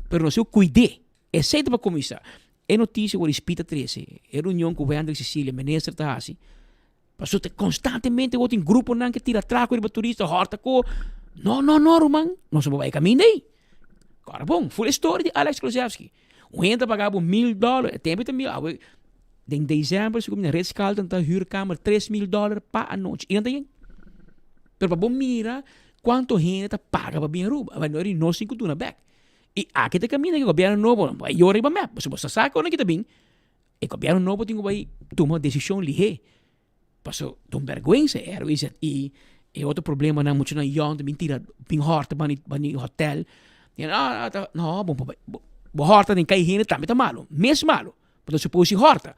pero nos tin cu cuid'é. Esey ta pa cuminsa. E noticia cu Rispí ta trece, e reunion cu Wendrick Cecilia, minister, ta haci, pasobra ta constantemente awor tin gruponan ke tira traco riba turista, horta co. No, no, no, ruman, nos no por bay e caminda ey. Ora bon, full e story di Alex Klosewski. Un hende ta paga bo $1000, e tempo ta mil, awe den december si ku mi na Ritz Carlton ta huur kamer $3000 pa anochi, i nan ta yen. Pero pa bo mira kuantu hende ta paga pa bin Aruba, awor no nos tin ku duna bek. I aki ta kaminda ku e gobièrnu nobo bai yora riba mep, pasobra bo sa sa ku ora ki ta bin, e gobièrnu nobo tin ku bai tuma desishon lihé. Paso ta un bèrgwensa e RWZ i e otro problemanan muchanan yòn ta bin tira bin hòrta bani bani hotèl no bo bo hòrta den kai hende tambe ta malu mes malu bo ta supos di hòrta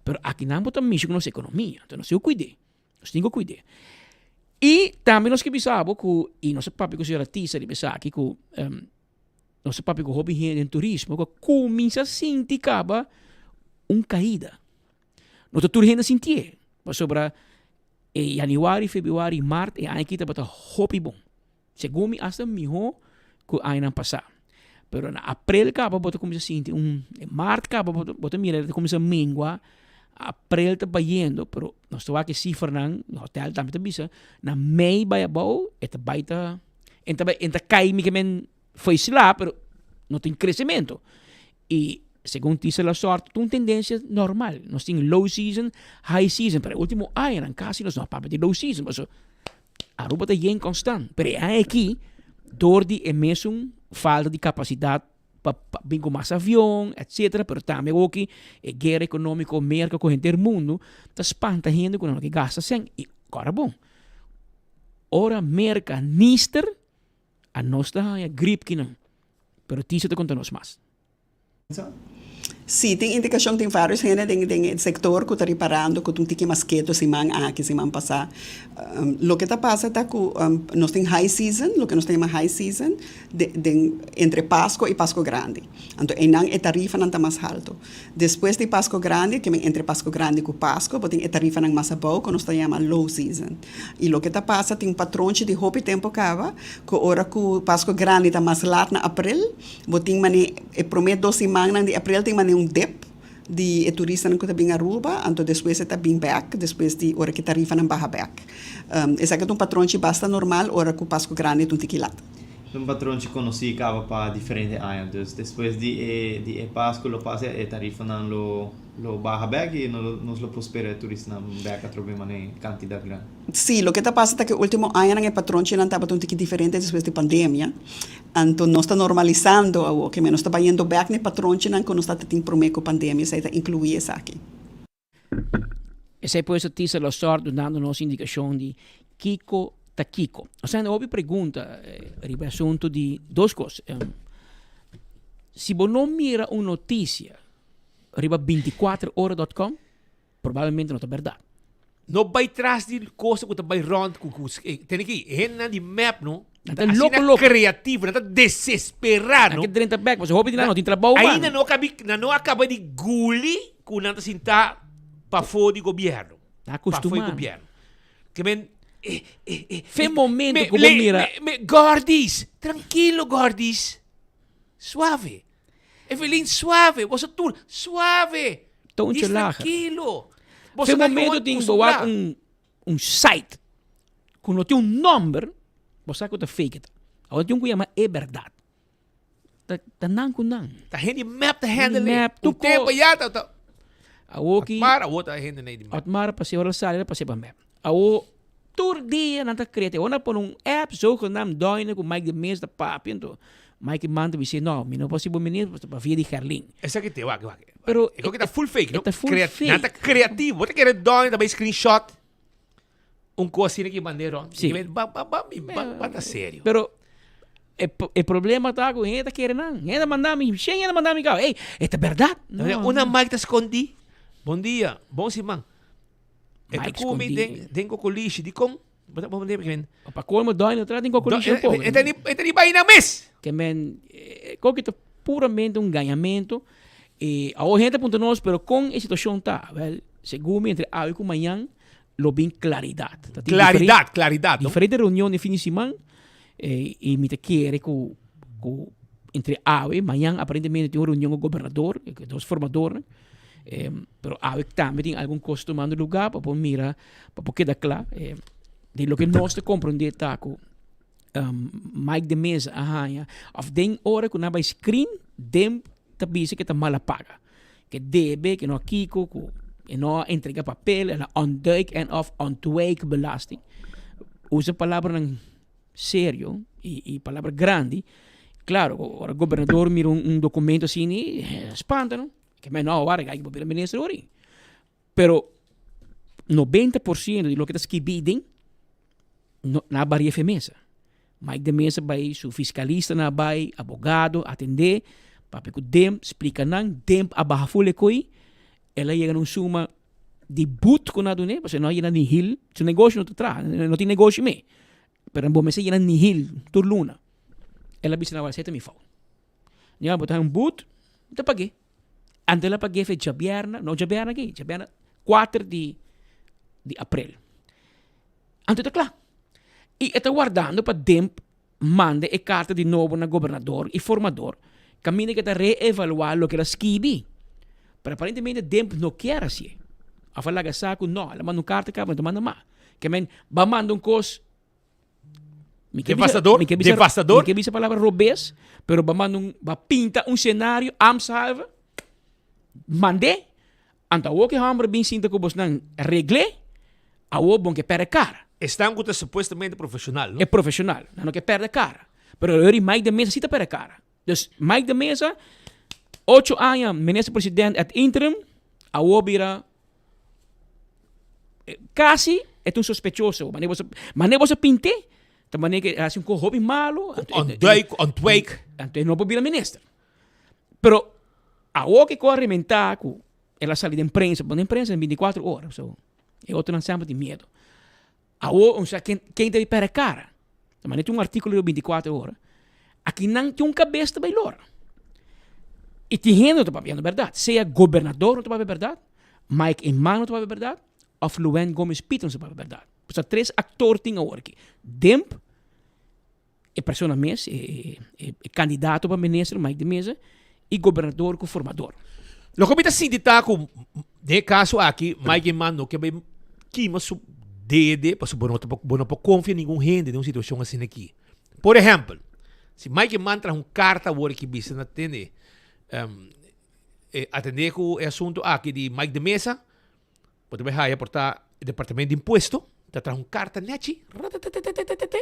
pero akinan bo ta mishi ku nos ekonomia enton nos tin ku kuid'é nos tin ku kuid'é i tambe nos ke bisa bo ku i nos a papia ku señora Tisa riba esaki ku nos a papia ku hopi hende den turismo ku a kuminsá sinti kaba un kaida. No ta tur hende sintié, pasobra e yanüari, febrüari, mart e aña aki tabata hopi bon. Segun mi asta mihó ku añanan pasá. Pero na aprel kaba bo ta kuminsá sinti un, e mart kaba bo ta bo ta mira ta kuminsá mengua, aprel ta bayendo, pero nos ta wak e sifranan, hotèl tambe ta bisa, na mei bai abou e ta bai ta, e ta bai e ta kai mi ke men fo'i sla, pero no tin kresementu. I segun Tisa Lasort ta un tendensia normal. Nos tin low season, high season, pero e ultimo añanan kasi nos no a papia di low season pasobra Aruba ta yen konstant. Pero e aña aki dor di e mesun falta di kapasidat pa bin ku mas avion etcetera, pero tambe awoki e guera ekonómiko Merka ku henter mundu ta spanta hende ku nan no ke gasta sèn. I kòrda bon, ora Merka nister Anos ta haña grip kinan, pero Tisa ta konta nos mas. Sí, tin indikashon, tin vários hende den den e sektor ku ta riparando ku ta un tiki mas ketu siman aki, siman pasá. Loke ta pasa ta ku nos tin high season, loke nos ta yama high season, den entre Pasko i Pasko Grandi. Anto einan e tarifanan ta mas haltu. Despues di Pasko Grandi, ke men entre Pasko Grandi ku Pasko, bo tin e tarifanan mas abou ku nos ta yama low season. I loke ta pasa, tin un patronchi di hopi tempu kaba, ku ora ku Pasko Grandi ta mas lat na aprel, bo tin mane e promé dos simannan di aprel tin mane un dip di e turistanan ku ta bin Aruba, anto despues e ta bin bèk, despues di ora ku e tarifanan baha bèk. Esaki ta un patronchi basta normal ora ku Pasko Grandi ta un tiki lat. Ta un patronchi konosí kaba pa diferente aña. Dus despues di e di e Pasku lo pasa e tarifanan lo lo baha bèk i nos lo por spera e turistanan bèk atrobe manera kantidat grandi. Sí, loke ta pasa ta ku e último añanan e patronchinan tabata un tiki diferente despues di pandemia. Anto nos ta normalisando awor, ke men nos ta bayendo bèk na e patronchinan ku nos tabata tin promé ku pandemia, esei ta inkluí esaki. Esei pues ta tisa lo sòrt dunando nos indikashon di kiko ta kiko. Nos a hopi pregunta riba e asuntu di dos kos. Si bo no mira un notisia riba bintikuater ora dòt kòm, Probablemente no ta berdad. No bay tras di cosa cu ta bay rond cu cu tene ki hendenan di mep no. Nan ta loco loco. Creativo, nan ta desespera no. Nan ke drenta bek, pasobra hopi di nan no tin trabou man. Ainda no cabi, nan no a caba di guli cu nan ta sinta pafo di gobierno. Nan a costuma. Pafo di gobierno. Ke men eh eh eh. Fe momento cu bo mira. Me Gordis, tranquilo Gordis. Suave. Evelyn, suave, boso tur, suave. Toontje Dis lager. tranquilo. Boso Fe ta momento gewoon tin bo acostumbrá. wak un un site ku no tin un nomber, bo sa ku ta fake ta. Awor tin un ku yama e berdad. Ta ta nan ku nan. Ta hende mep ta Hende handle. mep, Un tuko. tempo ya ta ta. Awor ki Otmar, awor ta hende nei di mep. Otmar pase ora sali el a pase pa mep. Awor tur dia nan ta krete. Awor nan a pone un app zogenaamd Doine ku Mike de Meza ta papia anto Mike manda bis'é no mi no por hasi bo minister pasobra pa via di Gerlin. Esaki te wak wak. Pero E koki ta full fake no. E ta full fake. Nan ta creativo. Bo ta kere Doine ta bay screenshot un kos asina ki mand'é rond. Si. Ba ba ba mi ba ba ta serio. Pero e e problema ta ku hende ta kere nan. Hende a manda mi, shen hende a manda mi kaba. Ey, e ta berdad? No. Una Mike ta skondi. Bon dia, bon siman. E ta Mike kumi skondi. den den kokolishi. Dikon? Bo ta bo men. Pa colmo Doino tra den kokolishi un poco. E ta ni e ta ni bai na mes. Ke men koki ta puramente un gañamento. E awor hende ta puntra nos pero con e situacion ta? Wel, segun mi entre awe cu mañan lo bin claridad. Ta tin Claridad, claridad, no? Diferente reunion den fin di siman y mi ta kere cu cu entre awe mañan aparentemente tin un reunion cu gobernador, cu dos formadornan. Pero awe tambe tin algun cos tomando lugar pa por mira, pa por keda cla. Di loke nos ta comprende ta cu Mike de Meza a haña of den ora cu nan bay screen den ta bisa cu ta mala paga. Ke debe, ke no a kiko, cu e no a entrega papel, el a ontduik en of ontwijk belasting. Usa palabranan serio y y palabra grandi. Claro, ora gobernador mira un documento asina, spanta no. Ke men no wara ke bo bira minister ori. Pero 90% di loke ta skibi den no na baria fe mesa. Mike de Meza bai su fiskalista na bai, abogado atende, papia ku Demp, splika nan, Demp a baha ful e koi, el a yega na un suma di but ku nan a dun'é, pasobra no a yena nihil, su negoshi no ta traha, no tin negoshi me, pero bo mester yena nihil tur luna. El a bisa nan, wal, esei ta mi fout. Ya, bo ta un but, bo ta pag'é. Anto el a pag'é fe djabièrnè, no djabièrnè aki, djabièrnè kuater di di aprel. Anto e ta kla. I e ta wardando pa Demp manda e karta di nobo na gobernador i formador, kaminda ku e ta reevaluá loke el a skibi. Pero aparentemente Demp no kier hasié. Òf a laga sa ku no, el a manda un karta kaba, no ta manda mas. Ke men, bo a manda un kos Mi ke bisa, Devastador, mi ke bisa, devastador. Mi ke bisa palabra robes, pero ba manda un, ba pinta un scenario ambtshalve, mand'é, anto awor ke homber bin sinta ku bosnan regl'é, awor bon ke pèrdè kara. Esnan ku ta supuestamente profesional, no? E profesional, nan no ke pèrdè kara. Pero Yori Mike de Meza si ta pèrdè kara. Dus Mike de Meza, ocho aña minister president ad interim, awor bira Casi e ta un sospechoso. Mane boso, mane boso pint'é, ta mane ke hasi un kos hopi malo. Ontduik, ontwijk. Anto e no por bira minister. Pero awor ke kos a rementá ku el a sali den prensa, pone den prensa den bintikuater ora, so e otronan semper tin miedo. Awor un sa ken ken ta di pèrdè kara. Ta mane tin un artíkulo riba bintikuater ora. Akinan tin un kabes ta bai lora. I tin hende no ta papiando bèrdat. Sea gobernador no ta papia bèrdat, Mike Eman no ta papia bèrdat, òf Luwèn Gomez Pieter no ta papia bèrdat. Pasobra tres aktor tin awor aki. Demp, e persona mes, e e kandidato pa minister Mike de Meza, i gobernador ku formador. Loke mi ta sinti ta ku den e kaso aki Mike Eman no ke bai kima su dede pasobra bo no ta bo no por konfia ningun hende den un situashon asina aki. Por ehèmpel, si Mike Eman traha un karta awor aki bisa na tende atendé ku e asuntu aki di Mike de Meza, bo ta bai haya por ta e departamento di impuesto. Ta traha un karta nechi, ratatatatatatata,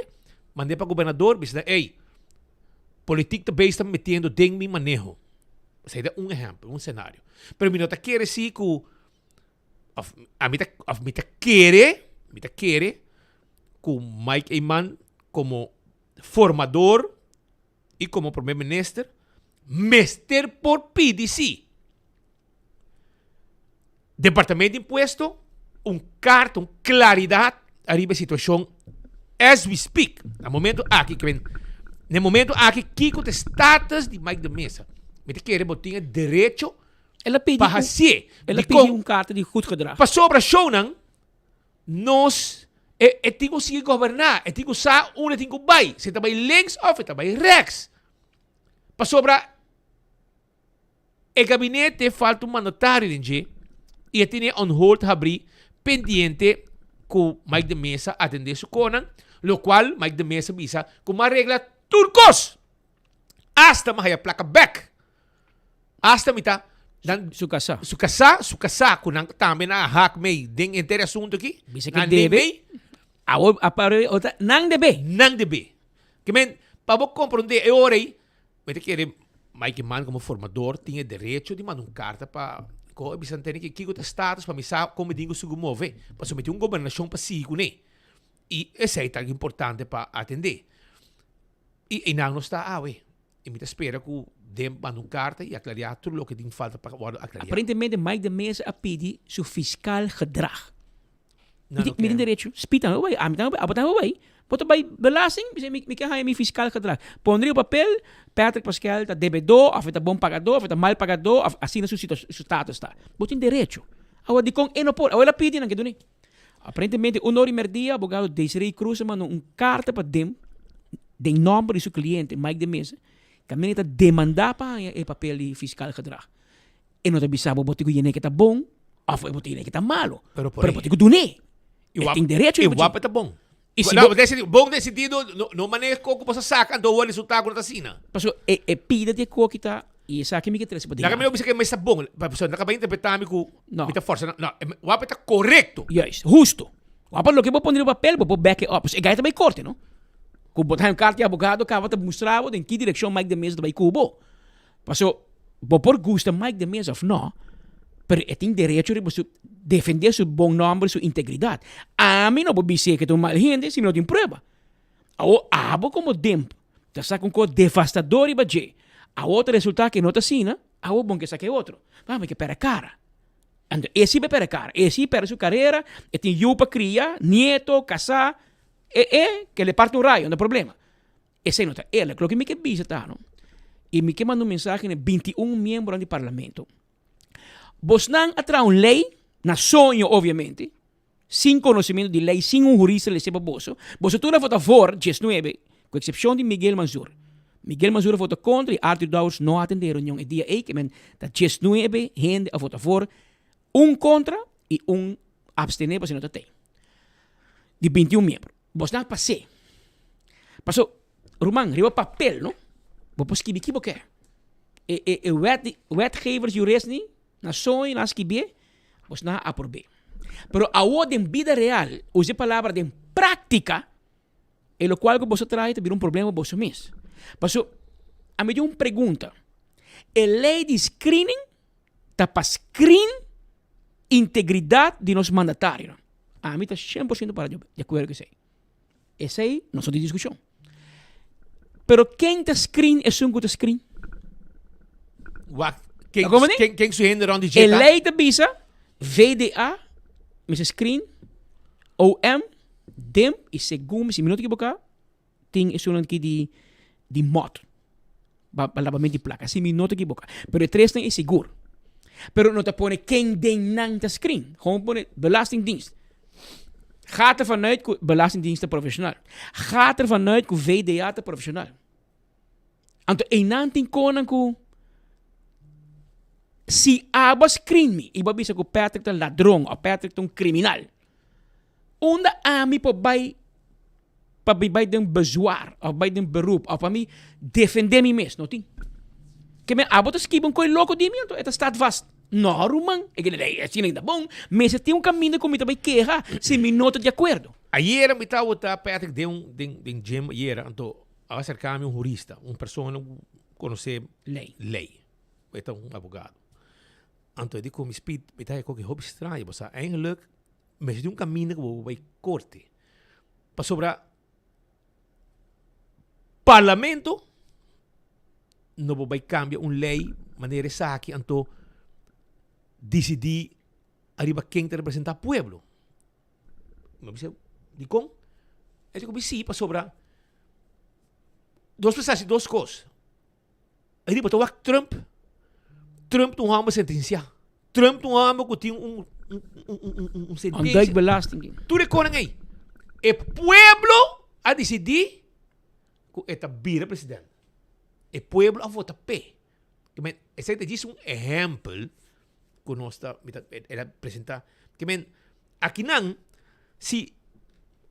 mand'é pa gobernador, bisa nan, ey, politik ta bezig ta metiendo den mi maneho. Esei ta un ehèmpel, un senario. Pero mi no ta kere si ku, òf ami ta, òf mi ta kere, mi ta kere ku Mike Eman komo formador i komo prome minister mester por pidi si Departamento di Impuesto un karta, un klaridat ariba e situashon as we speak. Na momento aki, ke men, na e momento aki kiko ta e status di Mike de Meza? Mi ta kere bo tin e derecho El a pidi pa un, hasié. el a Dikon? pidi un karta di goed gedrag. Pasobra shownan nos e e tin ku sigui goberná, e tin ku sa unda e tin ku bai, si e ta bai links òf e ta bai rèks. Pasobra e gabinete falta un mandatario den dje i e tene on hold habrí pendiente ku Mike de Meza atendé su konan, lokual Mike de Meza bisa ku m'a regla tur kos! Asta m'a haya plaka bèk! Asta mi ta nan Su kasá. Su kasá, su kasá ku nan tambe nan a hak mei den henter e asuntu aki. Bisa ke Nan den debe. mei. Awor a pare ota nan debe. Nan debe. Ke men, pa bo komprondé e ora ei, mi ta kere Mike Eman komo formador tin e derecho di manda un karta pa ko e bisa tene ke kiko ta status pa mi sa kon mi tin ku sigui move. Pasobra mi tin un gobernashon pa sigui kuné. I esei ta algu importante pa atendé. I einan nos ta awe. I mi ta spera ku den manda un karta i aklariá tur loke tin falta pa wòrdu aklariá. Aparentemente Mike de Meza a pidi su fiscal gedrag. Nan no Mi tin ke. derecho. Spi tambe bai, ami tambe bai, abo tambe bai. Bo ta bai belasting, mi mi ke haña mi fiscal gedrag. Pon riba papel, Patrick Pascal ta debedó òf e ta bon pagadó òf e ta mal pagadó òf asina su situa su status ta. Bo tin derecho. Awor dikon e no por? Awor el a pidi nan ke dun'é. Aparentemente un or i merdia abogado Desiree Cruz a manda un karta pa dem den nòmber di su kliente Mike de Meza kaminda e ta demandá pa haña e papel di fiskal gedrag. E no ta bisa bo bo tin ku yen'é ke ta bon òf bo tin yen'é ke ta malo, Pero por pero bo tin ku dun'é. E E tin derecho E riba dje. wap ta bon. I si No, bo den sentido, bon den sentido no no manera koko bo sa saka anto wòrdu resultá ku no ta asina. Pasobra e e pida di e koki ta i esaki mi ke trese pa Laga mi dilanti. no bisa ke mi sta bon, pasobra nan ka bai interpretá mi ku No. mi ta forsa nan. No, wap ta korekto. Juist, husto. Wap loke bo pone riba papel bo por back it up. Pasobra e gai ta bai korte no. Ku bo ta haña un karta di abogado kaba ta mustra bo den ki direkshon Mike de Meza ta bai ku bo. Paso, bo por gusta Mike de Meza of no, pero e tin derecho riba su defende su bon nomber, su integridad. Ami no por bis'é ke ta un mal hende si mi no tin prueba. Awor abo komo demp ta saka un kos devastador riba dje, awor ta resulta ke no ta asina, awor bon ke saka e otro. Mami ke pèrdè kara. Anto e si por pèrdè kara, e si pèrdè su karera, e tin yu pa kria, nieto, kasá, e e ke le parti un rayo, no ta problema. Esei no ta eerlijk. Loke mi ke bisa ta no, i mi ke manda un mensahe na e binti un miembronan di parlamento, bosnan a traha un lei, na soño obviamente, sin konosementu di lei, sin un hurista lese pa boso, boso tur a vota voor, diesnuebe, ku eksepshon di Miguel Mansur. Miguel Mansur a vota kontra i Arthur Dowers no a atende e reunion e dia ei, ke men ta diesnuebe hende a vota voor, un kontra i un abstene pasobra no ta tei. Di binti un miembro. Bosnan a pas'é. Paso, ruman, riba papel, no? Bo por skibi ki bo ke. E, e, e wet di, wetgevers jurist ni, na soño nan a skibié, bosnan a aprob'é. Pero awor den bida real, usa e palabra den práktika, e lokual ku boso trae ta bira un problema pa boso mes. Paso, ami tin un pregunta. E lei di screening ta pa screen integridat di nos mandatarionan. Ami ta 100% para di akuerdo ku esei. Esei no ta di diskushon. Pero ken ta screen esun ku ta screen? Wak, ken, Como ni? ken, ken su hende rond di E dje ta? lei ta bisa VDA mester screen OM, DEM i segun mi si mi no ta ekiboká tin esunnan aki di di mòt pa pa labamento di plaka si mi no ta ekiboká pero e tresnan e sigur pero no ta pone ken den nan ta screen gewoon pone belastingdienst gaat er vanuit ku belastingdienst ta profeshonal gaat er vanuit ku VDA ta profeshonal anto einan tin konan ku si abo a screen mi i bo a bisa ku Patrick ta ladron òf Patrick ta un kriminal unda ami por bai pa mi bai den bezwaar of bai den beroep of pa mi defende mi mes, no tin. Ke men abo ta skibi un koi loko di mi anto e ta staat vast. No, ruman, e kende lei asina ta bon. Mester tin un kaminda ku mi ta bai keha si mi no ta di akuerdo. Ayera mi tabata Patrick den un den den gym ayera anto a aserka mi un hurista, un persona ku konosé Lei. lei. E ta un abogado. Anto e di ku mi Speed mi ta haña koki hopi straño pasobra eigenlijk mester tin un kaminda ku bo por bai korte. Pasobra Parlamento no por bai cambia un ley manera esaki anto dicidi ariba ken ta representa pueblo. Mi a bisa dikon? E di si pasobra nos mester haci dos cos. Riba ta wak Trump. Trump ta un homber sentencia. Trump ta un homber ku tin un un sentencia. Ontduikbelasting. Tur e konan ei. E pueblo a disidí ku e ta bira president. E pueblo a vota p'e. Esei ta djis un ehèmpel ku nos ta mi ta el a presentá. Ke men akinan si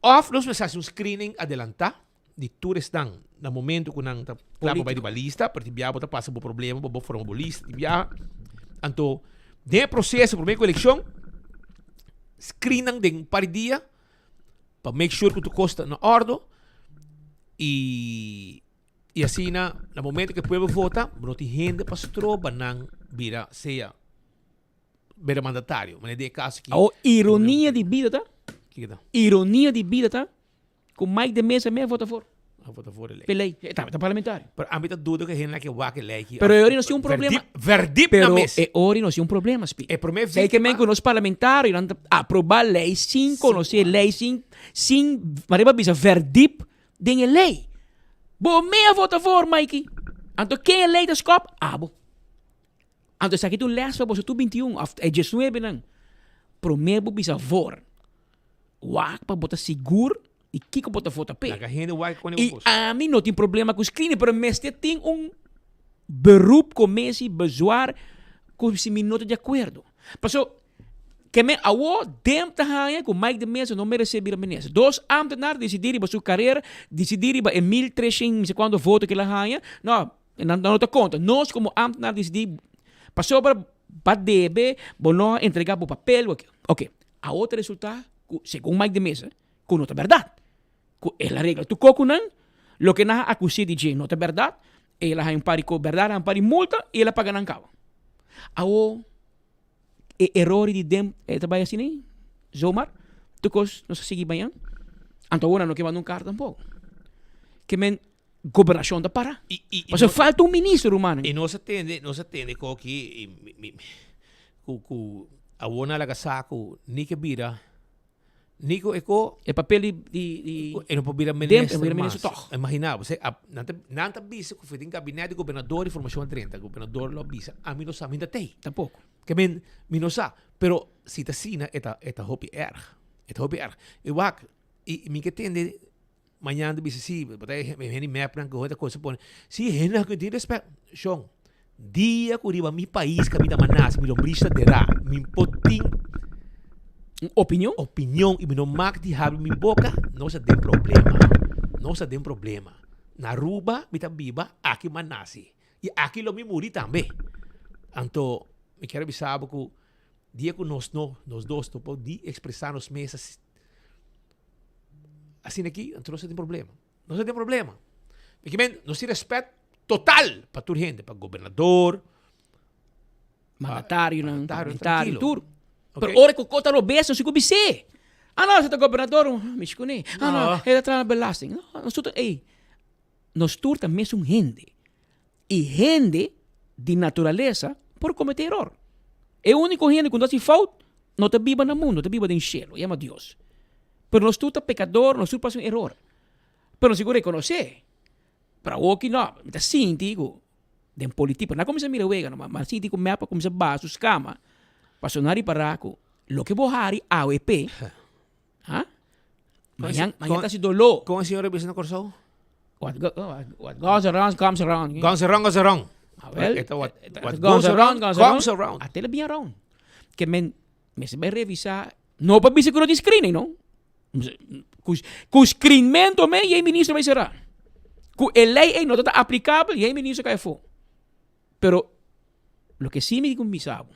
òf nos mester hasi un screening adelantá di tur esnan na momento ku nan ta kla pa bai riba lista, pero tin biaha bo ta pasa bo problema pa bo forma bo lista tin biaha. Anto den e proseso prome ku elekshon screen nan den un par di dia pa make sure ku tur kos ta na ordo i i asina na momento ku e pueblo vota bo no tin hende pa stroba nan bira sea bira mandatario. Manera den e kaso aki. Awo ironia di bida ta? Kiko ta? Ironia di bida ta Ku Mike de Meza me a vota for. A vota for e lei. P'e lei. E tambe ta parlamentario. Pero ami ta duda ku e hende ke wak e lei aki. Pero e ori no si un problema. Verdiep na mes. Pero e ori no si un problema, Spi. E prome víktima. Sei ke men ku nos parlamentarionan ta aproba lei sin konosé lei, sin, sin, manera bo a bisa, verdiep den e lei. Bo me a vota for, Mikey. Anto ken e lei ta skòp? Abo. Anto esaki ta un lès pa boso tur bintiun òf e diesnuebenan. Promé bo bisa voor. Wak pa bo ta sigur di kiko bo ta vota p'e. Laga hende wak kone I bo kos. ami no tin problema ku screening, pero mester tin un beroep, commissie, bezwaar ku si mi no ta di akuerdo. Paso, ke men awo Demp ta haña ku Mike de Meza no meresé bira minister. Dos ambtenaar disidí riba su karera, disidí riba e 1300 mi sa kuantu voto ku el a haña. No, nan no ta konta. Nos komo ambtenaar disidí pasobra ba debe, bo no a entrega bo papel, oke. Awo ta resulta ku segun Mike de Meza ku no ta bèrdat ku el a regla tur kos ku nan, loke nan a akus'é di dje no ta bèrdat, el a haña un par di kos bèrdat, a haña un par di multa i el a paga nan kaba. Awo e eror di den e ta bai asina ei zomaar tur kos nos a sigui baña anto awo nan no ke manda un karta tampoko. Ke men gobernashon ta para. Pasobra falta un minister rumannan. I nos a tende, nos a tende koki i mi mi ku ku awor nan a laga sa ku ni ke bira ni ku e ko. E papel di di di. E no por bira minister mas. Bira minister tog. Imagina bo, se nan ta nan ta bisa ku for den gabinete di gobernador di formashon a drenta, gobernador lo a bisa ami no sa mi ta tei. Tampoko. Ke men mi no sa, pero si ta asina e ta e ta hopi erg, e ta hopi erg. I wak i mi ke tende Mañana ta bisa si, bo ta e hende mep nan ku hopi ta kosa pone. Si hende nan ku tin respet, shon, dia ku riba mi pais kaminda mi a nase mi lombris ta derá, mi por tin Un opinion? opinion i mi no mak di habri mi boka, nos ta den problema. Nos ta den problema. Na Aruba mi ta biba, aki mi a nase i aki lo mi muri tambe. Anto mi kier a bisa bo ku dia ku nos no, nos dos no por di ekspresá nos mes Asina aki, anto nos ta tin problema. Nos ta tin problema. Mi ke men, nos tin respet total pa tur hende, pa gobernador, Mandatarionan, mandatario, parlamentario, tranquilo. tur. Ok. Pero ora ku kos ta robes, nos tin ku bis'é. Ah no, esei ta gobernador, mishi kuné. Ah no, No. e ta traha belasting. No, nos tur ta, ey, nos tur ta mesun hende. I hende di naturalesa por kometé eror. E úniko hende ku no ta hasi fout no ta biba na mundu, ta biba den shelu, e yama Dios. Pero nos tur ta pekador, nos tur por hasi un eror. Pero nos tin ku rekonosé. Pero awoki no, mi ta sinti ku den politik, pero no a kuminsá mira wega no, ma mi a sinti ku mep a kuminsá baha su skama pasobra nan a ripará ku loke bo hari awe p'e, ha, mañan, mañan ta hasi doló. Kon e señor a bisa na Kòrsou? What go, what goes around comes around. Goes around, goes around. Ah, wel, Eta what, what goes around, goes around. comes around. Atele bien around. Ke men, mester bai revisá, no pa bisa ku no tin screening, no. Ku, ku screenmento me, y e ministro bai será. Ku e lei ei no ta aplicabel, y e ministro kai afó. Pero, loke sí mi di ku mi bisa bo.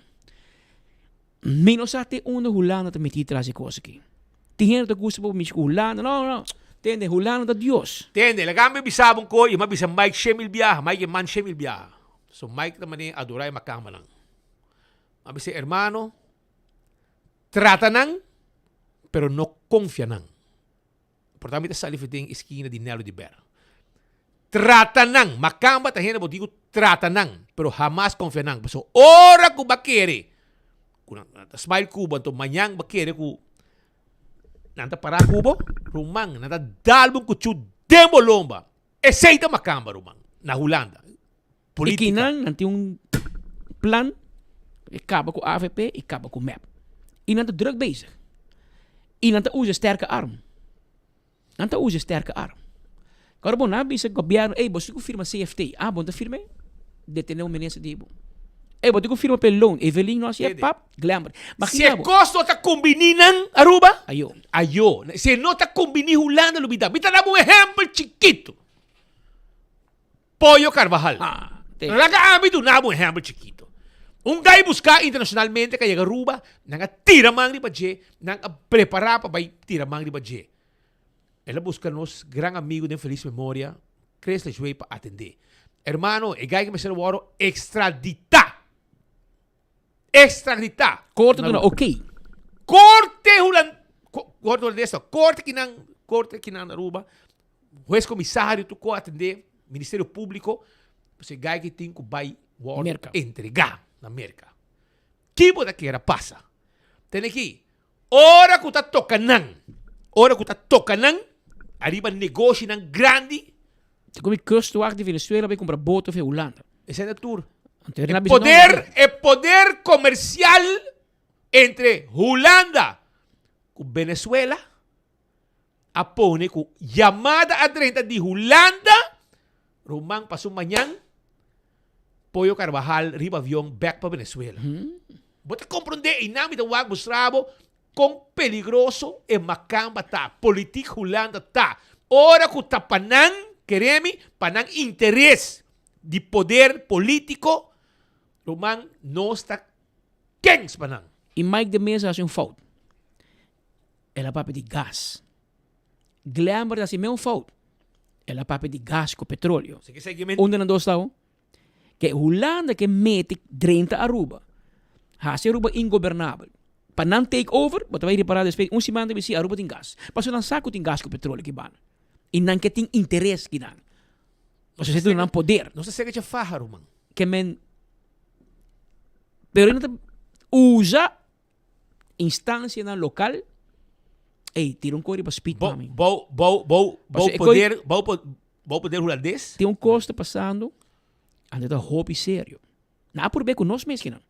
Mi no sa te unda Hulanda ta metí tras e kos aki. Tin hende ta gusta pa mishi ku Hulanda. No, no. Tende, Hulanda ta Dios. Tende, laga mi bisa bo un kos i mi a bisa Mike shemil biaha, Mike e man shemil biaha. So Mike ta manera adorá e makambanan. Mi a bisa, hermano, trata nan, pero no konfia nan. Por ta mi ta sali for den e skina di Nello di Ber. Trata nan, makamba ta hende bo tin ku trata nan, pero hamas konfia nan. Pasobra ora ku bo a kere ku nan ta smile ku bo, anto mañan bo a kere ku Nan ta pará ku bo, ruman, nan ta dal bo un kuchú den bo lomba. Esei ta makamba, ruman, na Hulanda. Politika. I kinan nan tin un plan e kaba ku avp i kaba ku mep. I nan ta druk bezig. I nan ta usa sterke arm. Nan ta usa sterke arm. Kòrda bo, nan a bisa gobièrnu, ey, boso tin ku firma CFT. Ah, bo no ta firma e? Detené un minister di bo. Ey, bo tin ku firma pa e loan. Evelyn no hasié, pap, Glenbert. Si e Magina bo. kos no ta kumbiní nan, Aruba, Ayo. ayo. Si e no ta kumbiní Hulanda, lubidá. Mi ta daba un ehèmpel chikitu. Pollo Carvajal. Ah, te. Laga ami duna bo un ehèmpel chikitu. Un gai buská internashonalmente ka yega Aruba, nan a tira man riba dje, nan a prepará pa bai tira man riba dje. El a buska nos gran amigo den felis memoria, Chris Lejuey pa atendé. Hermano, e gai ke mester wòrdu ekstraditá. Ekstraditá. Korte duna ok. Korte hulan, korte hulandes no, korte kinan, korte kinan na Aruba, hues komisario tur ko atendé, Ministerio Públiko, pues e gai ke tin ku bai wòrdu entregá na Merka. Ki bo ta kere a pasa? Tene aki, Ora ku ta toka nan, ora ku ta toka nan ariba negoshinan grandi. Ta komi kustwacht di Venezuela bai kumpra boto fe Hulanda. Esei ta tur. Anto e E poder, e poder komersial entre Hulanda ku Venezuela a pone ku yamada a drenta di Hulanda, ruman pa su mañan Pollo Carvajal riba avion bek pa Venezuela. Bo ta komprondé einan mi ta wak mustra bo kon peligroso e makamba ta, politik Hulanda ta. Ora ku ta pa nan, kere mi, pa nan interes di poder politiko, ruman nos ta kens pa nan. I Mike de Meza hasi un fout. El a papia di gas. Glenbert a hasi meun fout. El a papia di gas ku petroleo. Unda nan dos tau? Ke Hulanda ke mete drenta Aruba. Hasi Aruba ingobernabel. Pa nan take over, bo ta bai repará despues un siman ta bisa si Aruba tin gas. Pasobra nan sa ku tin gas ku petroleo ki banda. I nan ke tin interes kinan. Pasobra esei ta duna nan poder. Nos ta sega dje faha, ruman. Ke men, pero nan ta usa Instancianan local, ey, tira un cori pa speed Bou, mami. bou, bou, bou, bou Pasobra e coi- poder, bou, po- bou poder hulandes. Tin un cos ta pasando, anto ta hopi serio. Nan a purbe cu nos mes kinan.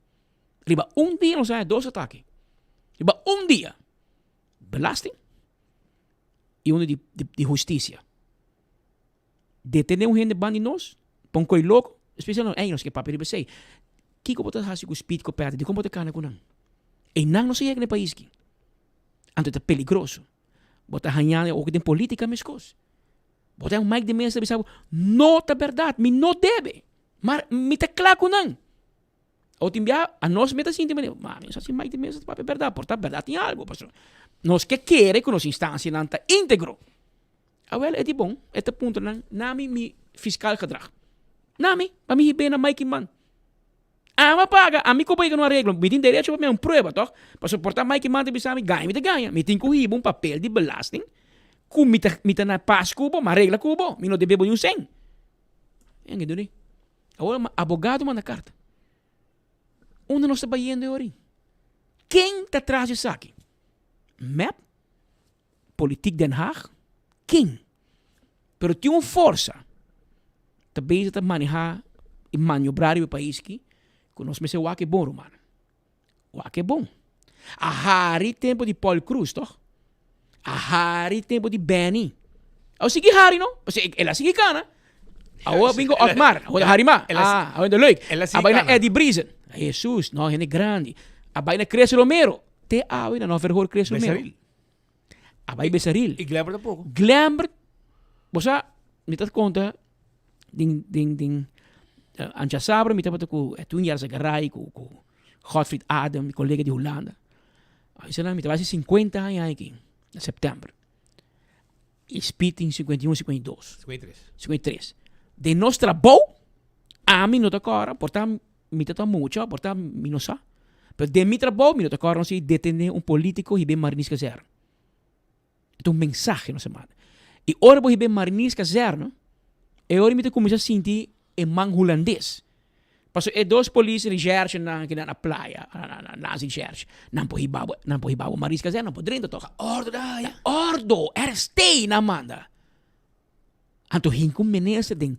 Riba un dia nos a haya dos atake. Riba un dia. Belasting y uno di, di, di husticia. Detené un hende ban di nos, pa un koi loko, espesial nos, ey, nos ke papia riba esei. Kiko bo ta hasi ku speed ku pèrdè? Dikon bo ta kana ku nan? Einan no sa yega na e pais aki. Anto ta peligroso. Bo ta haña oki den politika meskos. Bo ta haña un Mike de Meza ta bisa bo, no ta bèrdat, mi no debe, mar mi ta kla ku nan. Awor tin bia anos mi ta sinti manera, ma mi no sa si Mike de Meza ta papia bèrdat, por ta bèrdat tin algu, pasobra nos ke kere ku nos instansianan ta íntegro. Awel e di bon, e ta puntra nan, Nami mi fiscal gedrag. Nami, pa mi hib'é na Mike Man. Ami a paga, ami ku bo yega na un areglo, mi tin derecho pa mi haña un prueba tòg? Pasobra por ta Mike Man ta bisa mi, gaña mi ta gaña. Mi tin ku hiba un papel di belasting ku mi ta mi ta na pas ku bo, mi a regla ku bo, mi no debe bo ni un sèn. Yen duni. Awor abogado manda karta. Unda nos ta bayendo e ora ei? Ken ta tras di esaki? Mep? Politiek Den Haag? Ken? Pero tin un forsa ta bezig ta maneha y maniobra riba e pais aki cu nos mester wak e bon ruman. Wak e bon. A hari tempo di Paul Croes toch? A hari tempo di Benny. A sigui hari no? Pasobra el a sigui cana. Awor bin cu Otmar. Awor ta hari mas. Ah, awor ta leuk. A bai na Eddie Briesen. Jesus, no, hende grandi. A bai na Chris Romero. Te awe nan no verhoor Chris Romero. Besaril. A bai Besaril. Y Glembert tampoco. Glembert, bo sa, mi ta conta den, den, den uh, Ancha Sabra, mi tabata cu Edwin Yarzagaray, cu, cu, Godfried Adam, mi kolega di Hulanda. A bisa nan mi ta bai hasi sinkuenta aña aki na sèptèmber. I Speed tin 51, 52. 53. 53. Den nos trabou, ami no ta kòrda, por ta mi ta ta mucha, por ta mi no sa. Pero den mi trabou mi no ta kòrda nos a detené un polítiko hib'é Marinierskazerne. E ta un mensahe nos a manda. I ora bo hib'é Marinierskazerne, e ora mi ta kuminsá sinti e man hulandes. Pasobra e dos polis recherchenan ki nan na playa, na landsrecherche, nan por hiba bo, nan por hiba bo Marinierskazerne, nan por drenta toch. Ordo da ya. Ordo, RST nan manda. Anto hinka un minister den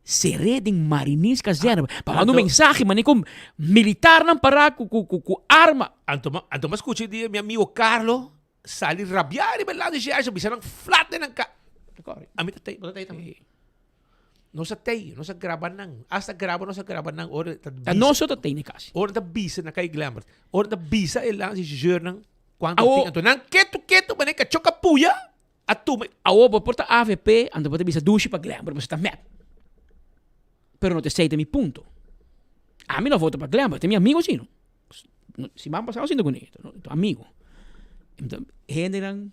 seré den Marinierskazerne pa manda un mensahe manera ku militarnan pará ku ku ku arma. Anto anto mi a skucha di mi amigo Carlo sali rabiá riba e landsrecherche bisa nan flat den nan ka. Ami ta tei, bo ta tei tambe. Nos a tei, nos a graba nan. Hasta graba nos a graba nan ora ta Ta nos so ta tei ne kasi. Ora ta bisa na Kai Glambert. Ora ta bisa e landsrechercheurnan kuantu tin. Anto nan ketu ketu manera kachó kapuya a tuma. Awor bo por ta avp, anto bo ta bisa dushi pa Glambert, bo sa ta mep. Pero no ta esei ta mi punto. Ami no vota pa Glambert, ta mi amigo si no. Siman pasado sinta kuné, ta amigo. Hendenan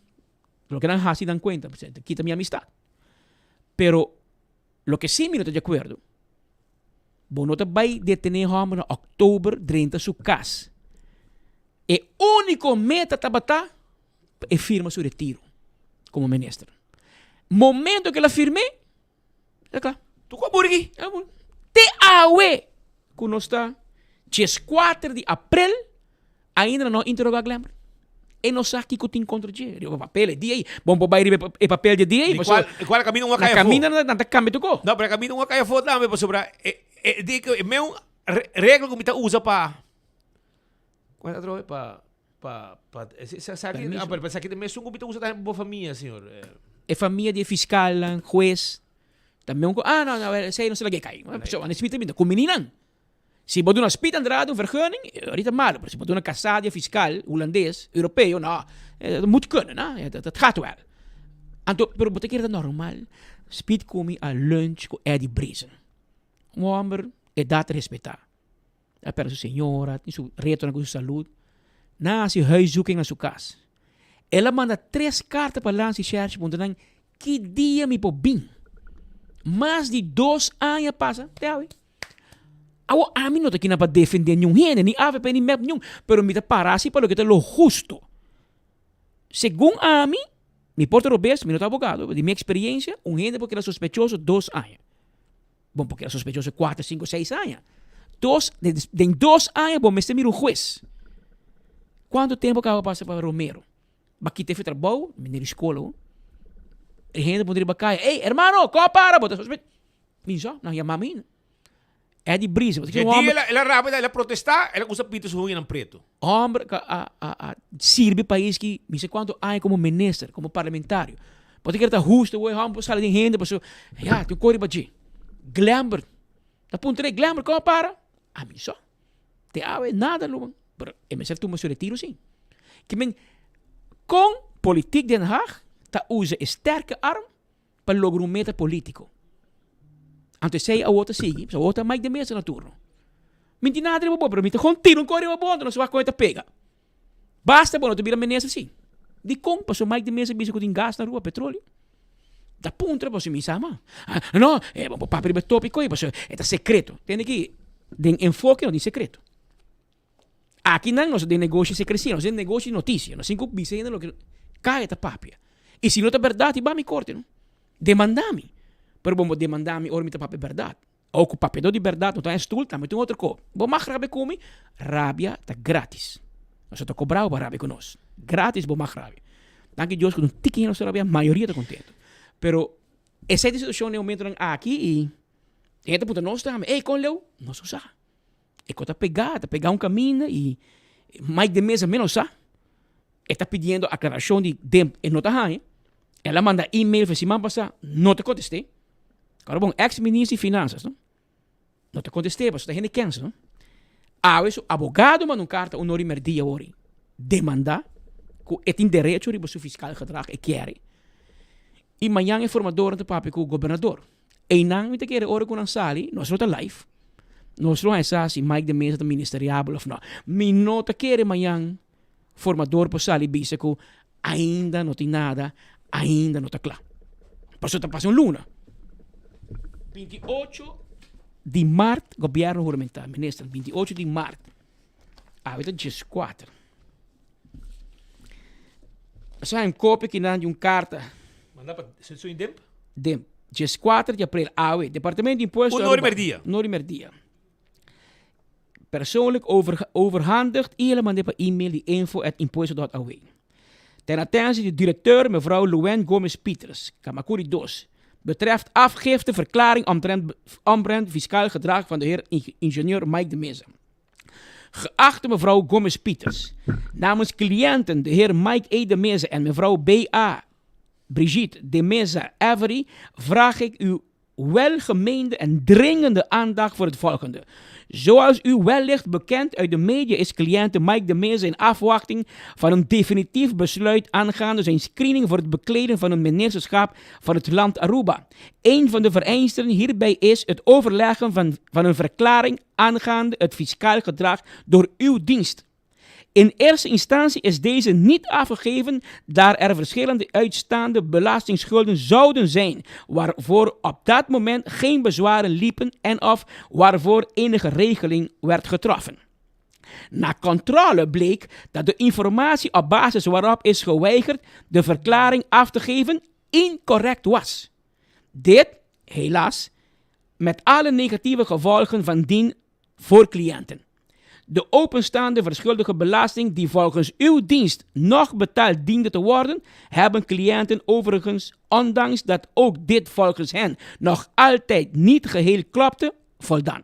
Loke nan hasi nan kuenta, ta kita mi amistad. Pero loke si mi no ta di akuerdo, bo no ta bai detené hòmber na òktober drenta su kas. E úniko meta tabata pa e firma su retiro komo minister. Momento ku el a firm'é, ta kla. Tur ku a muri aki. A muri. Te awe ku nos ta dieskuater di aprel ainda nan no a interogá Glenbert. E no sa kiko tin kontra dje. Riba papel e dia ei. Bon por bai riba e papel dje dia ei. Di kual, di kual kaminda un a Na kai afó. kaminda nan ta kambia tur kos. No, pero e kaminda un a kai afó tambe pasobra e e di ku e meun regla ku mi ta usa pa Kual ta atrobe pa pa pa esaki Permiso. ah pero esaki ta mesun ku mi ta usa tambe pa bo famia señor. E famia di e fiskalnan, hues, ta meun ku ah no no esei no se lag'é kai. Pasobra ane spit ta binta kumini nan. Si bo duna Speed Andrade un vergunning, ahorita malo, pero si bo duna kasá di e fiskal hulandes, europeo, no, dat moet kunnen, no, dat gaat wel. Anto, pero bo ta kere ta normal, Speed kumi a lunch ku Eddie Briesen. Un hòmber edat respetá. A perde su señora, tin su retonan cu su salud. Nan a haci huiszoeking na su cas. El a manda tres carta pa Lansi Shersh puntra nan ki dia mi por bin. Mas di dos aña pasa te awe. Awor ami no ta kina pa defende niun hende, ni avp ni mep niun, pero mi ta para asi pa loke ta lo husto. Segun ami, mi por ta robes, mi no ta abogado, di mi experiencia, un hende por keda sospechoso dos aña. Bon por keda sospechoso kuater, sinku, seis aña. Dos, den dos aña bo mester mira un hues. Kuantu tempu kaba pasa pa Romero? Ba kita e trabou, meneer di skol ho. E hende pon riba kaya, ey hermano, ko para bo ta sospe-. Mi so, nan yama mi. Eddie Brice, bo ta Dje un dia homber. el a el a rabia, el a protesta, el a kusa pinta su huñanan pretu. Homber ku a a a sirbi pais ki mi sa kuantu aña komo minister, komo parlamentario. Bo ta kere ta hustu awor e homber por sali den hende pasobra ya tin kos riba dje. Glenbert ta puntra e Glenbert komo para? Ami so. Te awe nada lo pero e mester tuma su retiro si. Ke men kon politiek Den Haag ta usa e sterke arm pa logra un meta politico. Anto esey awor ta sigui, pasobra awor ta Mike de Meza na turno. Mi tin nada riba bo, pero mi ta kon tira un kos riba bo, anto nos wak kon e ta pega. Basta bo no ta bira minister si. Dikon? Pasobra Mike de Meza bisa ku tin gas na Aruba, petroleo. Ta puntra pasobra mi sa ma. No, e bo papia riba e topico ei, pasobra e ta secreto. Tende ki den enfoke no tin secreto. Aki nan nos ta den negoshi secrecia, nos den negoshi di noticia. Nos tin cu bisa hende loke caya ta papia. Y si no ta berdad, y ba mi corte no. Demanda mi. Pero bo demanda mi ora mi ta papia berdad. Awor cu papiador di berdad no ta en stoel, tambe ta un otro co. Bo mag rabia cu mi, rabia ta gratis. Nos no ta cobrao pa rabia cu nos. Gratis bo mag rabia. Danki Dios cu un tiki hende nos ta rabia, mayoria ta contento. Pero esey ta e situacion den e momentonan aki y hende ta puntra nos tambe, ey con leu? Nos no sa. E ko ta pegá, ta pegá un kaminda i Mike de Meza menos sa. E ta pidiendo aklarashon di dem, e no ta haña. El a manda email for siman pasá, no ta kontest'é. Kòrda bon, eks minister di finansas, no? No ta kontest'é pasobra ta hende kèns, no? Awe su abogado manda un karta un ora i merdia awor i demandá ku e tin derecho riba su fiskal gedrag, e kier. I mañan e formadornan ta papia ku gobernador. Einan mi ta kere ora ku nan sali, nos no ta live. Nos lo haña sa si Mike de Meza ta ministeriabel of no. Mi no ta kere mañan formador por sali bisa ku ainda no tin nada, ainda no ta kla. Pasobra ta pasa un luna. 28 di mart gobièrnu huramentá, minister, 28 di mart. Awe ta 14. Sa un kopia kinan di un karta. Manda pa Celso in Demp? Demp. 14 di april, awe, Departamento di Impuesto Un ora y merdia. Un ora y merdia. Persoonlijk over, overhandigd y el a mand'é pa e-mail di info at impuesto.aw. Ten atentie di directeur mevrouw Luen Gomez Pieters, Kamakuri 2, betreft afgifte verklaring omtrent, omtrent fiscaal gedrag van de heer ingenieur Mike de Meza. Geachte mevrouw Gomez Pieters, namens cliënten de heer Mike E. de Meza en mevrouw B.A. Brigitte de Meza Avery vraag ik uw welgemeende en dringende aandacht voor het volgende. Zoals u wellicht bekend uit de media is cliënt Mike de Meza in afwachting van een definitief besluit aangaande zijn screening voor het bekleden van een ministerschap van het land Aruba. Een van de vereisten hierbij is het overleggen van, van een verklaring aangaande het fiscaal gedrag door uw dienst. In eerste instantie is deze niet afgegeven, daar er verschillende uitstaande belastingsschulden zouden zijn, waarvoor op dat moment geen bezwaren liepen en of waarvoor enige regeling werd getroffen. Na controle bleek dat de informatie op basis waarop is geweigerd de verklaring af te geven incorrect was. Dit, helaas, met alle negatieve gevolgen van dien voor cliënten. De openstaande verschuldigde belasting die volgens uw dienst nog betaald diende te worden, hebben cliënten overigens, ondanks dat ook dit volgens hen nog altijd niet geheel klopte, voldaan.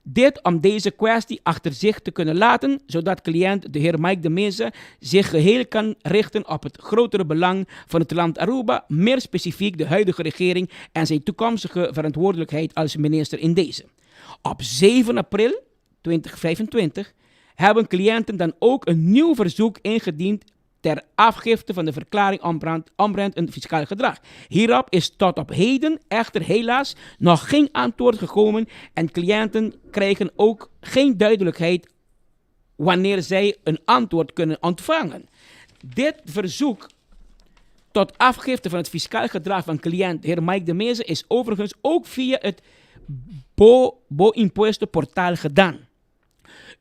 Dit om deze kwestie achter zich te kunnen laten, zodat cliënt de heer Mike de Meza zich geheel kan richten op het grotere belang van het land Aruba, meer specifiek de huidige regering en zijn toekomstige verantwoordelijkheid als minister in deze. Op 7 april 2025 hebben cliënten dan ook een nieuw verzoek ingediend ter afgifte van de verklaring omtrent een fiscaal gedrag. Hierop is tot op heden echter helaas nog geen antwoord gekomen en cliënten krijgen ook geen duidelijkheid wanneer zij een antwoord kunnen ontvangen. Dit verzoek tot afgifte van het fiscaal gedrag van cliënt heer Mike de Meze is overigens ook via het Bo, Bo Impuesto portaal gedaan.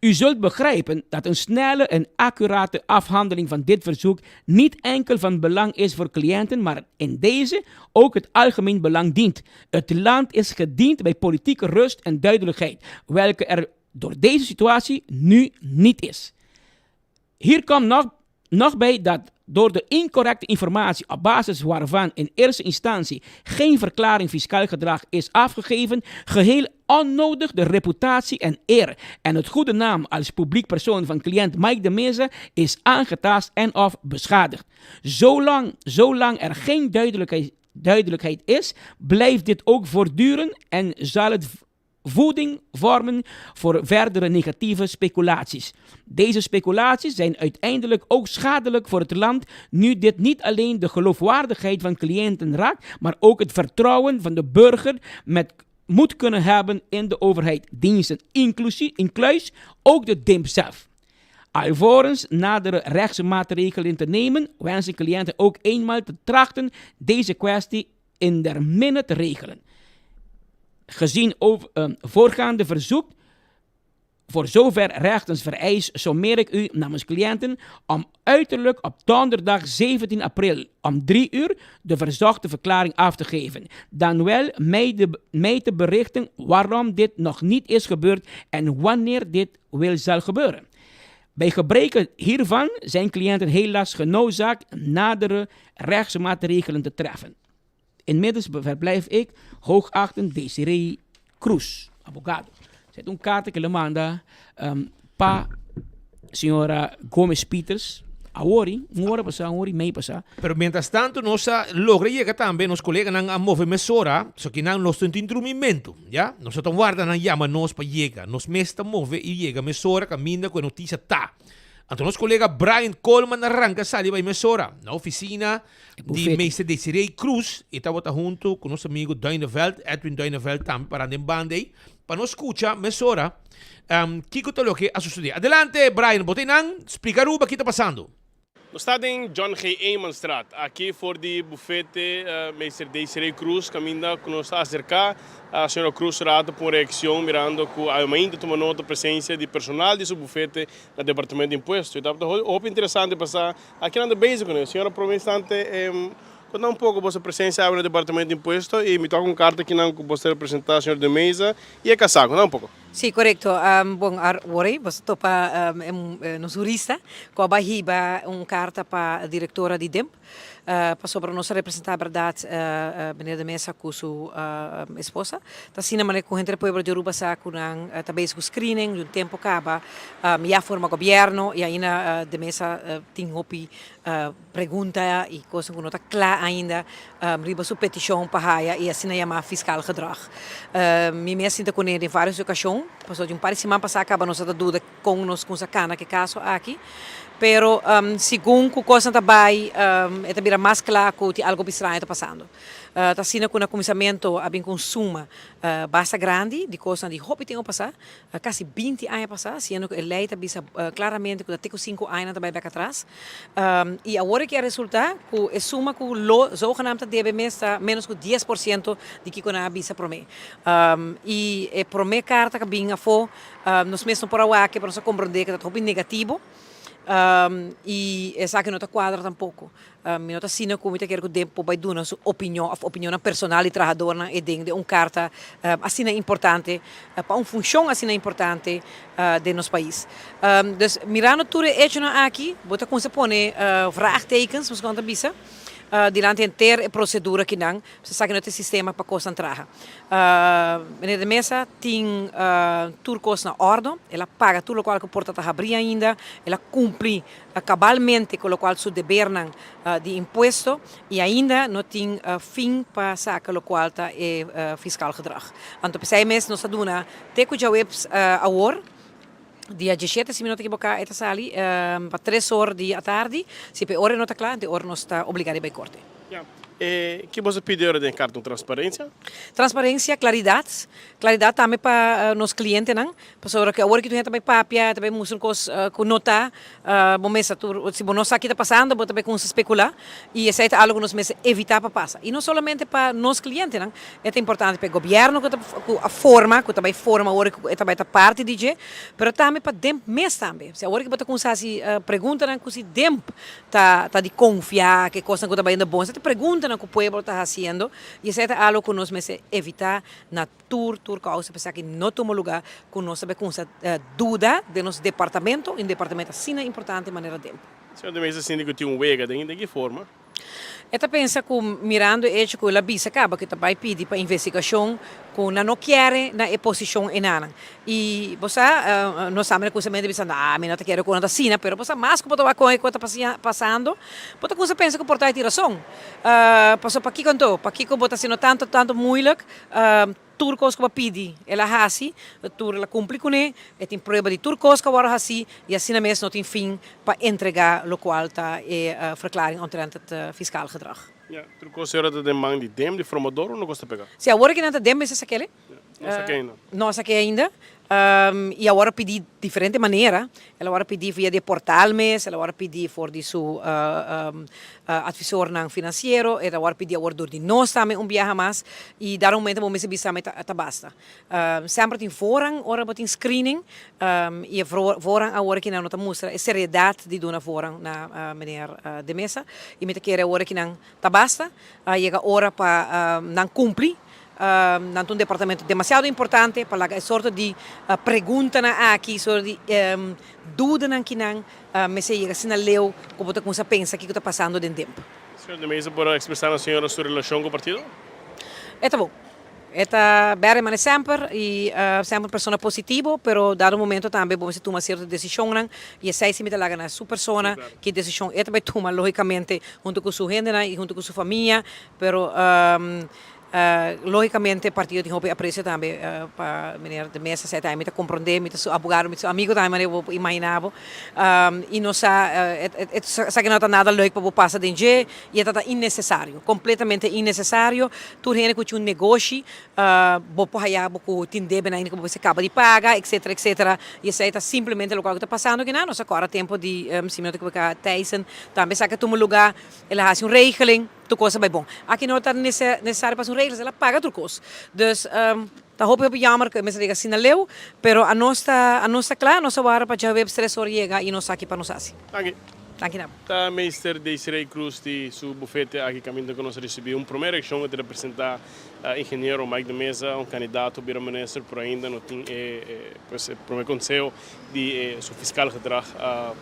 U zult begrijpen dat een snelle en accurate afhandeling van dit verzoek niet enkel van belang is voor cliënten, maar in deze ook het algemeen belang dient. Het land is gediend bij politieke rust en duidelijkheid, welke er door deze situatie nu niet is. Hier komt nog, nog bij dat door de incorrecte informatie op basis waarvan in eerste instantie geen verklaring fiscaal gedrag is afgegeven, geheel onnodig de reputatie en eer en het goede naam als publiek persoon van cliënt Mike de Meza is aangetast en of beschadigd. Zolang, zolang er geen duidelijkheid, duidelijkheid is, blijft dit ook voortduren en zal het voeding vormen voor verdere negatieve speculaties. Deze speculaties zijn uiteindelijk ook schadelijk voor het land, nu dit niet alleen de geloofwaardigheid van cliënten raakt, maar ook het vertrouwen van de burger met moet kunnen hebben in de overheid diensten, inclusief, incluis ook de DIMP zelf. Alvorens nadere rechtsmaatregelen te nemen, wensen cliënten ook eenmaal te trachten deze kwestie in der minne te regelen. Gezien over, voorgaande verzoek, voor zover rechtens vereist, sommeer ik u namens cliënten om uiterlijk op donderdag 17 april om 3 uur de verzochte verklaring af te geven. Dan wel mij, de, mij te berichten waarom dit nog niet is gebeurd en wanneer dit wil zal gebeuren. Bij gebreke hiervan zijn cliënten helaas genoodzaakt nadere rechtsmaatregelen te treffen. Inmiddels verblijf ik hoogachtend Desiree Cruz, abogado. Esei ta un karta ku el a manda um, pa señora Gomez Peters. Awori, un ora pasá, un ora i mei pasá. Pero mientras tanto nos a logra yega tambe, nos coleganan a move mesora, so ki nan nos no tin drumimentu, ya. Nos no ta warda nan yama nos pa yega, nos mes ta move i yega mesora kaminda ku e notisia ta. Anto nos colega Brian Coleman a ranca sali bai mesora na oficina di meester Desiree Cruz y tabata hunto cu nos amigo Duineveld, Edwin Duineveld tambe parando den banda ey. pa nos skucha mesora kiko ta loke a susedé. Adelante Brian, bo ta einan, splika Aruba ki ta pasando. Nos ta den John G. Eemanstraat, aki for di bufete Meester Desiree Cruz, caminda cu nos ta acerca a señora Cruz rato pa un reaccion mirando cu awe mainta tuma nota presencia di personal di su bufete na Departamento di Impuesto. Y tabata hopi interesante pa sa aki nan ta bezig cu ne. Señora prome instante conta un poco boso presencia awe na Departamento di Impuesto y mi toca un carta akinan cu boso ta representa señor De Meza y e casa. Conta un poco. Sí, korekto. Bon, awor ei boso topa nos hurista ku a bai hiba un karta pa direktora di DIMP, pasobra nos a representá bèrdat meneer De Meza ku su esposa. Ta asina manera ku henter pueblo di Aruba sa ku nan ta bezig ku screening di un tempu kaba, ya forma gobièrnu i ainda De Meza tin hopi pregunta y cosnan cu no ta cla ainda riba su peticion pa haya y asina yama fiscaal gedrag. Mi mes sinta cune den varios ocasion, pasobra di un par di siman pasa caba nos a ta duda con nos cuminsa cana cu e caso aki, pero segun cu cosnan ta bay e ta bira mas cla cu tin algo bistraño ta pasando. Ta asina cu na cuminsamento a bin cu un suma basta grandi di cosnan di hopi tempo pasa, Kasi 20 aña pasá, siendo ku e lei ta bisa klaramente ku ta te ku sinku añanan ta bai bèk atras. I awor e ke a resultá ku e suma ku lo zogenaamd ta debe mes ta ménos ku 10% di kiko nan a bisa promé. I e promé karta ku a bin afó, nos mes no por a wak, pero nos a komprondé ku ta hopi negativo i esaki no ta kuadra tampoko. Mi no ta asina ku mi ta kere ku den por bai duna su opinion òf opinionnan personal di trahadornan e den den un karta asina importante pa un funshon asina importante den nos pais. Dus mirando tur e echonan aki bo ta kuminsá pone vraagtekens, meskos nan ta bisa, dilanti henter e prosedura kinan. Sa sa ki no ta e sistema pa kosnan traha. Meneer de Meza tin tur kos na òrdo, el a paga tur lokual ku por ta ta habrí ainda, el a kumpli cabalmente cu locual su debernan di impuesto y ainda no tin fin pa saca locual ta e fiscaal gedrag. Anto p'esey mes nos ta duna te cu djaweps awor, dia diesshete si mi no ta ekiboca e ta sali pa tres or di atardi, si p'e ora e no ta cla, ente ora nos ta obliga di bay corte. E ki boso pidi ora den karta un transparencia? Transparencia, claridad. Claridad tambe pa nos clientenan, pasobra ku awor ki tur hende ta bai papia, ta bai mustra un kos ku no ta, bo mester tur, si bo no sa ki ta pasando bo ta bai kuminsa spekulá i esei ta algu ku nos mester evitá pa pasa. I no solamente pa nos clientenan, e ta importante pa e gobièrnu ku ta ku a forma, ku ta bai forma awor ku e ta bai ta parti di dje, pero tambe pa DEMP mes tambe. Si awor ki bo ta kuminsa hasi preguntanan ku si DEMP ta ta di konfia ku e kosnan ku ta bayendo bon. Esei ta preguntanan ku pueblo ta hasiendo i esei ta algu ku nos mester evitá na tur tur kousa pa esaki no tuma lugá ku nos ta bai kuminsá duda den nos departamento, un departamento asina importante manera DEMP. Señor de Meza sinti ku tin un wega den den ki forma? E ta pensa ku mirando e echo ku el a bisa kaba ku e ta bai pidi pa investigashon ku nan no kiere na e posishon enanan. I bo sa, nos tambe na kuminsamentu bisa, nah, mi no ta kere ku nan ta asina, pero bo sa mas ku bo ta wak kon e ku ta pasando, bo ta kuminsa pensa ku por ta e tin rason. Pasobra pakiko anto? Pakiko bo ta hasiendo tantu tantu moeilijk? Tur kos ku bo a pidi el a hasi, tur el a kumpli kuné, e tin prueba di tur kos ku a wòrdu hasí i asina mes no tin fin pa entregá lokual ta e verklaring omtrent het fiskaal gedrag. Ya, tur kos ora ta den man di dem, di formador, unda kos ta pegá? Si, awor ki nan ta den mester sak'el. No sak'é ainda. No sak'é ainda. I a wòrdu pidí diferente manera. El a wòrdu pidí via di e portal mes, el a wòrdu pidí for di su advisornan finansiero, el a wòrdu pidí awor dor di nos tambe un biaha mas. I dado momento bo mester bisa mi ta basta. Semper tin voorrang ora bo tin screening i e voorrang awor akinan no ta mustra e seriedat di duna voorrang na meneer De Meza. I mi ta kere awor akinan Ta basta, a yega ora pa nan cumpli. Nan ta un departamento demasiado importante pa laga e sorto di preguntanan aki, sorto di dudanan ki nan mester yega asina leu cu bo ta cuminsa pensa kico ta pasando den tempo. Señor de Meza por a expresa na señora su relacion cu partido? E ta bon. E ta bèrdè manera semper i semper un persona positivo, pero dado momento tambe bo mester tuma sierto desishonnan i esei si mi ta laga na su persona ki desishon e ta bai tuma logicamente hunto ku su hendenan i hunto ku su famia, pero Logicamente partido tin hopi aprecio tambe pa meneer De Meza, esei tambe mi ta comprende, mi ta su abogado, mi ta su amigo tambe manera bo por imagina bo. Y nos sa esaki no ta nada leuk pa bo pasa den dje y e ta ta innecesario, completamente innecesario. Tur hende cu tin un negoshi bo por haya bo cu tin debenan ainda cu bo mester caba di paga etcetera etcetera y esei ta simplemente locual cu ta pasando akinan. Nos a cora tempo di si mi no ta equivoca Thijssen tambe esaki a tuma lugar, el a haci un regeling. Tur kos a bai bon. Aki no ta nesesario pa haci un regla, el a paga tur kos. Dus ta hopi hopi jammer ku e mester yega asina leu, pero anos ta anos ta kla, nos a wara pa djaweps tres or yega i nos sa ki pa nos hasi. Danki. Danki na bo. Ta Meester Desiree Cruz di su bufete aki kaminda ku nos a risibí un promé reakshon ku ta representá Ingeniero Mike de Meza, un kandidato bira minister, pero ainda no tin e pues e promé konseho di e su fiscal gedrag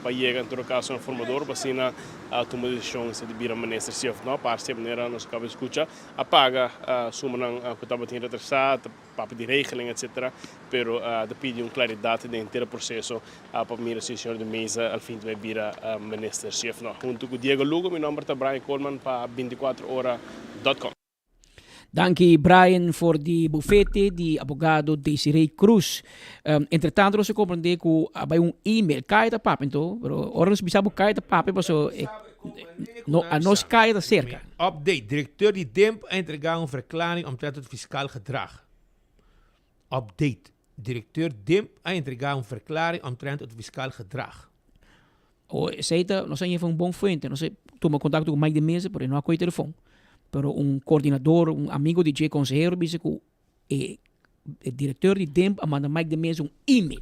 pa yega en todo caso na formador pa asina tuma decision si di bira minister si of no. Parse manera nos a caba di scucha a paga sumanan cu tabatin retrasa, ta papia di regeling etc. Pero ta pidi un claridad den henter e proceso pa mira si señor de Meza al fin ta bay bira minister si of no. Hunto cu Diego Lugo mi nomber ta Brian Koolman pa binticuatro ora dot com. Danki Brian for di bufete di abogado Desiree Cruz. Um, entre tanto nos a comprende cu a bay un email. Caya ta papia anto, pero ora nos bisa bo caya ta papia paso e, no, a nos caya ta cerca. Update, Directeur di DIMP a entrega un verklaring omtrent het fiscaal gedrag. Update, Directeur DIMP a entrega un verklaring omtrent het fiscaal gedrag. O esey ta, nos a yega un bon fuente, nos a tuma contacto cu Mike de Meza, pero e no a coge telefon. Pero un coordinador, un amigo di dje, consehero, bisa cu e e directeur di DIMP a manda Mike de Meza un email.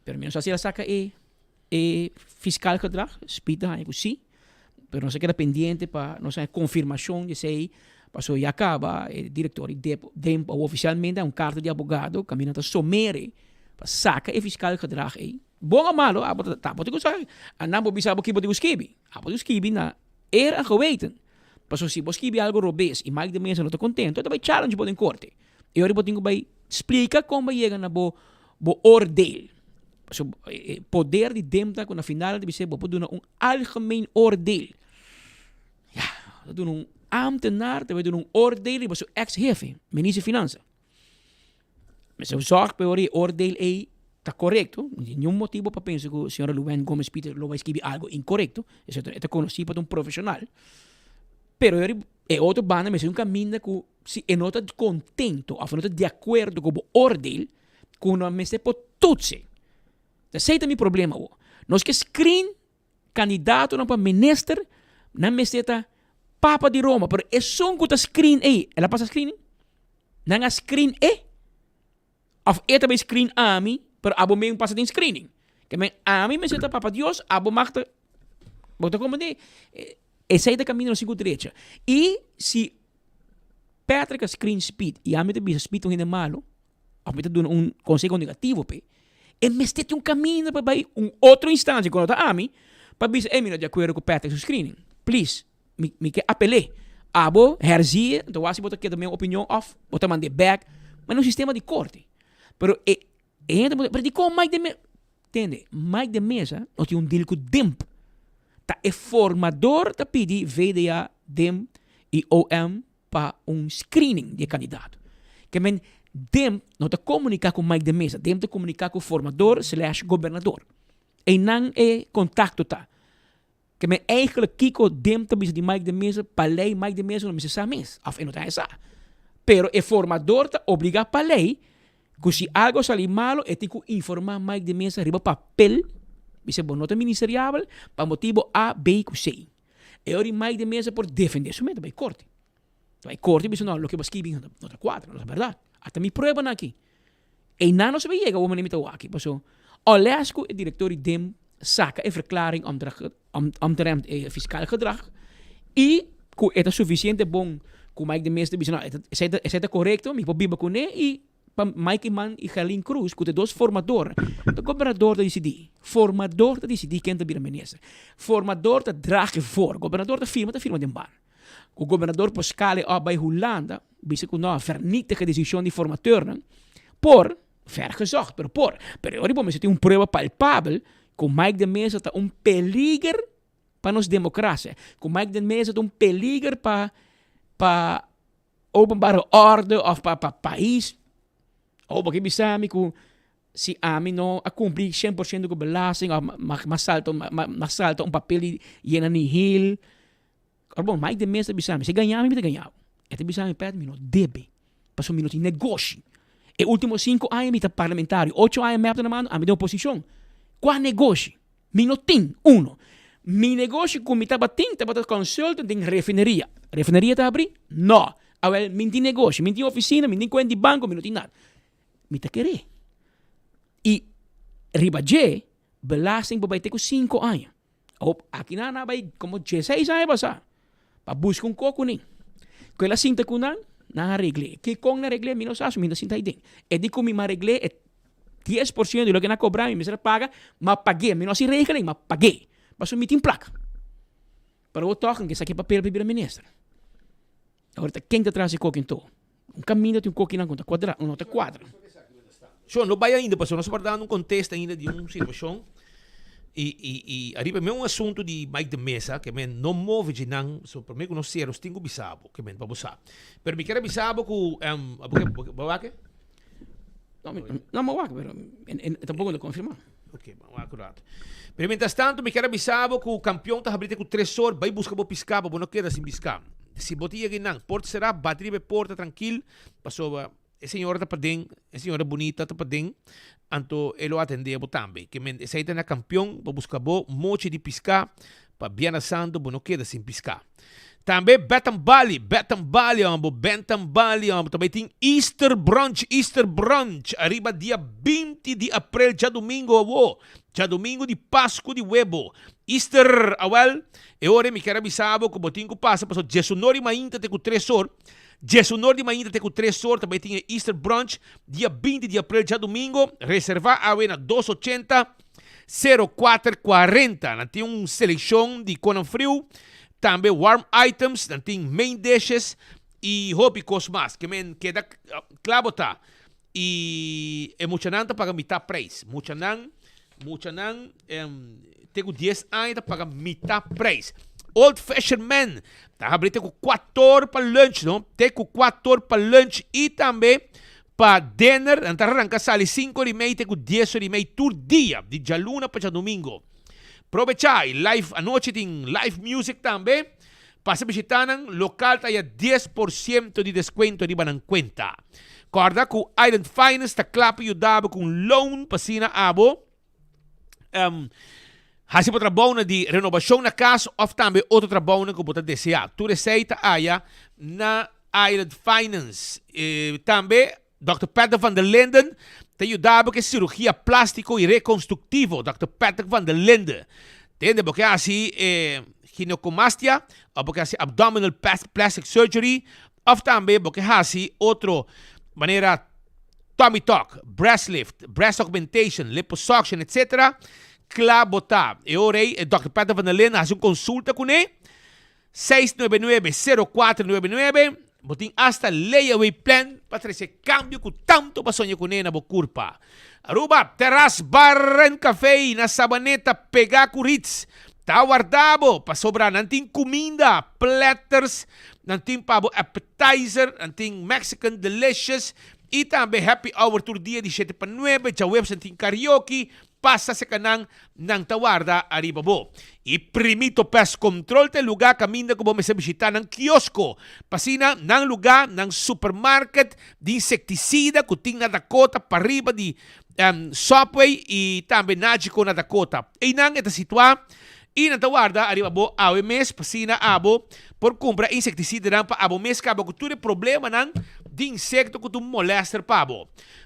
Pero mi no sa si el a saca e e fiscal gedrag, Speed ta haña cu si, pero nos a keda pendiente pa nos haña confirmacion di esey, pasobra ya caba e director di DIMP, DIMP awor oficialmente a un carta di abogado caminda ta somere pa saca e fiscal gedrag ey. Bon o malo, abo ta abo tin ku sa. Anan bo bisa abo ki bo tin ku skibi. Abo tin ku skibi na eer en geweten. Pasobra si bo skibi algo robes i Mike de Meza no ta kontento, e ta bai challenge bo den korte. E ora bo tin ku bai splika kon bo a yega na bo bo oordeel. Pasobra e poder di dem ta ku na final ta bisa bo por duna un algemeen oordeel. Ya, ta duna un ambtenaar ta bai duna un oordeel riba su ex hefe, minister di finansa. Mester zorg pa e ora e oordeel ei ta korekto. No tin niun motibo pa pensa ku señora Luwèn Gomez Pieter lo bai skibi algo inkorekto. Esei e ta konosí pa ta un profeshonal. Pero e ora e otro banda mester un kaminda ku si e no ta kontento òf e no ta di akuerdo ku bo oordeel ku no mester por tutse. Esei ta mi problema awor. Nos ke screen Kandidatonan pa minister nan mester ta papa di Roma, pero esun ku ta screen ei, el a pasa screening? Nan a screen e? Of e ta bay screen ami, pero abo men pasa den screening? Ke men ami mester ta papa Dios, abo mag ta, bo ta comprende? Esei ta kaminda nos tin ku drecha. I si Patrick a screen Speed i ami ta bisa Speed ta un hende malo, Of mi ta duna un conseho negativo p'e, e mester tin un caminda pa bai un otro instancia cu no ta ami pa bisa, ey mi no di acuerdo cu Patrick su screening. Please, mi mi ke apel'é. Abo herzie, anto wak si bo ta keda mi opinion of bo ta mand'é back. Ma na un sistema di corte. Pero e e hende ta puntra, pero dicon Mike de Meza? Tende, Mike de Meza no tin un deal cu DIMP. Ta e formador ta pidi VDA, DIMP y OM pa un screening di e candidato. Ke men DEM no ta comunica cu Mike de Meza, DEM ta comunica cu formador slash gobernador. Eynan e contacto ta. Ke men eigenlijk kico DEM ta bisa di Mike de Meza, pa ley Mike de Meza no mester sa mes, of e no ta haña sa. Pero e formador ta obliga pa ley cu si algo sali malo e tin cu informa Mike de Meza riba papel, bisa bo no ta ministeriabel pa motibo A, B cu C. E ora Mike de Meza por defende su mes ta bay corte. Ta bay corte y bisa no, loke bo a skibi no ta cuadra, no ta berdad. Ata mi pruebanan aki. Eynan no sa bay yega awor manera mi ta wak aki paso unless cu e director di DIM saca e verklaring omtrent e fiscaal gedrag y cu e ta suficiente bon cu Mike de Meza ta bisa no, esey ta corecto, mi por biba cune y Pa Mike Eman y Gerlin Cruz, cu ta e dos formador, ta gobernador ta dicidi. Formador ta dicidi ken ta bira minister. Formador ta draag e voor. Gobernador ta firma, ta firma den ban. Cu gobernador por scala e op bay Hulanda, bisa cu no, vernietig e decision di formateurnan, por, vergezocht, pero por. Pero e ora bo mester tin un prueba palpabel cu Mike de Meza ta un peliger pa nos democracia, cu Mike de Meza ta un peliger pa, pa. openbare orde of pa pa pais. Oh, bo ke bisa mi ku si ami no a kumpli 100% ku belasting of m'a salta m'a salta un papel di yena nihil. Ora bon, Mike de Meza ta bisa mi, si gaña mi, mi ta gaña bo. E ta bisa mi, Pet, mi no debe, pasobra mi no tin negoshi. E ultimo sinku aña mi ta parlamentario, ocho aña mep ta na mando, ami den oposishon. Kua negoshi? Mi no tin uno. Mi negoshi ku mi tabatin tabata consultant den refineria. Refineria ta habrí? No. Awel, mi tin negoshi, mi tin ofisina, mi tin kuenta di banko, mi no tin nada. Mi ta keré. I riba dje, belasting por bai te ku sinku aña. Awor, aki nan a bai komo dieseis aña pasá pa buska un kos ku nan. Ku el a sinta ku nan, nan a regl'é. Kikon nan a regl'é mi no sa, so mi no sinta aden. E di ku mi a regl'é e 10% di loke nan a kobra mi mester a paga, m'a pag'é. Mi no hasi regeling, m'a pag'é. Pasobra mi tin plaka. Pero awor tòg nan ke saka e papel pa bira minister. Awor ta ken ta tras e koki anto? Un kaminda tin un kokinan ku no ta kuadra, no ta kuadra. Sho, no bai ainda pasobra nos por dando un kontesta ainda di un situashon i i i ariba men un asuntu di Mike de Meza ke men no move dje nan so prome ku nos sera nos tin ku bisa bo ke men pa bo sa. Pero mi kier a bisa bo ku abo ke bo wak e? No, mi no mi wak pero e tampoco no ta konfirma. Ok, bo wak un rato. Pero mientras tanto mi kier a bisa bo ku kampion ta habri te ku tres or bai buska bo piska pa bo no keda sin piska. Si bo ta yega einan porta sera bati riba e porta trankil pasobra E señora ta paden, e señora bunita ta paden, anto e lo atendé bo tambe. Ke men esei ta na kampion pa buska bo mochi di piská pa Bièrnè Santu bo no keda sin piská. Tambe Betan Bali, Betan Bali amo, Bentan Bali amo, tambe tin Easter Brunch, Easter Brunch ariba dia 20 di aprel djadumingu awo, djadumingu di Pasku di Webo. Easter, awèl, e ora ei mi kier a bisa bo ku bo tin ku pasa pasobra djesunor di mainta te ku tres or, Djesunor di mainta te ku tres or ta bai tin e Easter Brunch dia 20 di aprel djadumingo. Reserva awe na dos ochenta, sero kuater kuarenta. Nan tin un selekshon di konan friu, tambe warm items, nan tin main dishes i hopi kos mas. Ke men keda kla bo ta. I e muchanan ta paga mitá preis. Muchanan, muchanan te ku dies aña ta paga mitá preis. Old Fashion Man ta habri te ku kuator pa lunch, no? Te ku kuator pa lunch i tambe pa dinner. Nan ta ranka sali sinku ora i mei te ku dies ora i mei tur dia, di djaluna pa djadumingo. Probechá i live anochi tin live music tambe. Pasa bishitá nan lokal ta haya 10% di deskuento riba nan kuenta. Kòrda ku Island Finance ta kla pa yuda bo ku un loan pa asina abo hasi bo trabounan di renobashon na kas òf tambe otro trabounan ku bo ta deseá. Tur esei ta haya na Island Finance. Tambe Dòkter Patrick van der Linden ta yuda bo ku e sirugia plástiko i rekonstruktivo. Dòkter Patrick van der Linden. Tende, bo ke hasi e ginekomastia òf bo ke hasi abdominal plastic surgery òf tambe bo ke hasi otro manera tummy tuck, breast lift, breast augmentation, liposuction etc. Kla bo ta. E ora ei e Dòkter Patrick van der Linden hasi un konsulta kuné. 699 0499 Bo tin hasta layaway plan pa trece cambio cu tanto bo a soña cune na bo curpa. Aruba, Terras Bar and Café na Sabaneta pega cu Ritz ta warda bo pasobra nan tin cuminda, platters, nan tin pa bo appetizer, nan tin Mexican delicious y tambe happy hour tur dia di shete pa nuebe, djaweps nan tin karaoke, Pasa seka nan, nan ta warda ariba bo. E Primito Pest Control ta e lugá kaminda ku bo mester bishitá nan kiosko. Pa asina, nan lugá, nan supermarket di insektisida ku tin na Dakota pariba di Subway i tambe Nagico na Dakota. Einan e ta situá i nan ta warda ariba bo awe mes pa asina abo por kumpra e insektisidanan pa abo mes kaba ku tur e problemanan di insekto ku ta un molèster pa bo.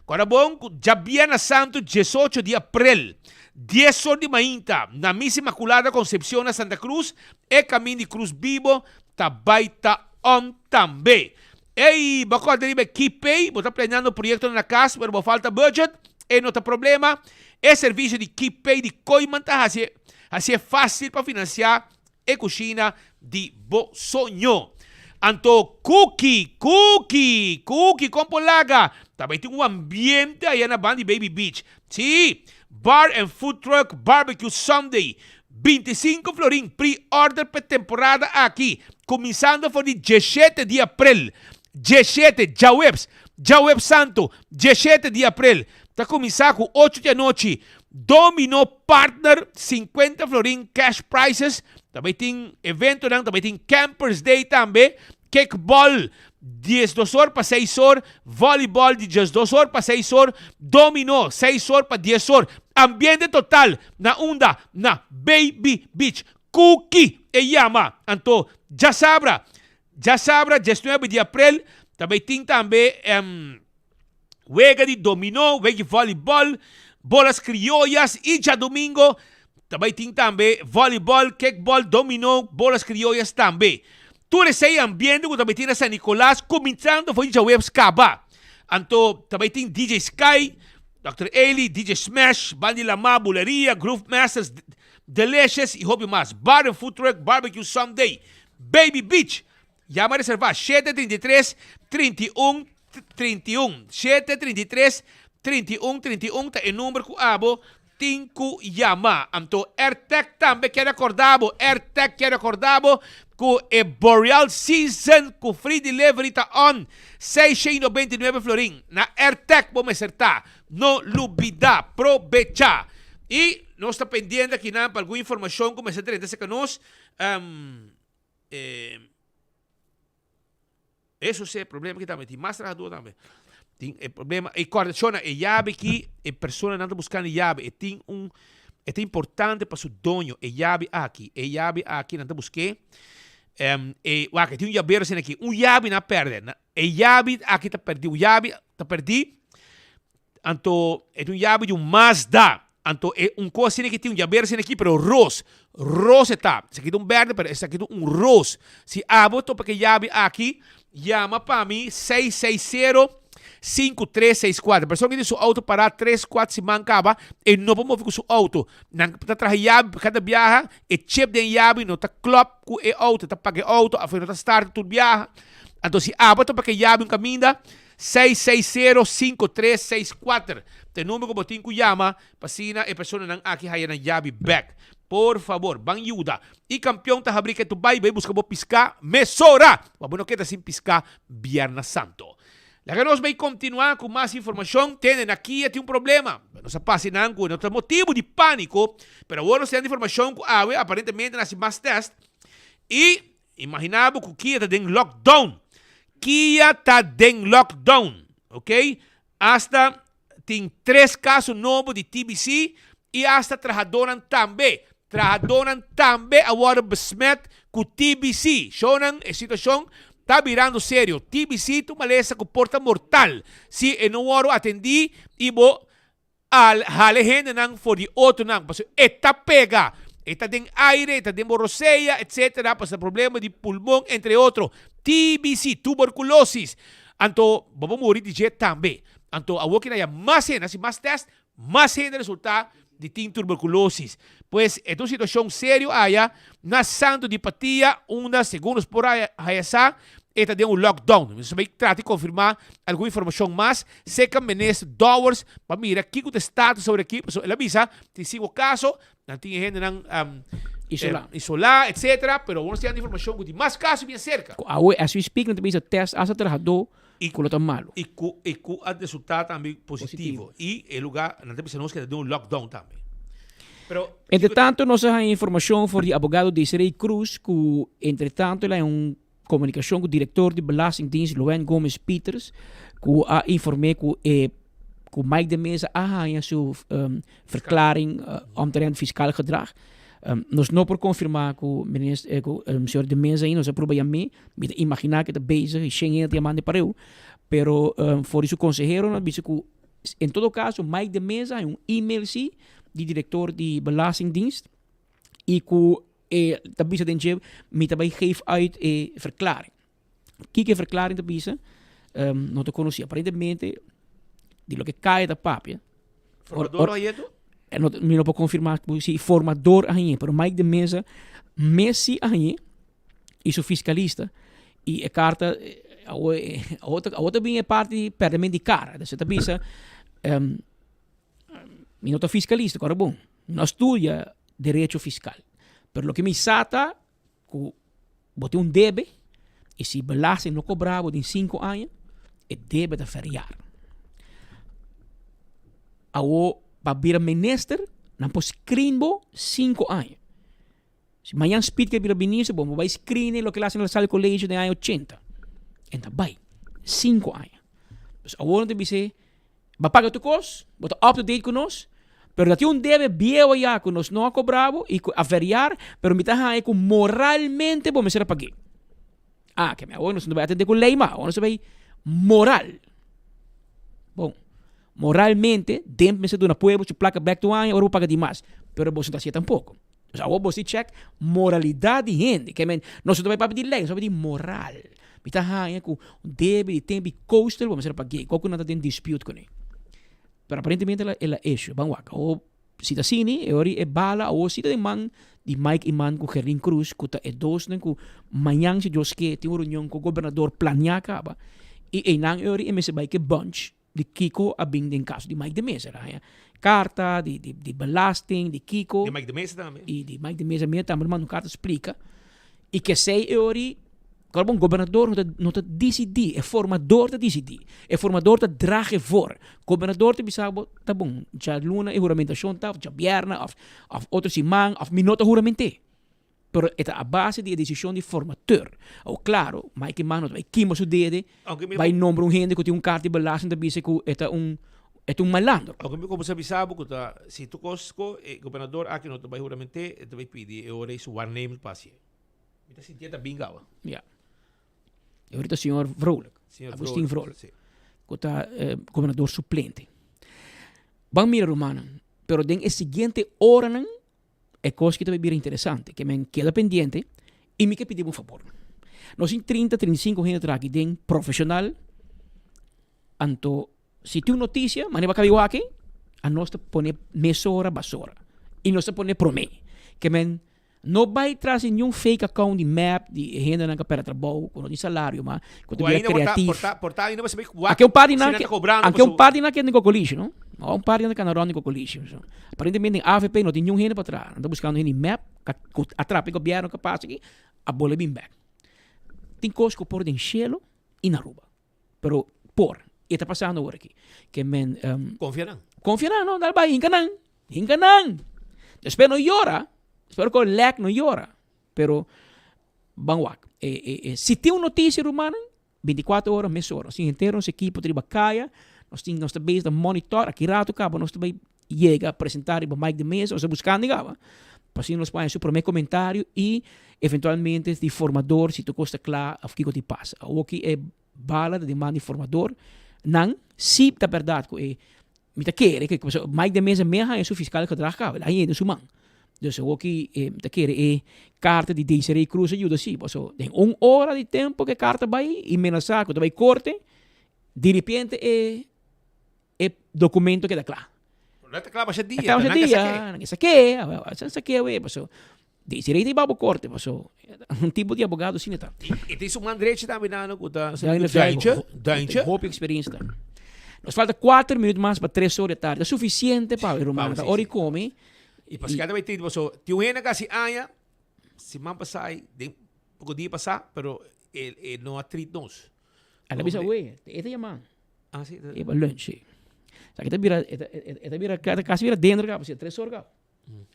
Kòrda bon ku djabièrnè santu diesocho di aprel, dies or di mainta, na Misa Inmaculada Concepcion na Santa Cruz, e Kamin di Cruz Bibo ta bai ta on tambe. Ey, bo kòrda riba e Keepay? Bo ta planeando proyektonan na kas pero bo falta budget? E no ta problema. E servisio di Keepay di Kooyman ta hasi hasié fásil pa finansiá E kushina di bo soño. Anto Cookie, Cookie, Cookie kon por laga? Ta bai tin un ambiente aya na banda di Baby Beach. Sí, Bar and Food Truck Barbecue Sunday, 25 florin pre-order p'e temporada aki, kuminsando for di diesshete di aprel. 17, djaweps, djaweps santo, 17 di aprel, ta kuminsá ku ocho di anochi, Domino Partner, 50 florin cash prizes, ta bai tin eventonan, ta bai tin Campers Day tambe, kickball 12 or pa 6 or, volleyball di 12 or pa 6 or, domino 6 or pa 10 or, ambiente total na unda? Na Baby Beach. Cookie e yama, anto djasabra, djasabra 19 di aprel ta bai tin tambe wega di dominó, wega di volleyball, bolas criollas y djadomingo ta bai tin tambe volleyball, kickball, dominó, bolas criollas tambe. Tur esei ambiente cu ta bai tin na San Nicolas cuminsando for di djaweps caba. Anto ta bai tin DJ Sky, Dòkter Eli, DJ Smash, Bandi Lamá, Buleria, Groove Masters, Delicious y hopi mas. Bar and Food Truck Barbecue Sunday, Baby Beach. Yama reserva 733 31 31. 733 31 31 ta e number cu abo tin cu yama. Anto Airtec tambe kier recorda bo, Airtec kier recorda bo cu e Boreal Season cu free delivery ta on 699 florin. Na Airtec bo mester ta. No lubida, probecha! Y nos ta pendiente akinan pa algun informacion cu mester drenta cerca nos. Eso si e problema ki tambe tin mas trahador tambe. Tin e problema y corda shona e yabi ki e personanan ta buscando e yabi e tin un e ta importante pa su doño e yabi aki e yabi aki nan ta busque e wak e tin un yabero asina aki un yabi nan a perde e yabi aki ta perdi un yabi ta perdi Anto e ta un yabi di un Mazda. Anto e un kos asina ki tin un yaber asina aki pero ros. Ros e ta. Esaki ta un berde pero esaki ta un ros. Si abo topa ke yabi aki yama pa mi 660 5364. Persona ki tin su auto para tres kuat siman kaba e no por move ku su auto. Nan ta traha yabi kada biaha e chip den yabi no ta klop ku e auto. Ta paga e auto of e no ta start tur biaha. Anto si abo topa ke yabi un kaminda 660 5364 ta e number ku bo tin ku yama pa asina e personanan aki haya nan yabi bek. Por fabor, ban yuda. I kampion ta habri ketu bai bai buska bo piská mesora pa bo no keda sin piská Bierna Santo. Laga nos bai kontinuá ku mas informashon. Tende, na Kia tin un problema. Nos a pasa einan ku no ta motibu di pániko, pero awor nos ta hende informashon ku awe aparentemente nan hasi mas tèst i Imagina bo ku Kia ta den lockdown. Kia ta den lockdown, ok. Hasta tin tres kaso nobo di TBC i hasta trahadónan tambe. Trahadónan tambe a wòrdu besmet ku TBC. Shownan, e situashon ta birando serio. TBC ta un malesa ku por ta mortal si e no wòrdu atendí i bo Al hala e hendenan for di otronan, pasobra e ta pega, e ta den aire, e ta den bo rosea, etcetera, pasobra problema di pulmon, entre otro, TBC, tuberculosis. Anto bo por muri di dje tambe. Anto awor ki na haya mas hende, hasi mas test, mas hende resulta di tin tuberculosis. Pues e ta un situacion serio aya na Santo di Patia, unda segun nos por haya sa, e ta den un lockdown. Nos ta bay trata di confirma algun informacion mas Seca Minister Dowers pa mira kico ta e status sobre aki, pasobra el a bisa tin cinco caso, nan tin e hendenan Isola. isola, etcetera, pero awor nos tin informacion cu tin mas caso bien cerca. Cu awe as we speak nan ta bisa test hasta trahador cu lo ta malo. Y cu y cu a resulta tambe positivo. Y e lugar nan ta bisa nos cu ta den un lockdown tambe. Pero Entre tanto nos a haña informacion for di abogado Desiree Cruz cu entre tanto el a haña un Komunikashon ku direktor di Belastingdienst Loen Gomez Pieters ku a inform'é ku e ku Mike de Meza a haña su verklaring omtrent fiscaal gedrag. Nos no por konfirmá ku minister ku señor de Meza ainda, nos a proba yam'é, mi ta imaginá ku e ta bezig i shen hende ta yamando e pareu, pero for di su konseheronan a bisa ku en todo kaso Mike de Meza haña un email si di direktor di Belastingdienst i ku E ta bisa den dje, mi ta bai geef uit e verklaring. Kiko e verklaring ta bisa? Um, no ta konosí. Aparentemente, di loke Kaya ta papia. Formador a hañeto? Eh, no, mi no por konfirmá ku si formador a hañe, pero Mike de Meza mes si a hañe i su fiskalista i e karta awo awo ta awo ta bin e parti di pèrdemento di kara. Dus e ta bisa, um, mi no ta fiskalista, kòrda bon. No a studia derecho fiscal. Pero loke mi sa ta cu bo tin un debe. I si belasting no kobra bo den sinku aña, e debe ta verjaar. Awo pa bira minister, nan por screen bo sinku aña. Si mañan Speed ke bira minister, bo bai screen e loke el a hasi na La Salle College den aña ochenta. En ta bai. Sinku aña. Dus awor nan ta bis'é, Bo paga tur kos, bo ta up to date ku nos, pero ta tin un debe bieu ayá ku nos no a kobra bo i ku a verjaar, pero mi ta haña ku moralmente bo mester a pag'é. Ah, ke mi awor nos no ta bai atendé ku lei mas, awor nos ta bai moral. Bon, moralmente den mester duna pueblo su plaka bek tur aña ora bo paga di mas, pero boso no ta hasié tampoko. Dus awor bo si check moralidad di hende, ke men nos no ta bai papia di lei, nos ta papia di moral. Mi ta haña ku un debe di tempu di coastal bo mester a pag'é, koko nan ta den dispute kuné. Pero aparentemente el a el a issue, ban wak. Awor si ta asini, e ora e bala awor si ta den man di Mike Eman ku Gerlin Croes ku ta e dosnan ku mañan si Dios ke tin un reunion ku gobernador planea kaba i einan e ora e mester bai ku e bunch di kiko a bin den kaso di Mike de Meza. El a haña karta di di di belasting, di kiko. Di Mike de Meza tambe. I di Mike de Meza mira tambe el manda un karta splika. I kesei e ora Kòrda bon, gobernador no ta no ta disidí, e formador ta disidí. E formador ta draag e voor. Gobernador ta bisa bo, ta bon, djaluna e huramentashon ta, òf djabièrnè, òf òf otro siman, òf mi no ta hurament'é. Pero e ta a base di e desishon di formateur. Awor klaro, Mike Eman no ta bai kima su dede, bai nombra un hende ku tin un karta di belasting ta bisa ku e ta un e ta un malandro. Aunke mi komo sa bisa bo ku ta si tur kos ku e gobernador aki no ta bai hurament'é, e ta bai pidi e ora ei su waarnemend pa hasié. Mi ta sintié ta bin gaba. Ja. E ahorita señor Vrolijk. Señor Agustin Vrolijk, Vrolijk. sí. Ku ta eh, gobernador suplente. Ban mira rumannan, pero den e siguiente oranan e kos ki ta bai bira interesante. Ke men keda pendiente i mi ke pidi bo un fabor. Nos tin 30, 35 hende tra aki den profesional. Anto si tin un notisia, mane bo a kabi wak, anos ta pone mesora basora. I nos ta pone promé. Ke men No bai tras di niun fake account di mep di e hendenan ku a pèrdè trabou, ku no tin salario mas, ku ta bira kreatif. Anke un par di nan, anke un par di nan keda den kokolishi no. Un par di nan ta kana rònt den kokolishi. Aparentemente den avp no tin niun hende pa traha. Nan ta buskando hende di mep ku a trapa e gobièrnu ku a pasa aki, a bolbe bin bèk. Tin kos ku por den shelu i na Aruba. Pero por. E ta pasando awor aki. Ke men um, Confia nan. Confia nan, no, dal bai, hinka nan. Hinka nan. Despues no yora. Espero ku lek no yora. Pero ban wak. E, e, e, si tin un noticia rumannan, 24 ora mesora. Nos tin henter nos ekipo ta riba kaya. Nos tin nos ta bezig ta monitor. Aki rato kaba nos ta bai yega presenta riba Mike de Meza. Nos ta buskando kaba. Pa asina nos por haña su prome komentario i eventualmente di formador si tur kos ta kla òf kiko tin pasa. Awoki e bala ta den man di formador nan si ta bèrdat ku e mi ta kere ke pasobra Mike de Meza me a haña su fiskal gedrag kaba el a haña den su man. Dus awoki e mi ta kere e karta di Desiree Croes a yuda si pasobra den un ora di tempo ku e karta bai i menasá ku ta bai korte diripiente e e documento keda kla. No ta kla basha dia. Ta kla basha dia, nan ke sak'é, nan sak'é awe, paso Desiree ta babo korte, paso un tipo di abogado asina ta. E tin su man drechi tambe nano ku ta Duintje, Duintje. Hopi experiencia tambe. Nos falta kuater minuut mas pa tres ora di tardi. Ta suficiente pa e rumannan ta ora di come. I paske ta bai tin, paso tin un hende kasi aña siman pasá den poko dia pasá, pero e no a treat nos. El a bisa we, e ta yama. Ah, sí. E pa lunch, sí. Sa que ta bira, e ta, e ta bira, ta casi bira dentro caba, si tres or caba.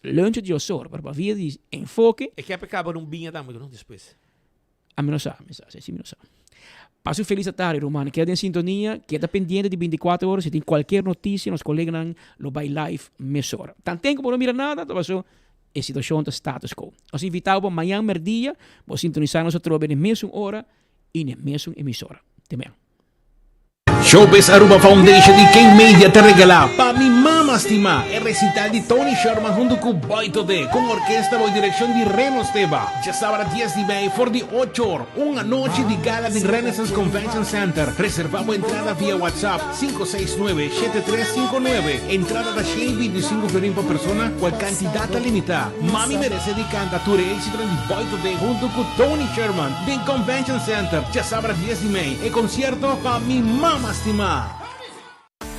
Lunch di dos or, pero pa via di enfoque. E ke caba un biña tambe, no, despues. Ami no sa, mi sa, si mi no sa. Pasa un feliz atardi, ruman. Keda den sintonia, keda pendiente di 24 or, si tin cualkier noticia, nos coleganan lo bay live mesora. Tanten cu bo no mira nada, ta paso e situacion ta status quo. Nos invita bo pa mañan merdia, bo sintonisa nos atrobe den mesun ora y den mesun emisora. Te mañan. Showbiz Aruba Foundation y King Media ta regala Pa Mi Mama Stima e recital di Tony Sherman hunto cu Boy Todé cu un orkesta bao direccion di Reno Steba. Djasabra dies di mei for di ocho or, un anochi di gala den Renaissance Convention Center. Reserva bo entrada via WhatsApp 569 7359. Entrada ta 125 florin pa persona, cual cantidad ta limita. Mami merece di canta tur e exitonan di Boy Todé hunto cu Tony Sherman den Convention Center djasabra dies di mei. E concierto pa mi mama stima.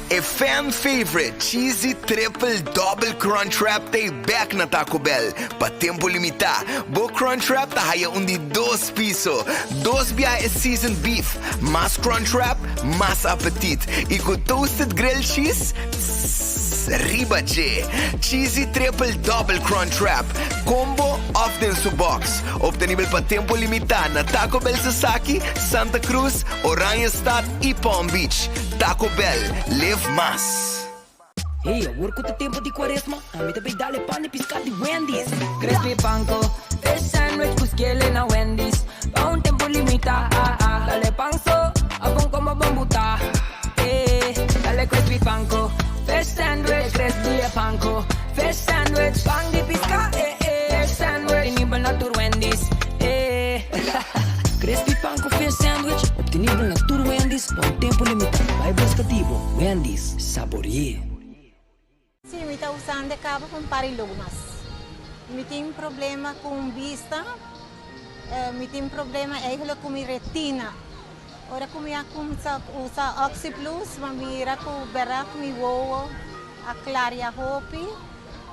E fan favorite Cheesy Triple Double Crunch Wrap ta back na Taco Bell. Pa tempo limita, bo Crunch Wrap ta haya un di dos piso. Dos biaha e seasoned beef, mas Crunch Wrap, mas apetit. Y cu toasted grilled cheese, tss, riba dje. Cheesy Triple Double Crunch Wrap, combo of den su box. Obtenibel pa tempo limita na Taco Bell Sasaki, Santa Cruz, Oranjestad y Palm Beach. Taco Bell, live mas. Hey, awor cu ta tempo di cuaresma, ami ta bay dale pan di pisca di Wendy's. Crispy panko, fish sandwich cu skele na Wendy's. Pa un tempo limita, ah, ah. Dale pan so, abon como bon buta. Eh, dale crispy panko, fish sandwich, crispy panko, fish sandwich, pan di pisca, eh, eh. Fish sandwich, obtenibel na tur Wendy's, eh. Crispy panko fish sandwich, obtenibel na tur Wendy's pa un tempo limita. Bay busca di bo, Wendy's, sabore'e. Si, mi ta usando caba pa un par di luna mas. Mi tin problema cu bista, mi tin problema eigenlijk cu mi retina. Ora cu mi a cuminsa usa OxyPlus, mi a mira cu berdad mi wowo a claria hopi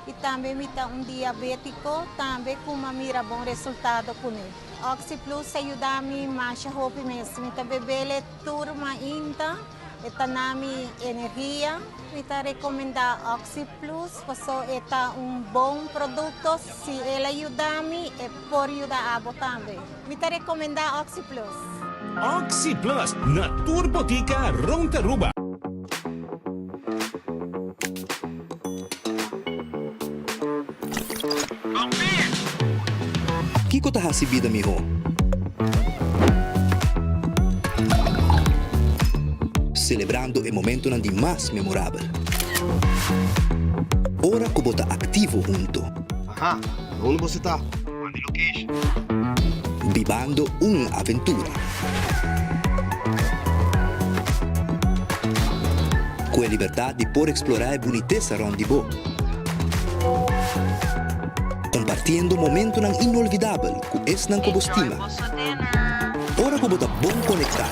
y tambe mi ta un diabetico tambe cu mi a mira bon resultado cune. OxyPlus a yuda mi masha hopi mes. Mi ta bebele tur mainta. E ta na mi energia. Mi ta recomenda OxyPlus paso e ta un bon producto. Si el a yuda mi, e por yuda abo tambe. Mi ta recomenda OxyPlus. OxyPlus na tur botica rond Aruba. Kiko ta hasi bida mihó? Selebrando e momentonan di mas memorabel. Ora ku bo ta aktivo hunto. Aha, unda boso ta? Manda e location. Bibando un aventura. Ku e libertat di por eksplorá e bunitesa rònt di bo. Kompartiendo momentonan inolvidabel ku esnan ku bo stima. Ora ku bo ta bon konektá,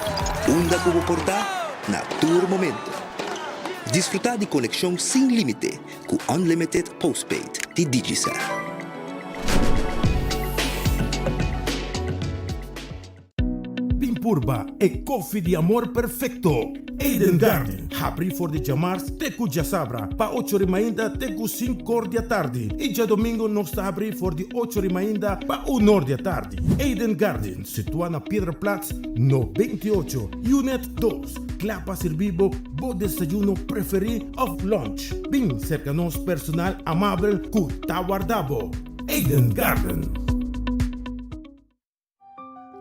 unda ku bo por ta, na tur momento. Disfrutá di konekshon sin límite ku Unlimited Postpaid di Digicel. Bin purba e koffie di amor perfecto! Eden Garden, habri for di djamars te ku djasabra pa ocho ri mainta te ku sinkor di atardi i djadomingo nos ta habri for di ocho ri mainta pa unor di atardi. Eden Garden, situa na Piedra Plat no 28, Unit dos, kla pa sirbi bo bo desayuno preferi of lunch. Bin serka nos personal amabel ku ta warda bo. Eden Garden.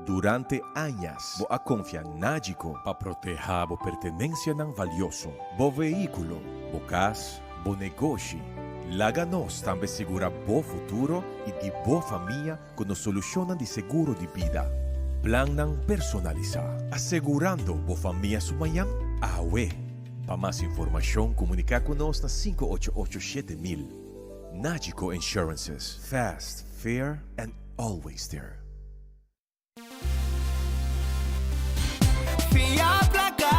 Durante añas bo a konfia Nagico pa protehá bo pertenensianan valioso, bo vehíkulo, bo kas, bo negoshi. Laga nos tambe sigurá bo futuro i di bo famia ku nos solushonnan di seguro di bida. Plannan personalisá, asegurando bo famia su mañan awe. Pa mas informashon komuniká ku nos na 588 7000. Nagico Insurances, fast, fair and always there. Fia placa.